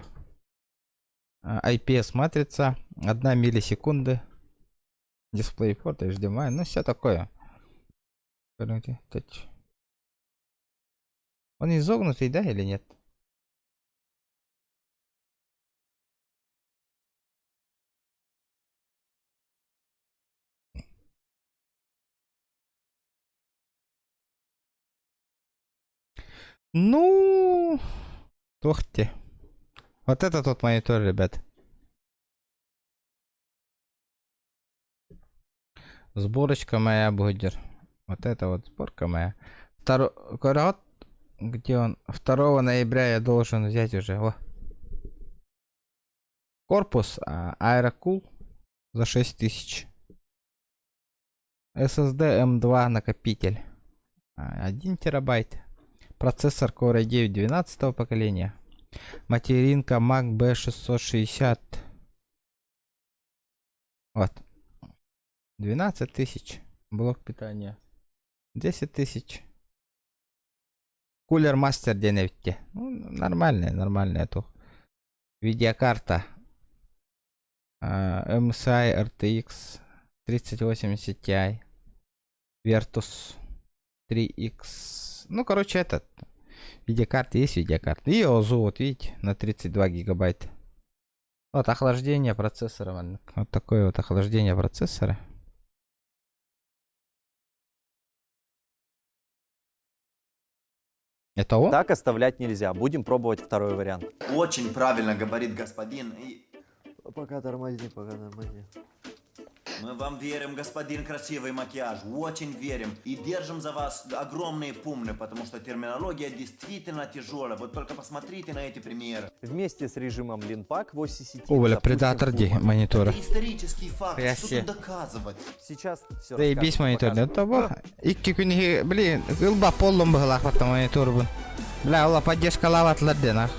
IPS матрица, 1 миллисекунды. DisplayPort, HDMI, ну все такое. Он изогнутый, да, или нет? Ну, тухте. Вот это тот монитор, ребят. Сборочка моя будет. Вот это вот сборка моя. Второ... Где он? 2 ноября я должен взять уже. О. Корпус Aerocool за 6000. SSD M2 накопитель. 1 терабайт. Процессор Core i9 12 поколения. Материнка Mac B660. Вот. 12 тысяч. Блок питания. 10 тысяч. Кулер Мастер 9. Ну, нормальная, нормальная тут. Видеокарта. MSI RTX 3080 Ti. Vertus 3X. Ну, короче, этот. Видеокарта есть видеокарта. И ОЗУ, вот видите, на 32 гигабайта. Вот охлаждение процессора. Вот такое вот охлаждение процессора. Это он? Так оставлять нельзя. Будем пробовать второй вариант. Очень правильно говорит господин. И Пока тормози, пока тормози. Мы вам верим, господин красивый макияж, очень верим. И держим за вас огромные пумны, потому что терминология действительно тяжелая. Вот только посмотрите на эти примеры. Вместе с режимом Linpack в оси сети О, бля, запустим предатор ди Furman. монитора. Это исторический факт, Я что се. тут доказывать? Сейчас все Заебись монитор, да того. Икки күн иһи, блин, ылба поллом быһылаах батта мониторбун. Бля, ола поддержкалаабатылар дии нах.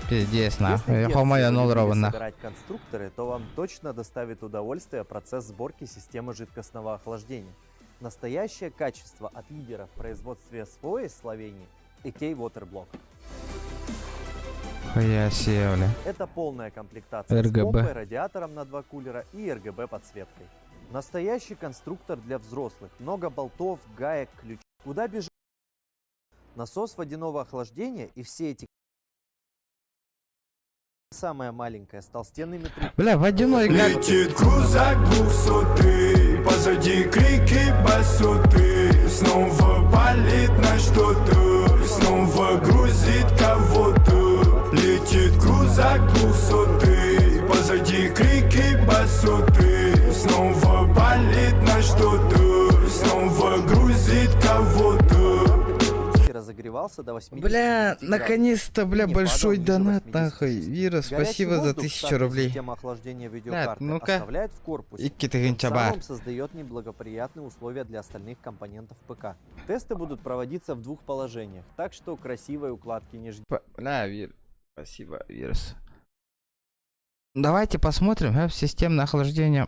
Пиздец, нах. Если в Хомойон детстве вы любили олоробун нах. собирать конструкторы, то вам точно доставит удовольствие процесс сборки системы жидкостного охлаждения. Настоящее качество от лидера в производстве СВО из Словении EK Waterblock. Хуя себе, бля. Это полная комплектация с RGB. помпой, радиатором на два кулера и RGB подсветкой. Настоящий конструктор для взрослых. Много болтов, гаек, ключей. Куда бежать? Насос водяного охлаждения и все эти самая маленькая с толстенными трубками. Бля, водяной гад. Летит крузак двухсотый, позади крики басоты. Снова палит на что-то, снова грузит кого-то. Летит крузак двухсотый, позади крики басоты. Снова палит на что-то, снова грузит кого-то. Разогревался до 89 Бля, градусов. наконец-то, бля, И не большой падал ниже донат, 86. нахуй. Вира, Горячий спасибо за воздух 1000 штатная рублей. Система охлаждения видеокарты ну-ка. оставляет в корпусе. Икки Тем тыгынча баар. самым создает неблагоприятные условия для остальных компонентов ПК. Тесты будут проводиться в двух положениях, так что красивой укладки не ждите. Бля, Вир, спасибо, Вирус. Давайте посмотрим, а, системное охлаждение.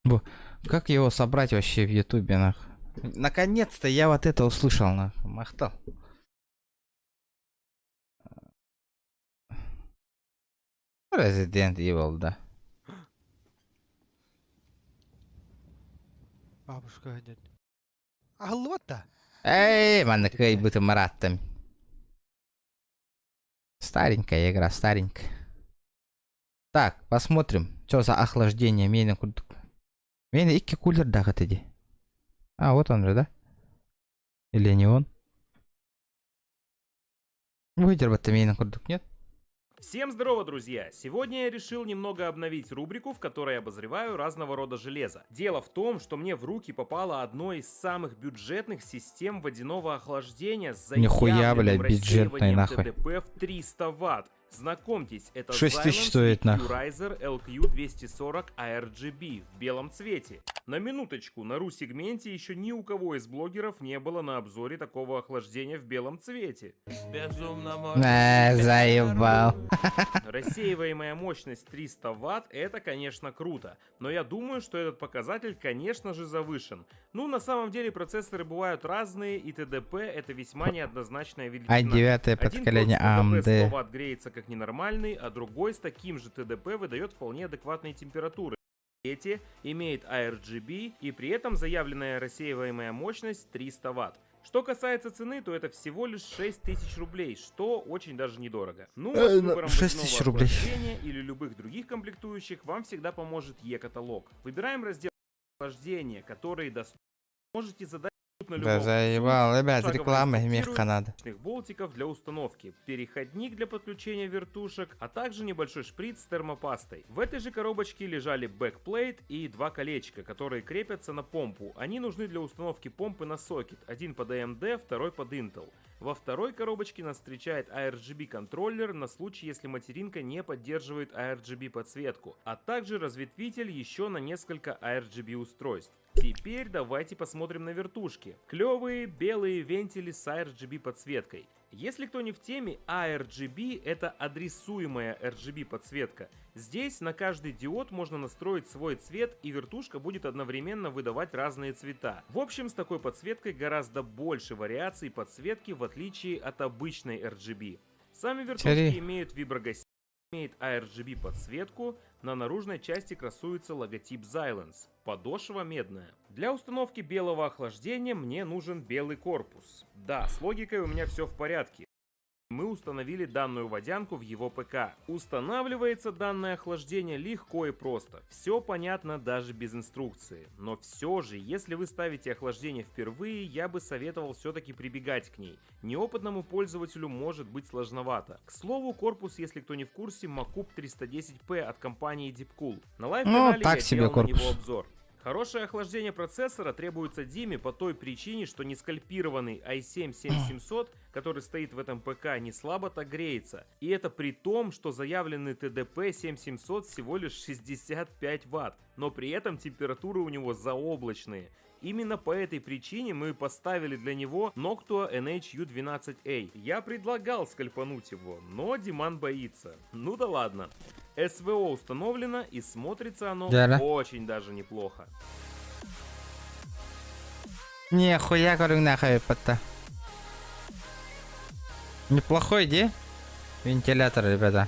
Бу, как его собрать вообще в Ютубе, нах? Наконец-то я вот это услышал, нах. Махтал. Resident Evil, да. Бабушка дед. Аһыллыбат Эй, маннык быты мараттым. Старенькая игра, старенькая. Так, посмотрим, что за охлаждение миэнэ курдук. Миэнэ икки кулердаах дии. А, вот он же, да? Или не он? Выдербат миэнэ курдук, нет? Всем здорово, друзья! Сегодня я решил немного обновить рубрику, в которой обозреваю разного рода железо. Дело в том, что мне в руки попало одно из самых бюджетных систем водяного охлаждения с Нихуя, заявленным блядь, бюджетный, рассеиванием нахуй. ТДП в 300 ватт. Знакомьтесь, это 6 тысяч Xilence стоит, нахуй. Riser LQ240 ARGB в белом цвете. На минуточку, на ру-сегменте еще ни у кого из блогеров не было на обзоре такого охлаждения в белом цвете. Заебал. Рассеиваемая мощность 300 ватт — это, конечно, круто, но я думаю, что этот показатель, конечно же, завышен. Ну, на самом деле процессоры бывают разные, и ТДП это весьма неоднозначная величина. А девятое Один поколение проц с ТДП AMD. 100 ватт греется как ненормальный, а другой с таким же ТДП выдает вполне адекватные температуры. Эти имеет ARGB и при этом заявленная рассеиваемая мощность 300 ватт. Что касается цены, то это всего лишь 6000 рублей, что очень даже недорого. Ну, а с Ну, выбором 6 тысяч водяного рублей. охлаждения или любых других комплектующих вам всегда поможет e-каталог. Выбираем раздел охлаждения, который доступен. Можете задать на Да любом заебал, ребят, шагово реклама инструктирую мягко надо. различных болтиков для установки, переходник для подключения вертушек, а также небольшой шприц с термопастой. В этой же коробочке лежали backplate и два колечка, которые крепятся на помпу. Они нужны для установки помпы на сокет, один под AMD, второй под Intel. Во второй коробочке нас встречает ARGB контроллер на случай, если материнка не поддерживает ARGB подсветку, а также разветвитель еще на несколько ARGB устройств. Теперь давайте посмотрим на вертушки. Клевые белые вентили с ARGB подсветкой. Если кто не в теме, ARGB — это адресуемая RGB подсветка. Здесь на каждый диод можно настроить свой цвет, и вертушка будет одновременно выдавать разные цвета. В общем, с такой подсветкой гораздо больше вариаций подсветки, в отличие от обычной RGB. Сами вертушки Смотри. имеют виброгаситель, имеет ARGB подсветку, на наружной части красуется логотип Xilence, подошва медная. Для установки белого охлаждения мне нужен белый корпус. Да, с логикой у меня все в порядке. Мы установили данную водянку в его ПК. Устанавливается данное охлаждение легко и просто. Все понятно даже без инструкции. Но все же, если вы ставите охлаждение впервые, я бы советовал все-таки прибегать к ней. Неопытному пользователю может быть сложновато. К слову, корпус, если кто не в курсе, Macube 310P от компании Deepcool. На live-канале Ну, так я себе делал на корпус. него обзор. Хорошее охлаждение процессора требуется Диме по той причине, что нескальпированный i7 7700, который стоит в этом ПК, не слабо так греется. И это при том, что заявленный ТДП 7700 всего лишь 65 ватт, но при этом температуры у него заоблачные. Именно по этой причине мы поставили для него Noctua NHU12A. Я предлагал скальпануть его, но Диман боится. Ну да ладно. СВО установлено, и смотрится оно Дьэ. очень даже неплохо. Нихуя көрүҥнээх эбит. Неплохой, дии? Вентилятор, ребята.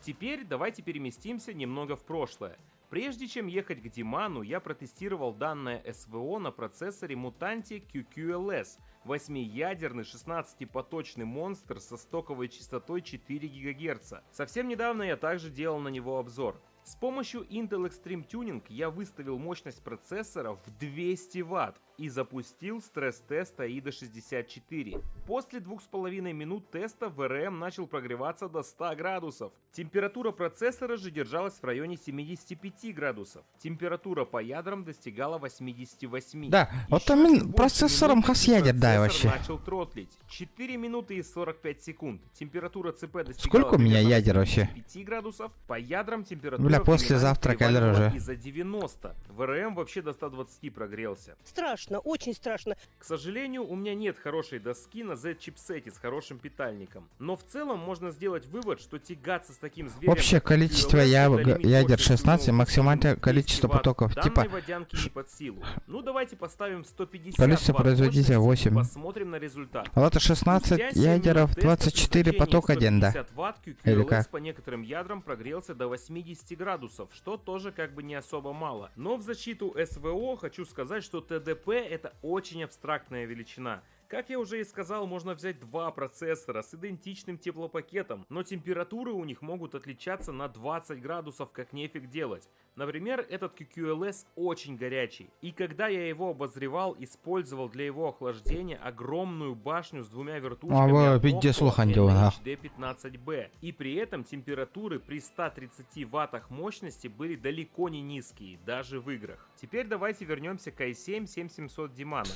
Теперь давайте переместимся немного в прошлое. Прежде чем ехать к Диману, я протестировал данное СВО на процессоре Мутанте QQLS, восьмиядерный 16-поточный монстр со стоковой частотой 4 ГГц. Совсем недавно я также делал на него обзор. С помощью Intel Extreme Tuning я выставил мощность процессора в 200 Вт и запустил стресс-тест AIDA 64. После 2,5 минут теста ВРМ начал прогреваться до 100 градусов. Температура процессора же держалась в районе 75 градусов. Температура по ядрам достигала 88. Да, вот Еще там чуть больше процессором минуты, хас ядер, да, процессор вообще. начал тротлить. 4 минуты и 45 секунд. Температура ЦП достигала Сколько у меня примерно ядер вообще? 85 градусов. По ядрам температура Бля, послезавтра временами калер переваливала уже. и за 90. ВРМ вообще до 120 прогрелся. Страшно, очень страшно. К сожалению, у меня нет хорошей доски на Z-чипсете с хорошим питальником. Но в целом можно сделать вывод, что тягаться с таким зверем, Общее как количество QLS, когда лимит ядер мощности 16, у него максимальное 200 количество ватт, потоков. данной Типа водянки не под силу. Ну давайте поставим 150 Количество ватт производителя мощности и 8. посмотрим на результат. Вот это 16 Спустя 7 ядеров, минут теста 24 при поток значении 1, да. 150 ватт Или QQLS как? по некоторым ядрам прогрелся до 80 градусов, что тоже как бы не особо мало. Но в защиту СВО хочу сказать, что ТДП это очень абстрактная величина. Как я уже и сказал, можно взять два процессора с идентичным теплопакетом, но температуры у них могут отличаться на 20 градусов, как нефиг делать. Например, этот QQLS очень горячий. И когда я его обозревал, использовал для его охлаждения огромную башню с двумя вертушками А, от пиздец, Noctua слухан дело, нах. NHD15B. И при этом температуры при 130 ваттах мощности были далеко не низкие, даже в играх. Теперь давайте вернемся к i7 7700 Димана.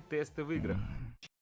Тесты в играх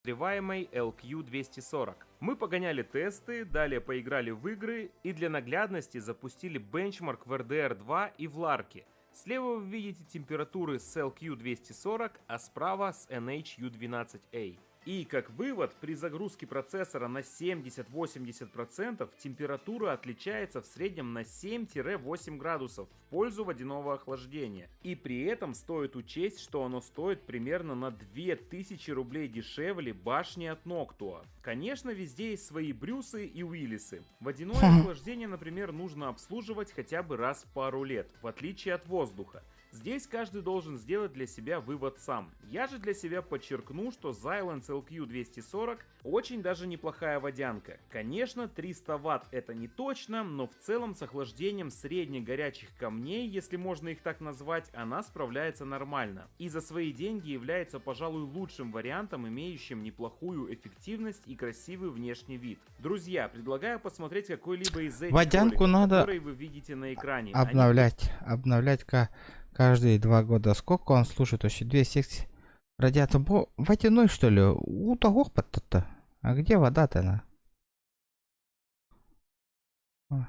обозреваемой LQ240. Мы погоняли тесты, далее поиграли в игры и для наглядности запустили бенчмарк в RDR 2 и в Ларке. Слева вы видите температуры с LQ240, а справа с NHU12A. И как вывод, при загрузке процессора на 70-80% температура отличается в среднем на 7-8 градусов в пользу водяного охлаждения. И при этом стоит учесть, что оно стоит примерно на 2000 рублей дешевле башни от Noctua. Конечно, везде есть свои Брюсы и Уиллисы. Водяное охлаждение, например, нужно обслуживать хотя бы раз в пару лет, в отличие от воздуха. Здесь каждый должен сделать для себя вывод сам. Я же для себя подчеркну, что Xilence LQ240 очень даже неплохая водянка. Конечно, 300 ватт это не точно, но в целом с охлаждением средних горячих камней, если можно их так назвать, она справляется нормально. И за свои деньги является, пожалуй, лучшим вариантом, имеющим неплохую эффективность и красивый внешний вид. Друзья, предлагаю посмотреть какой-либо из этих Водянку роликов, надо которые вы видите на экране. Они обновлять каждые 2 года. Сколько он служит вообще? Две секции. Радиатор. Водяной, что ли? У того то. А где вода-то на? А.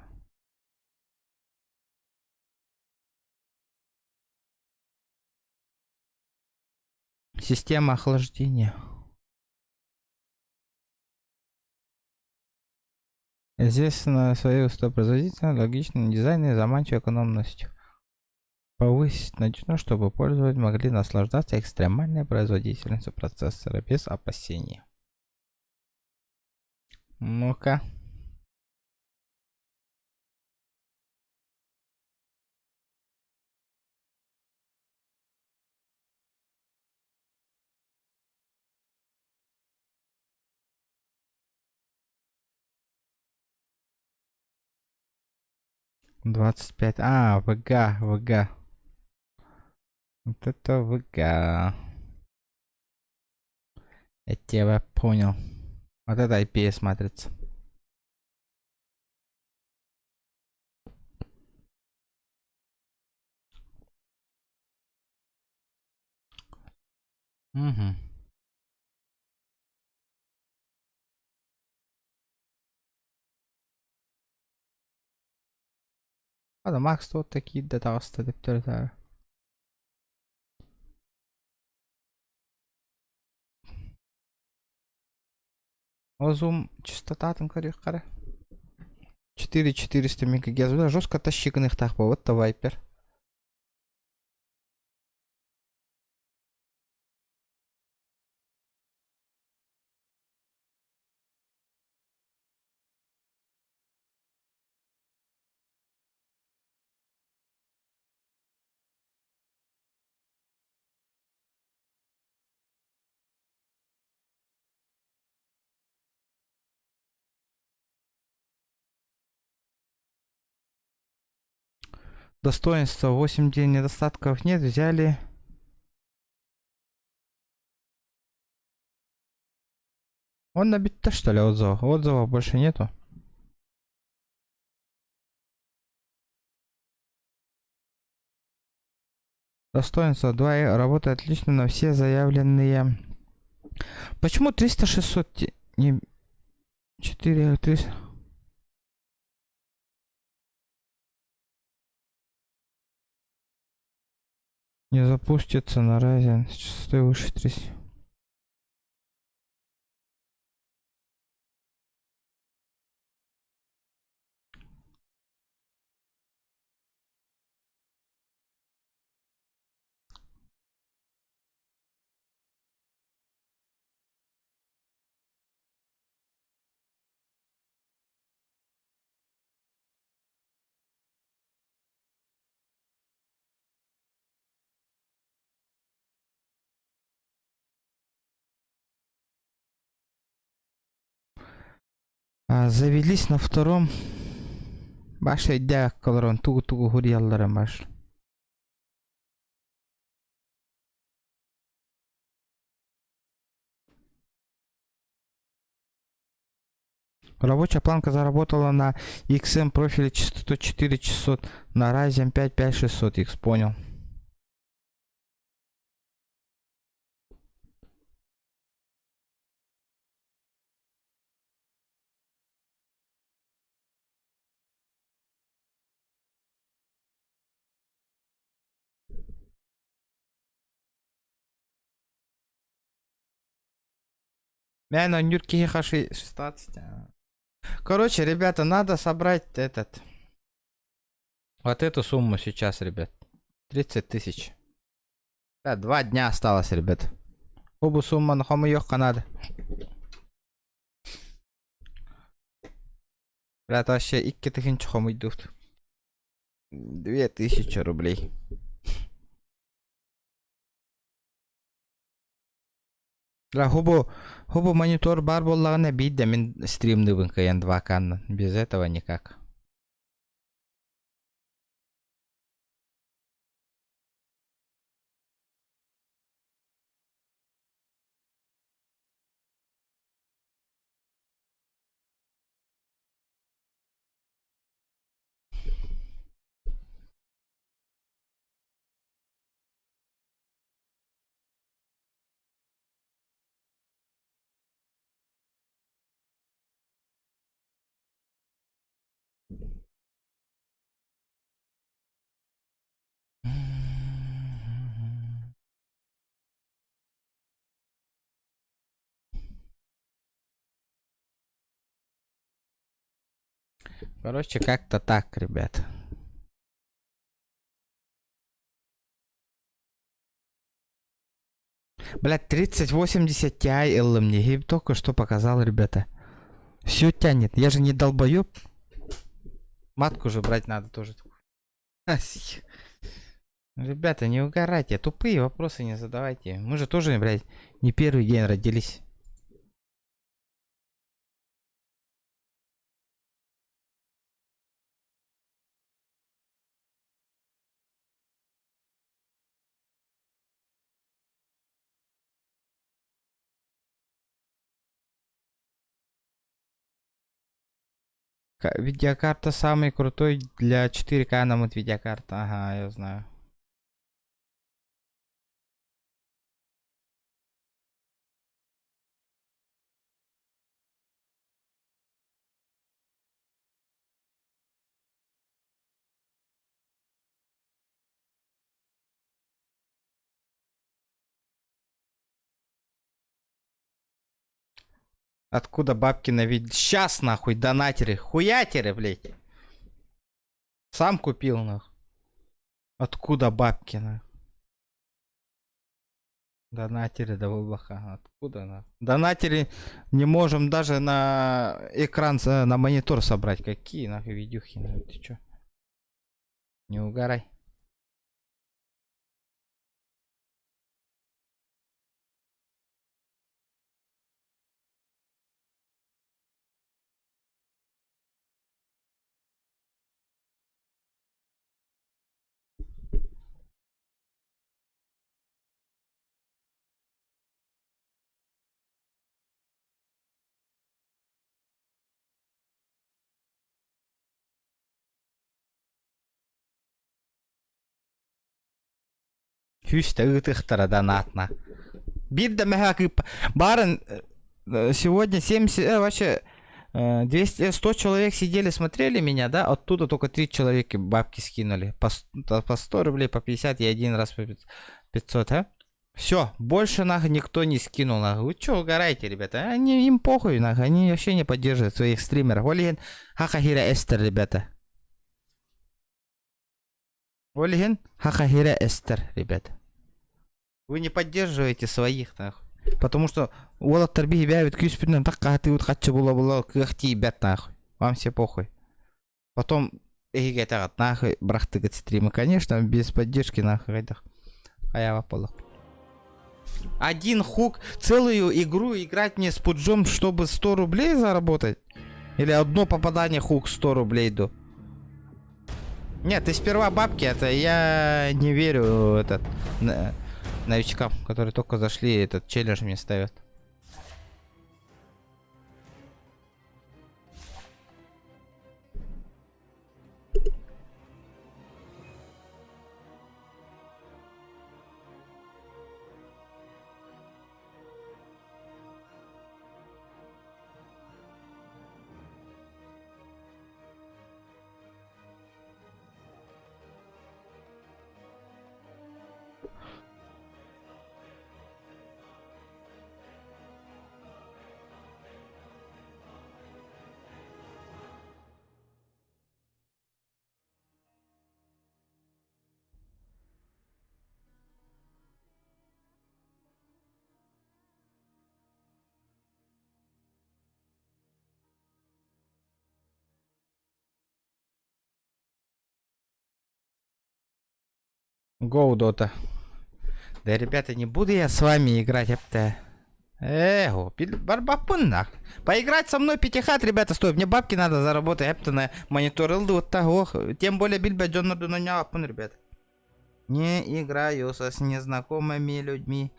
Система охлаждения. Здесь на свою производительность, логичный дизайн и заманчивой экономностью. Повысить надежность, чтобы пользователи могли наслаждаться экстремальной производительностью процессора без опасений. Ну-ка. 25. А, ВГ, ВГ. Вот это ВГ. Я тебя понял. Вот это IPS матрица. Угу. Ада Макс вот такие да таҕыста төптөрү Озум частотатын көрүөххэ эрэ. 4400 мегагерц. Бля, жестко тащи гыныахтаах буолбут да вайпер. Достоинство 8 дней недостатков нет, взяли. Он набит-то что ли отзывов? Отзывов больше нету. Достоинство 2 работает отлично на все заявленные. Почему 300 600 не 4 300? Не запустится на Ryzen с частотой выше 30. А, завелись на втором. Баша идя колорон тугу-тугу хурияллара баш. Рабочая планка заработала на XM профиле частотой 4600, на Ryzen 5 5600X, понял. Мя Нюрки 16. Короче, ребята, надо собрать этот. Вот эту сумму сейчас, ребят. 30 тысяч. Да, 2 дня осталось, ребят. Оба сумма на надо. Ребята, вообще, 2000 хомуйдут. 2000 рублей. Да, хобо, хобо монитор баар буоллаҕына биирдэ мин стримныыбын кыайан 2К без этого никак. Короче, как-то так, ребят. Блять, 3080 Ti ыллым не только что показал, ребята. Все тянет. Я же не долбоеб. Матку же брать надо тоже. Ребята, не угорайте, тупые вопросы не задавайте. Мы же тоже, блядь, не первый день родились. Видеокарта самый крутой для 4К нам вот видеокарта. Ага, я знаю. Откуда бабки на вид... Сейчас нахуй, донатеры, хуятеры, блядь. Сам купил нахуй. Откуда бабки нахуй? Донатеры да выбаха. Откуда нахуй? Донатеры не можем даже на экран, на монитор собрать. Какие нахуй видюхи? Нахуй? Ты чё? Не угорай. Күүстэ ыытыахтара донатна. Биир да мэһэ кыып баарын сегодня 70 вообще 200 100 человек сидели смотрели меня да оттуда только 3 человека бабки скинули по по 100 рублей по 50 и один раз по 500 а все больше нахуй никто не скинул нахуй вы чё угораете ребята они им похуй нахуй они вообще не поддерживают своих стримеров ол иһин Саха сирэ эстэр ребята ол иһин Саха сирэ эстэр ребята Вы не поддерживаете своих, нахуй. Потому что уолаттар биһи бэйэбит күүспүтүнэн так хаһытыыбыт хаччы була-була кыах тиийбэт нахуй. Вам все похуй. Потом эһиги этэҕит нахуй бырахтыгыт стримы. Конечно, без поддержки нахуй хайдах. Хайаба буоллах. Один хук, целую игру играть мне с пуджом, чтобы 100 рублей заработать? Или одно попадание хук 100 рублей до? Нет, ты сперва бабки, это я не верю этот новичкам, которые только зашли, этот челлендж мне ставят. Go, Dota. Да, ребята, не буду я с вами играть, апта. Эх, барбапын нах. Поиграть со мной пятихат, ребята, стой, мне бабки надо заработать, апта на монитор ылды ох, тем более билбэт дьоннордун ребят. Не играю со с незнакомыми людьми.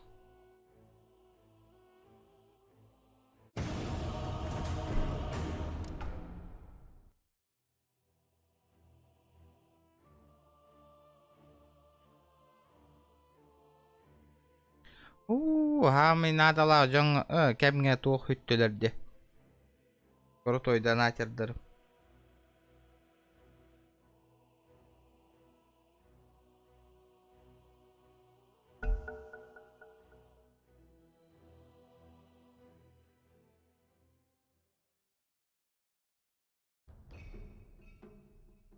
Уу, хаамый наадалаах дьон кэмҥэ туох үттүлэр дии. Крутой донатердар.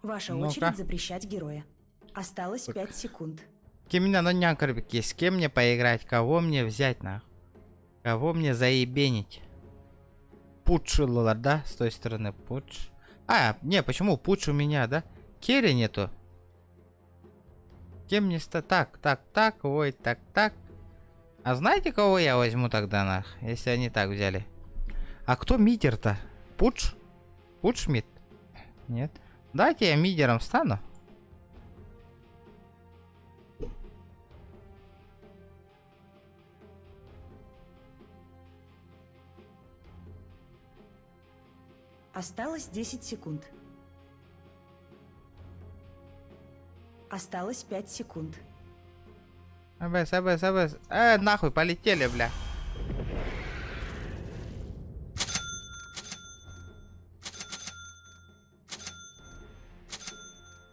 Ваша Ну-ка. очередь запрещать героя. Осталось Так. 5 секунд. Кем на нянкарбике, с кем мне поиграть, кого мне взять нахуй? Кого мне заебенить? Пудж ыллылар, да? С той стороны пудж. А, не, почему пудж у меня, да? Керри нету. Кем не ста... Так, так, так, ой, так, так. А знаете, кого я возьму тогда, нах? Если они так взяли. А кто мидер-то? Пудж? Пудж мид? Нет. Дайте я мидером стану. Осталось 10 секунд. Осталось 5 секунд. АБС, АБС, АБС. Нахуй, полетели, бля.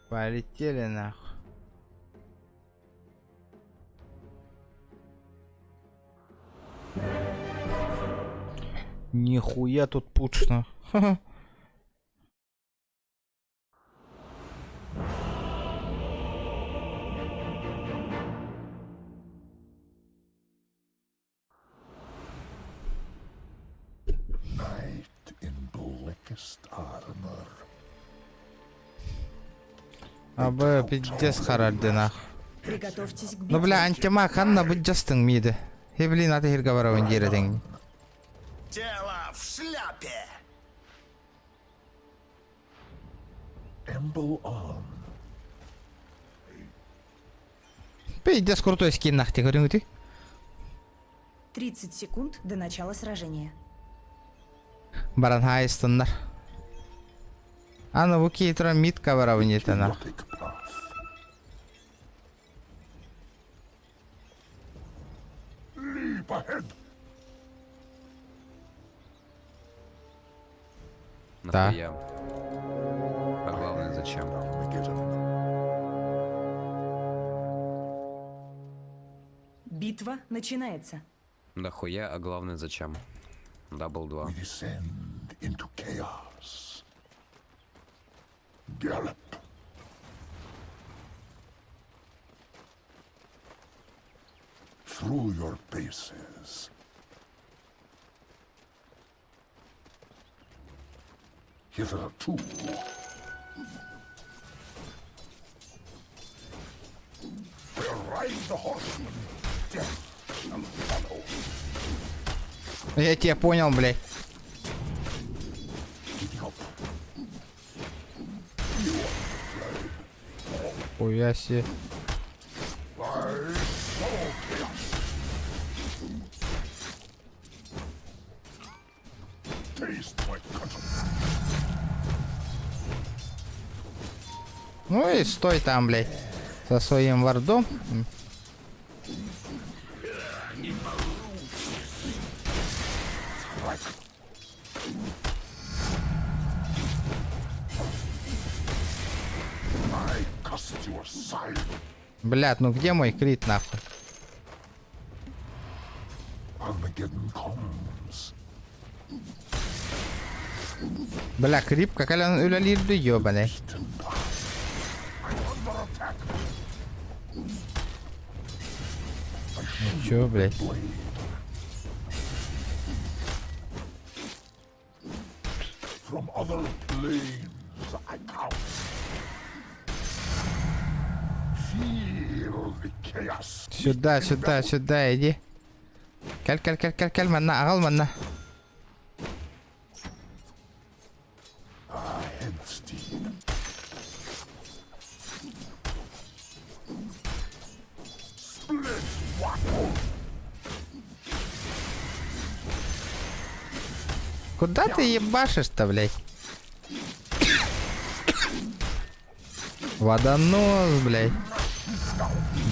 Полетели, нахуй. Нихуя тут пучно. Knight in blackest armor. Абы пиздец харарды нах. Приготовьтесь к Ну битве. бля, антимаг ханна быджастың миды. Хе блин, аты хирга барабан дире Тело в шляпе! Amble on. Пиздец крутой скин нахти, говорю ты. 30 секунд до начала сражения. Баран хайстыннар. Аны бу кейтра мид барабан ете нах. Chaotic path. Leap ahead. Да. Нахуя? А главное, зачем? Armageddon. Битва начинается. Нахуя, а главное, зачем? Дабл 2. We descend into chaos. Gallop. Through your paces. Hitherto. Where ride the horsemen, death shall follow. Я тебя понял, блядь. Giddy up. Хуя себе. I sow chaos. Taste my cudgel. Ну и стой там, блядь. Со своим вардом. I cast you aside. Блядь, ну где мой крит нахуй? Armageddon comes. Бля, крип, как үлэлиирди ёбаный. Beaten path. I'm under attack. Ну чё, блядь? Blade. From other planes I come. Feel the chaos. Сюда, сюда, сюда, иди. Кэл, кэл, кэл, кэл, кэл, манна, аҕал манна. Ahead, steed. Split wattle. Куда ты ебашишь-то, блядь? Водонос, блядь.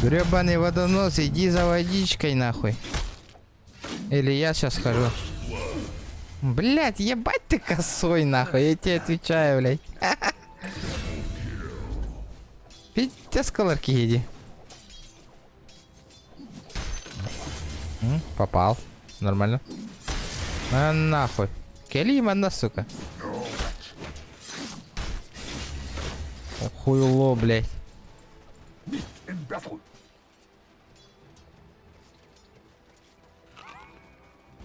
Гребаный водонос, иди за водичкой, нахуй. Или я сейчас схожу. Блядь, ебать ты косой, нахуй, я тебе отвечаю, блядь. Пиздец, колорки иди. Попал. Нормально. А, нахуй. Кэли манна, сука. Хуйло, блядь. Meet in battle.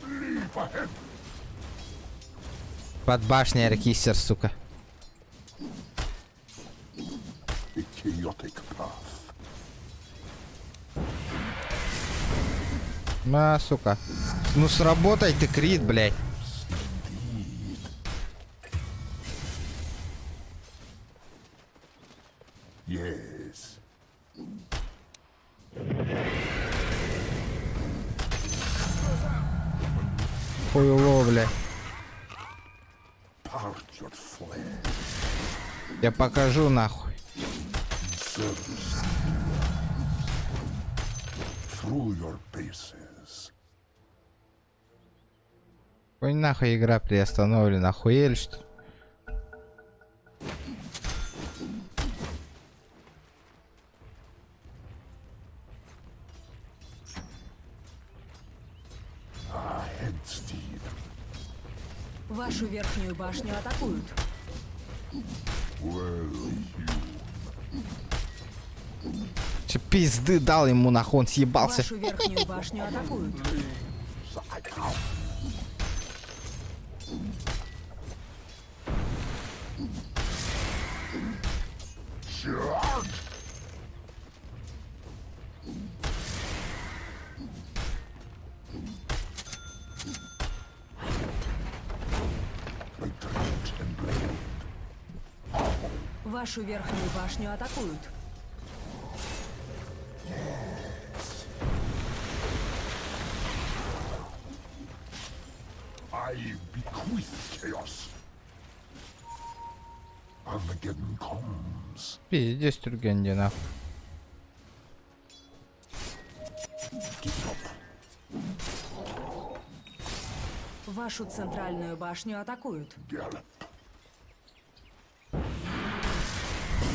Leap ahead. Под башней эрэ сука. A chaotic path. На, сука. Ну сработай ты, крит, блядь. Yes. Хуйло, блядь. Part your flesh. Я покажу нахуй. Service. Through your paces. Ой, нахуй игра приостановлена. Охуели, что ли? Ahead, steed. Вашу верхнюю башню атакуют. Well hewn. Че пизды дал ему нахуй, он съебался. Вашу верхнюю башню атакуют. Charge! My dreams and blade. Вашу верхнюю башню атакуют. I bequeath chaos. Armageddon comes. Пиздец, Тургенди, нахуй. Give it up. Вашу центральную башню атакуют. Gallop.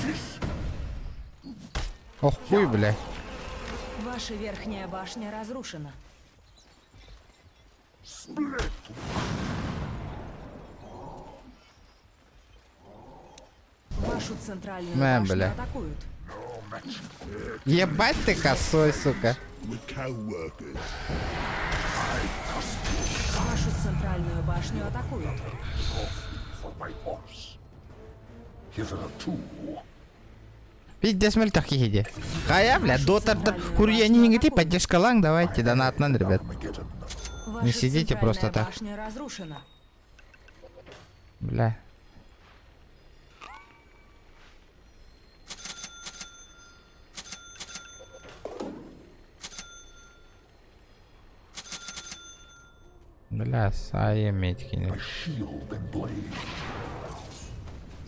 Fist. Ох, хуй, блядь. Ваша верхняя башня разрушена. Split. Вашу центральную На, башню бля. атакуют. No match. Ебать ты косой, сука. With coworkers. Вашу центральную башню атакуют. For my horse. Hitherto. Пиздец мөлтөх киһи. Хайа, бля, дота хурьянигити поддержкалаҥ, давайте, донатынан, ребят. Armageddon. Ваша Не сидите просто центральная так. башня разрушена. Бля. Бля, сая меткини. My shield and blade.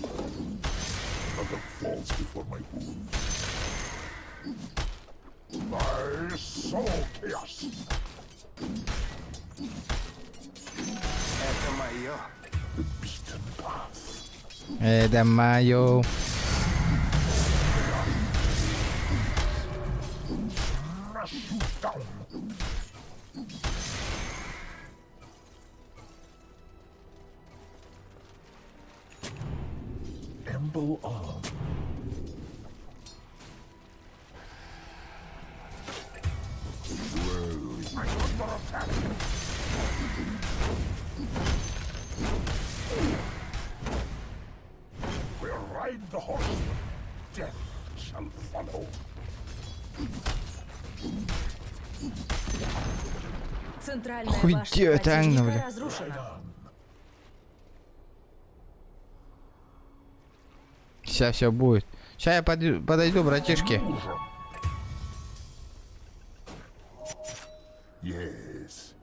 Another falls before my hooves. I sow chaos. Это мое. The beaten path. Это мое. Smash you down. Amble on. Well, I'm under attack. Where ride the horsemen, death shall follow. Центральная Хуй башня те, это противника Анна, бля. разрушена. Сейчас все будет. Сейчас я подойду, братишки. Yes.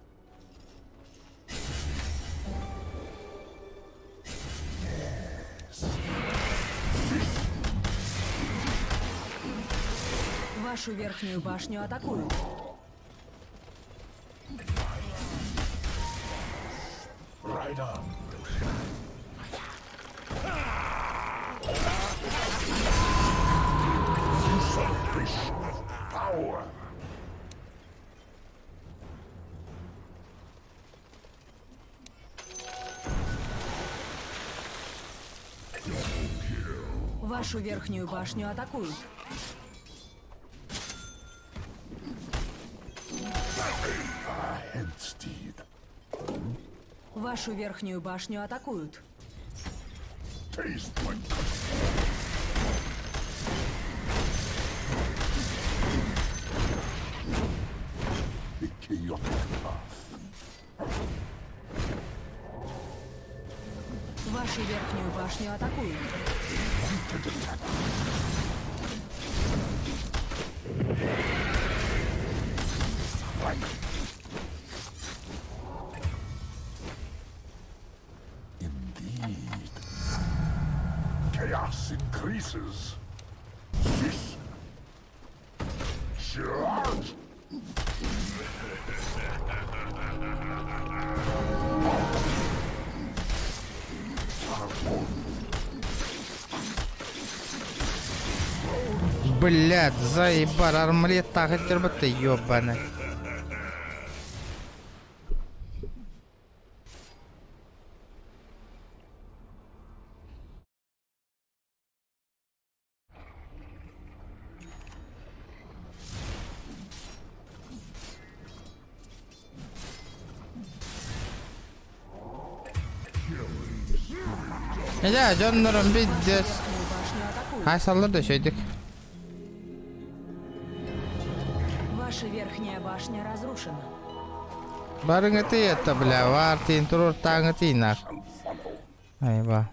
Yes. Вашу верхнюю башню атакуют. Ride on. Usurpation of power. Вашу верхнюю башню атакуют. Ahead, steed. Вашу верхнюю башню атакуют. The chaotic path. Вашу верхнюю башню атакуют. Indeed. Chaos increases. Cease. Charge! Блядь, заебал, армлет так ты ёбаный. Дьэ, дьоннорум пиздец. Верхнюю башню атакуют. Хай саллар да шөйдік. Ваша верхняя башня разрушена. Барыңы это, бля, вар тиин турур таңы тиин нах. Айба.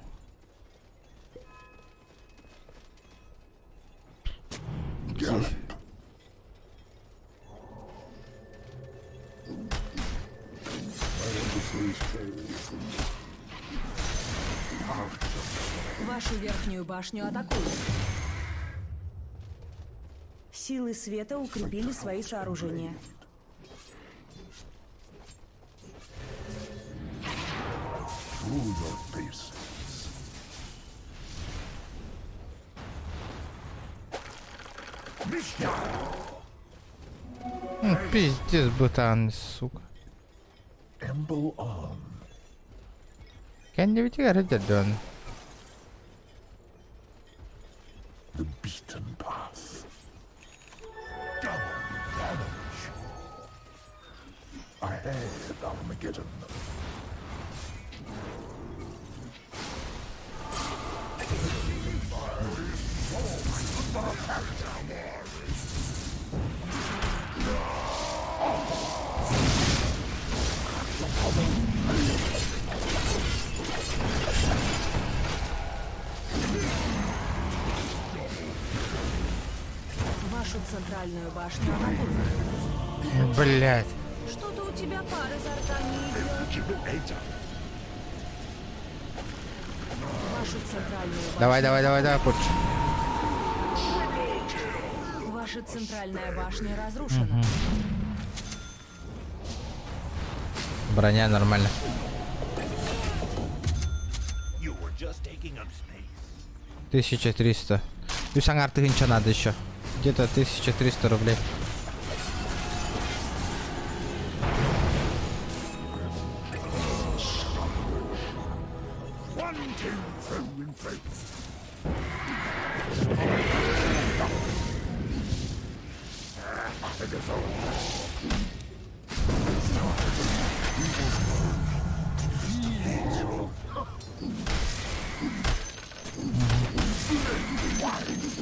Вашу верхнюю башню атакуют. Силы света укрепили свои сооружения. Through your faces. Ну, Пиздец, бутан, сука. Amble on. Кэнди дön. The beaten path. Double damage. Ahead, Armageddon. Вашу центральную башню атакуют. Блять. Что-то у тебя пар изо рта не идет. Вашу центральную башню. Давай, давай, давай, давай, пуч. Ваша центральная башня разрушена. Броня нормально. You were just taking up space. 1300. Плюс ангар тысяча надо еще. Где-то 1300 рублей. One, two, through and through.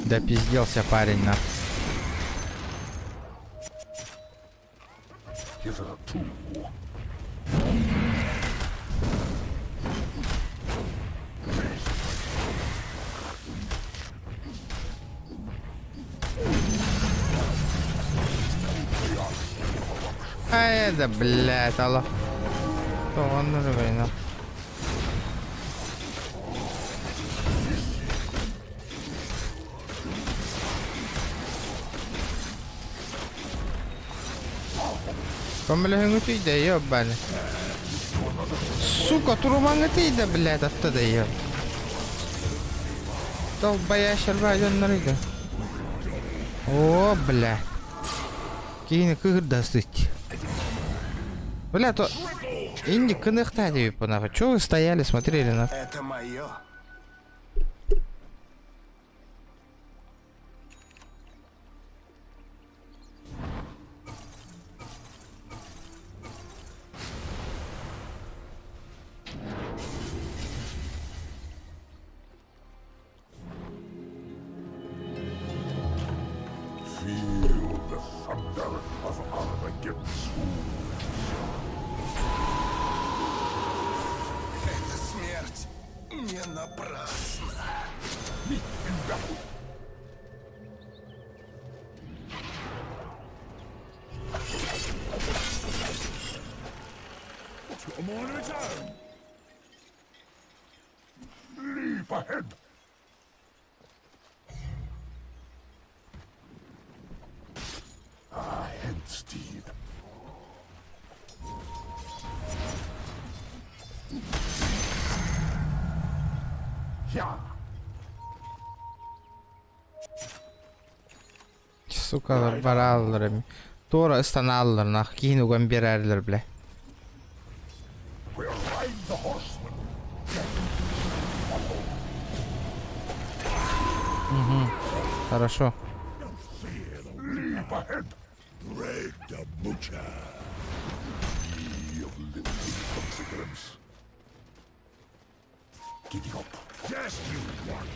Да пизделся парень на. Hitherto. Ай, да блядь, алло. Тоғаныр война. Көмөлөһүҥү түйдэ, ёбаны. Сука, турумаңы түйдэ, блядь, атта да ёб. Долбоящер дьоннор О, бля. Киһини кыһырдастыть. Бля, то... Инди кыныкта деп нахуй. Чё вы стояли, смотрели на? Это мое. Leap ahead. Ahead, steed. Yeah. Сукалар бараллар эми. Туора ыстанааллар нах киин уган биэрээрлэр бля. We'll ride the horseman. Угу. Хорошо. Leap ahead. Drag the butcher. Ye of little consequence. Giddy up. Just you one.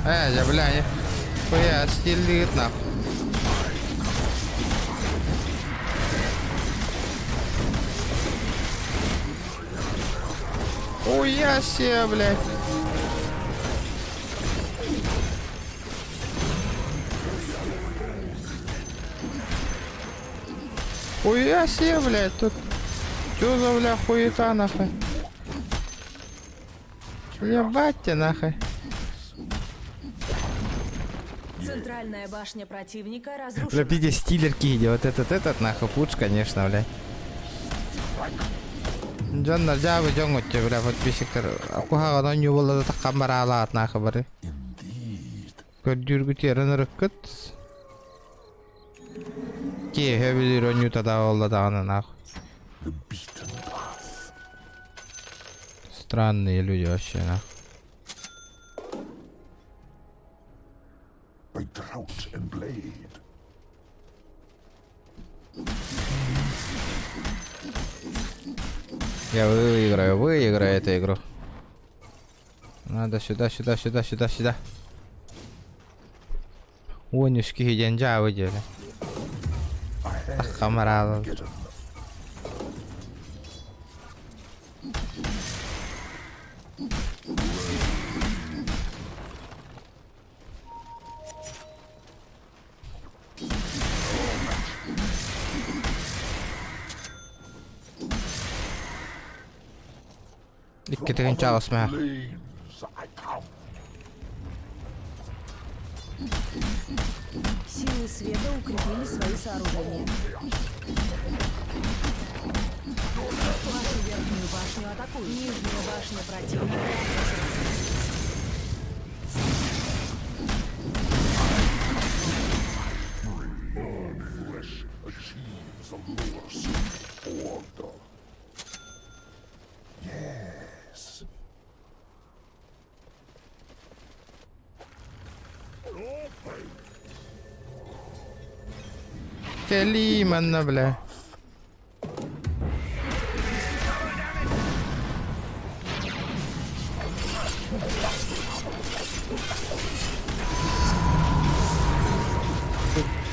Э, я, бля, я... Хуя, стилит нахуй. Хуя себе, блядь. Хуя себе, блядь, тут... Чё за, бля, хуета, нахуй? Ебать тебя, нахуй. Центральная башня противника Бля, разрушена. пиздец, стилерки иди, вот этот, этот, нахуй, пуч, конечно, бля. Дьоннор дьаабы дьоҥҥут бля подписчиктар куһаҕан оонньуу буолла да таххан бараалаат нахуй бары. Көрдүүргүт эрэн ырыккыт. Киэһэ билир оонньуута да буолла даҕаны нахуй. Странные люди вообще нахуй. By drought and blade. Я выиграю, выиграю эту игру. Надо сюда, сюда, сюда, сюда, сюда. Уонүс киһи диэн дьаабы диэли. Тахха Иккитигин чаҕыс мэ. Flames I come. Силы света укрепили свои сооружения. Вашу верхнюю башню атакуют. Нижняя башня противника Flesh achieves the lower order. Yes. Кэлии манна бля.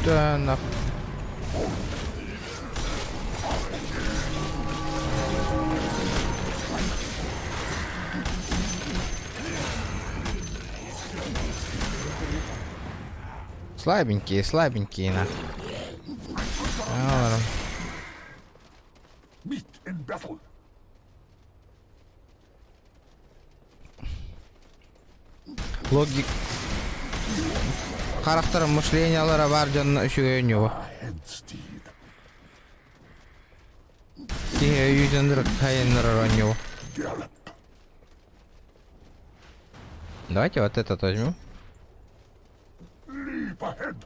Куда нахуй? Слабенькие, слабенькие, нахуй. Ладно. Meet in battle. Логик. Характер мышлениялара бар дьон үчүгэй оонньууга. Ahead, steed. Киһи өйүтэн хайыннарар оонньууга. Gallop. Давайте вот этот возьмем. Leap ahead.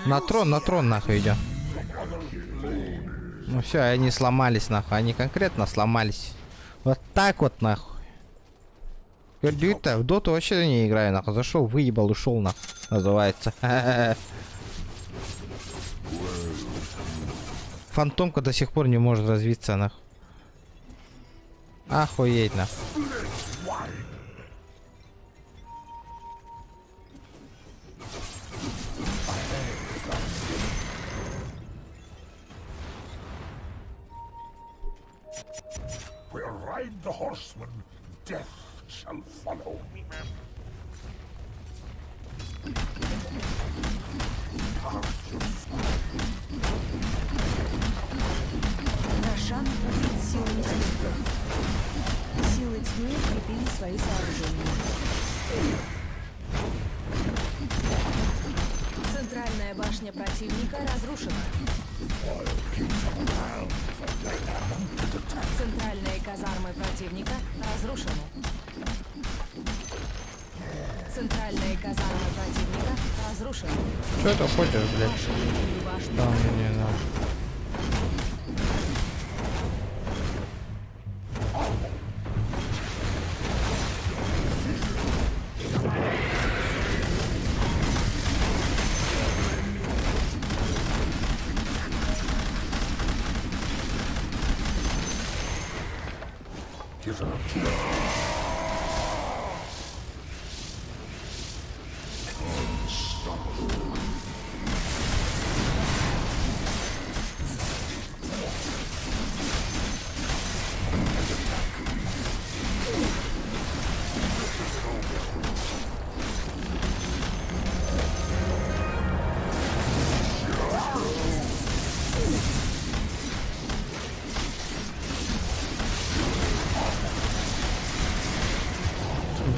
На трон, на трон нахуй идем. Ну все, они сломались нахуй. Они конкретно сломались. Вот так вот нахуй. Көрдүгүт в доту вообще не играю нахуй. Зашел, выебал, ушел нахуй. Называется. Фантомка до сих пор не может развиться нахуй. Охуеть нахуй. the horseman, death shall follow. Рошан убит силами тьмы. Силы тьмы укрепили свои сооружения. Центральная башня противника разрушена. Центральные казармы противника разрушены. Центральные казармы противника разрушены. Что ты хочешь, блядь? Вашу нижнюю башню Да, мне не надо.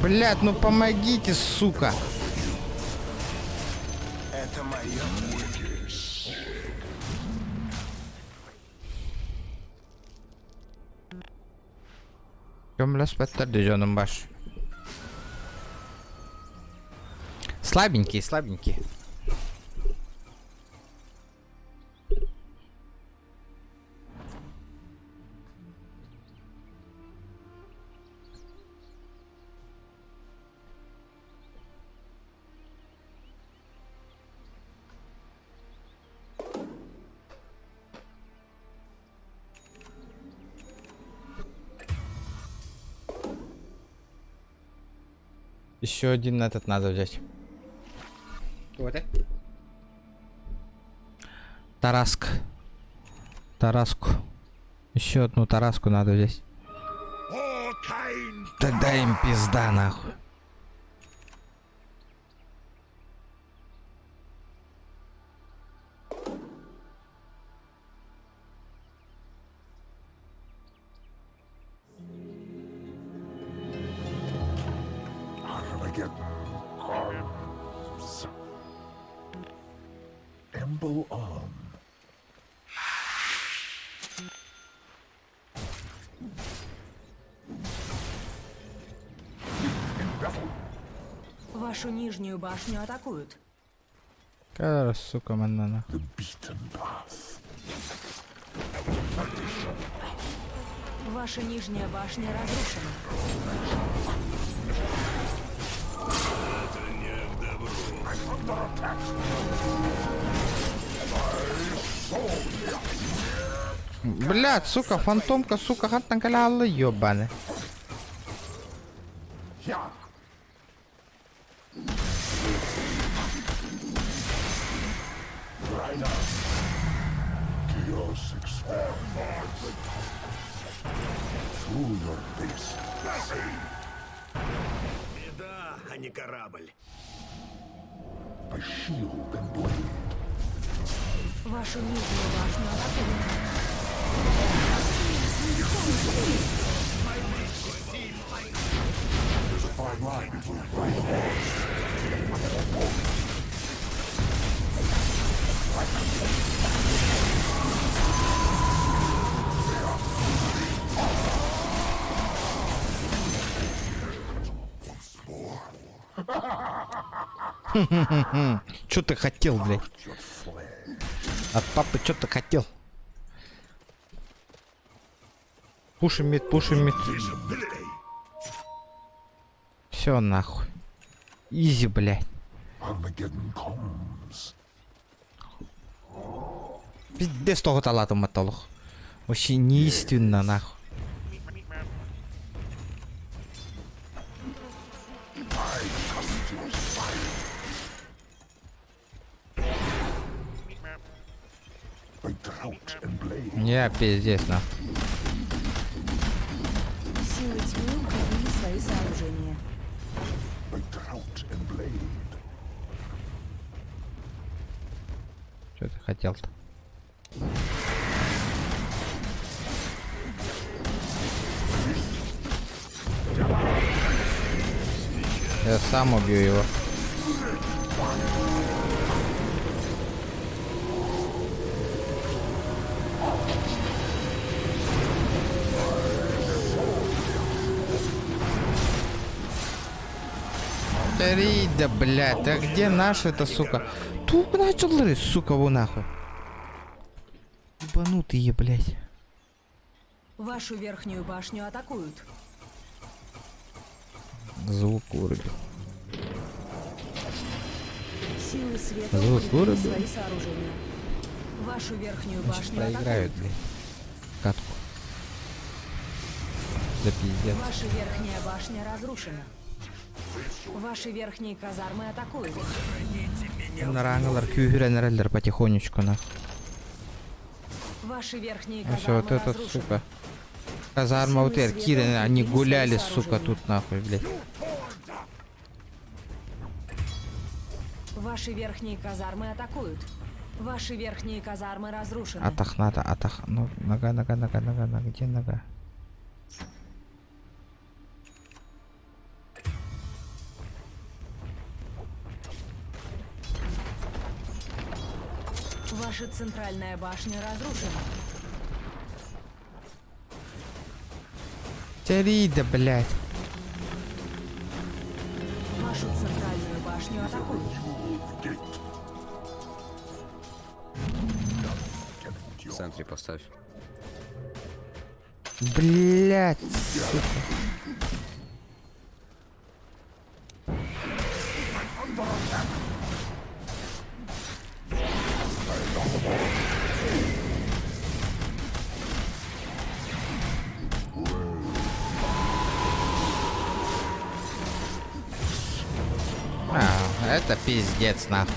Блядь, ну помогите, сука. Это мое. Көмөлөспөттөр дежонум баш. Слабенький, слабенький. Еще один этот надо взять. Вот. Тараск. Тараску. Еще одну тараску надо взять. Тогда им пизда нахуй. Armageddon comes. Amble on. In battle. Вашу нижнюю башню атакуют. Какая сука манна The beaten path. Ваша нижняя башня разрушена. Блядь, сука, фантомка, сука, хантан каляла, ёбаны. Yeah. Right on. Chaos expands. Through your base. Беда, а не корабль. By shield and blade. Вашу нижнюю башню атакуют. There's a fine line between right and Чё ты хотел, блядь? От папы чё ты хотел? Пушим мид, пушим мид. Все нахуй. Изи, блядь. Armageddon comes. Пиздец того талатым матолох. Вообще неистинно нахуй. By drought and blade. Я пиздец нахуй. Силы Что ты хотел-то? Я сам убью его. Да, блядь, а где наши-то, сука? Тук начал, сука, вон нахуй. Ебанутые, блядь. Вашу верхнюю башню атакуют. Звук вырубил. Силы света Звук укрепили вырубил. свои сооружения. Вашу верхнюю Значит, башню проиграют, атакуют. блядь. Катку. Да пиздец. Ваша верхняя башня разрушена. Ваши верхние казармы атакуют. Нарангалар күүһүрэн эрэллэр потихонечку нах. Ваши верхние А все, казармы вот этот, разрушены. сука. Казарма вот Силы эр света киирэн, они укрепили свои гуляли, сука, сооружения. тут нахуй, блядь. Ваши верхние казармы атакуют. Ваши верхние казармы разрушены. Атах надо, атах. Ну, нога, нога, нога, нога, нога, где нога? Ваша центральная башня разрушена. Терида, блядь. Вашу центральную башню атакуют. В центре поставь. Блядь, сука. А, это пиздец, нахуй.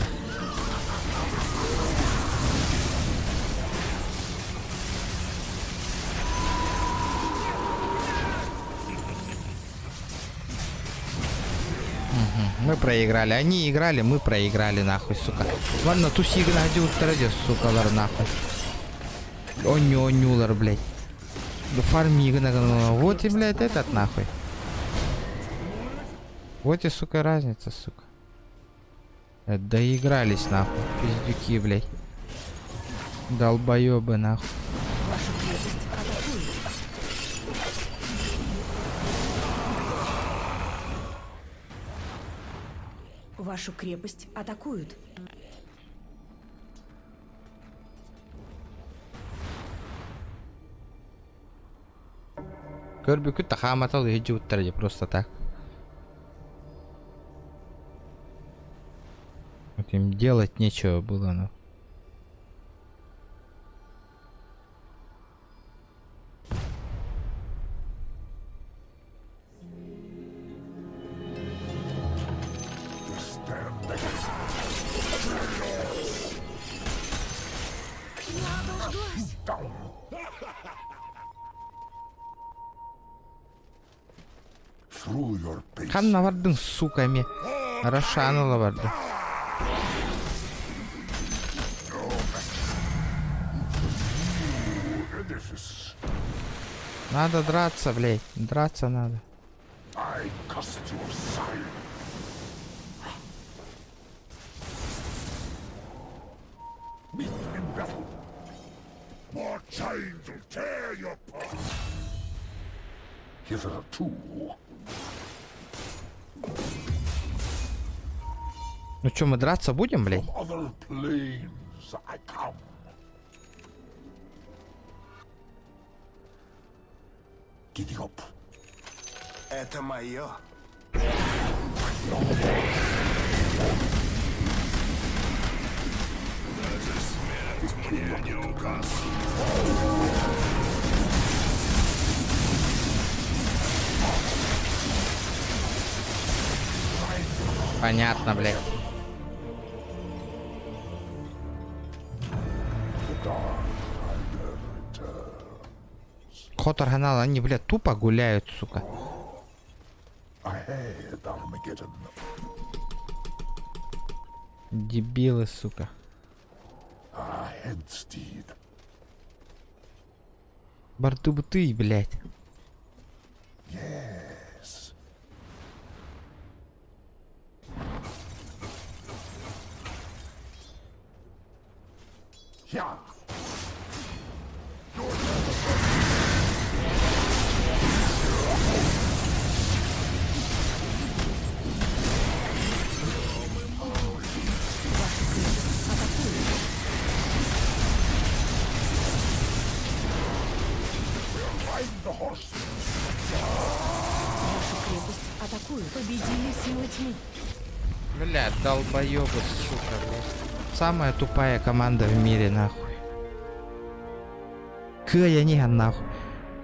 Мы проиграли. Они играли, мы проиграли, нахуй, сука. Ладно, тусигна уттараде, сука, лар, нахуй. Оню, онюлар, блядь. Да фармигна, вот и, блядь, этот, нахуй. Вот и, сука, разница, сука. Доигрались, нахуй. Пиздюки, блядь. Долбоебы, нахуй. Вашу крепость атакуют. Вашу крепость атакуют. Көрбүкүт тахааматал үһү просто так. Вот им делать нечего было, ну. Я обожглась. Through your base. Ханна бардың, сука, ме. Рошаныла барды. Edifice. Надо драться, блядь. Драться надо. I cast you aside. Meet in battle. More chains will tear your apart. Hitherto, Ну чё, мы драться будем, блядь? from other planes I come. Giddy up. Это мое. Понятно, блядь. Хотор они, блядь, тупо гуляют, сука. Ahead, Armageddon. Дебилы, сука. head, steed. Бардыбытый, блядь. Yes. Yeah. Вашу крепость атакуют. Вашу крепость атакуют. Победили силы тьмы. Бля, долбоебы, сука, блядь. Самая тупая команда в мире, нахуй. Кая не нахуй.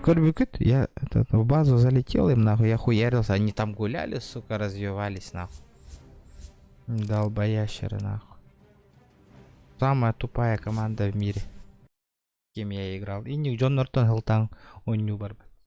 Көрбүккүт, я этот, в базу залетел им, нахуй, я хуярился, они там гуляли, сука, развивались, нахуй. Долбоящеры, нахуй. Самая тупая команда в мире. Кем я играл. И не Джон Нортон Хилтан, он не барбат.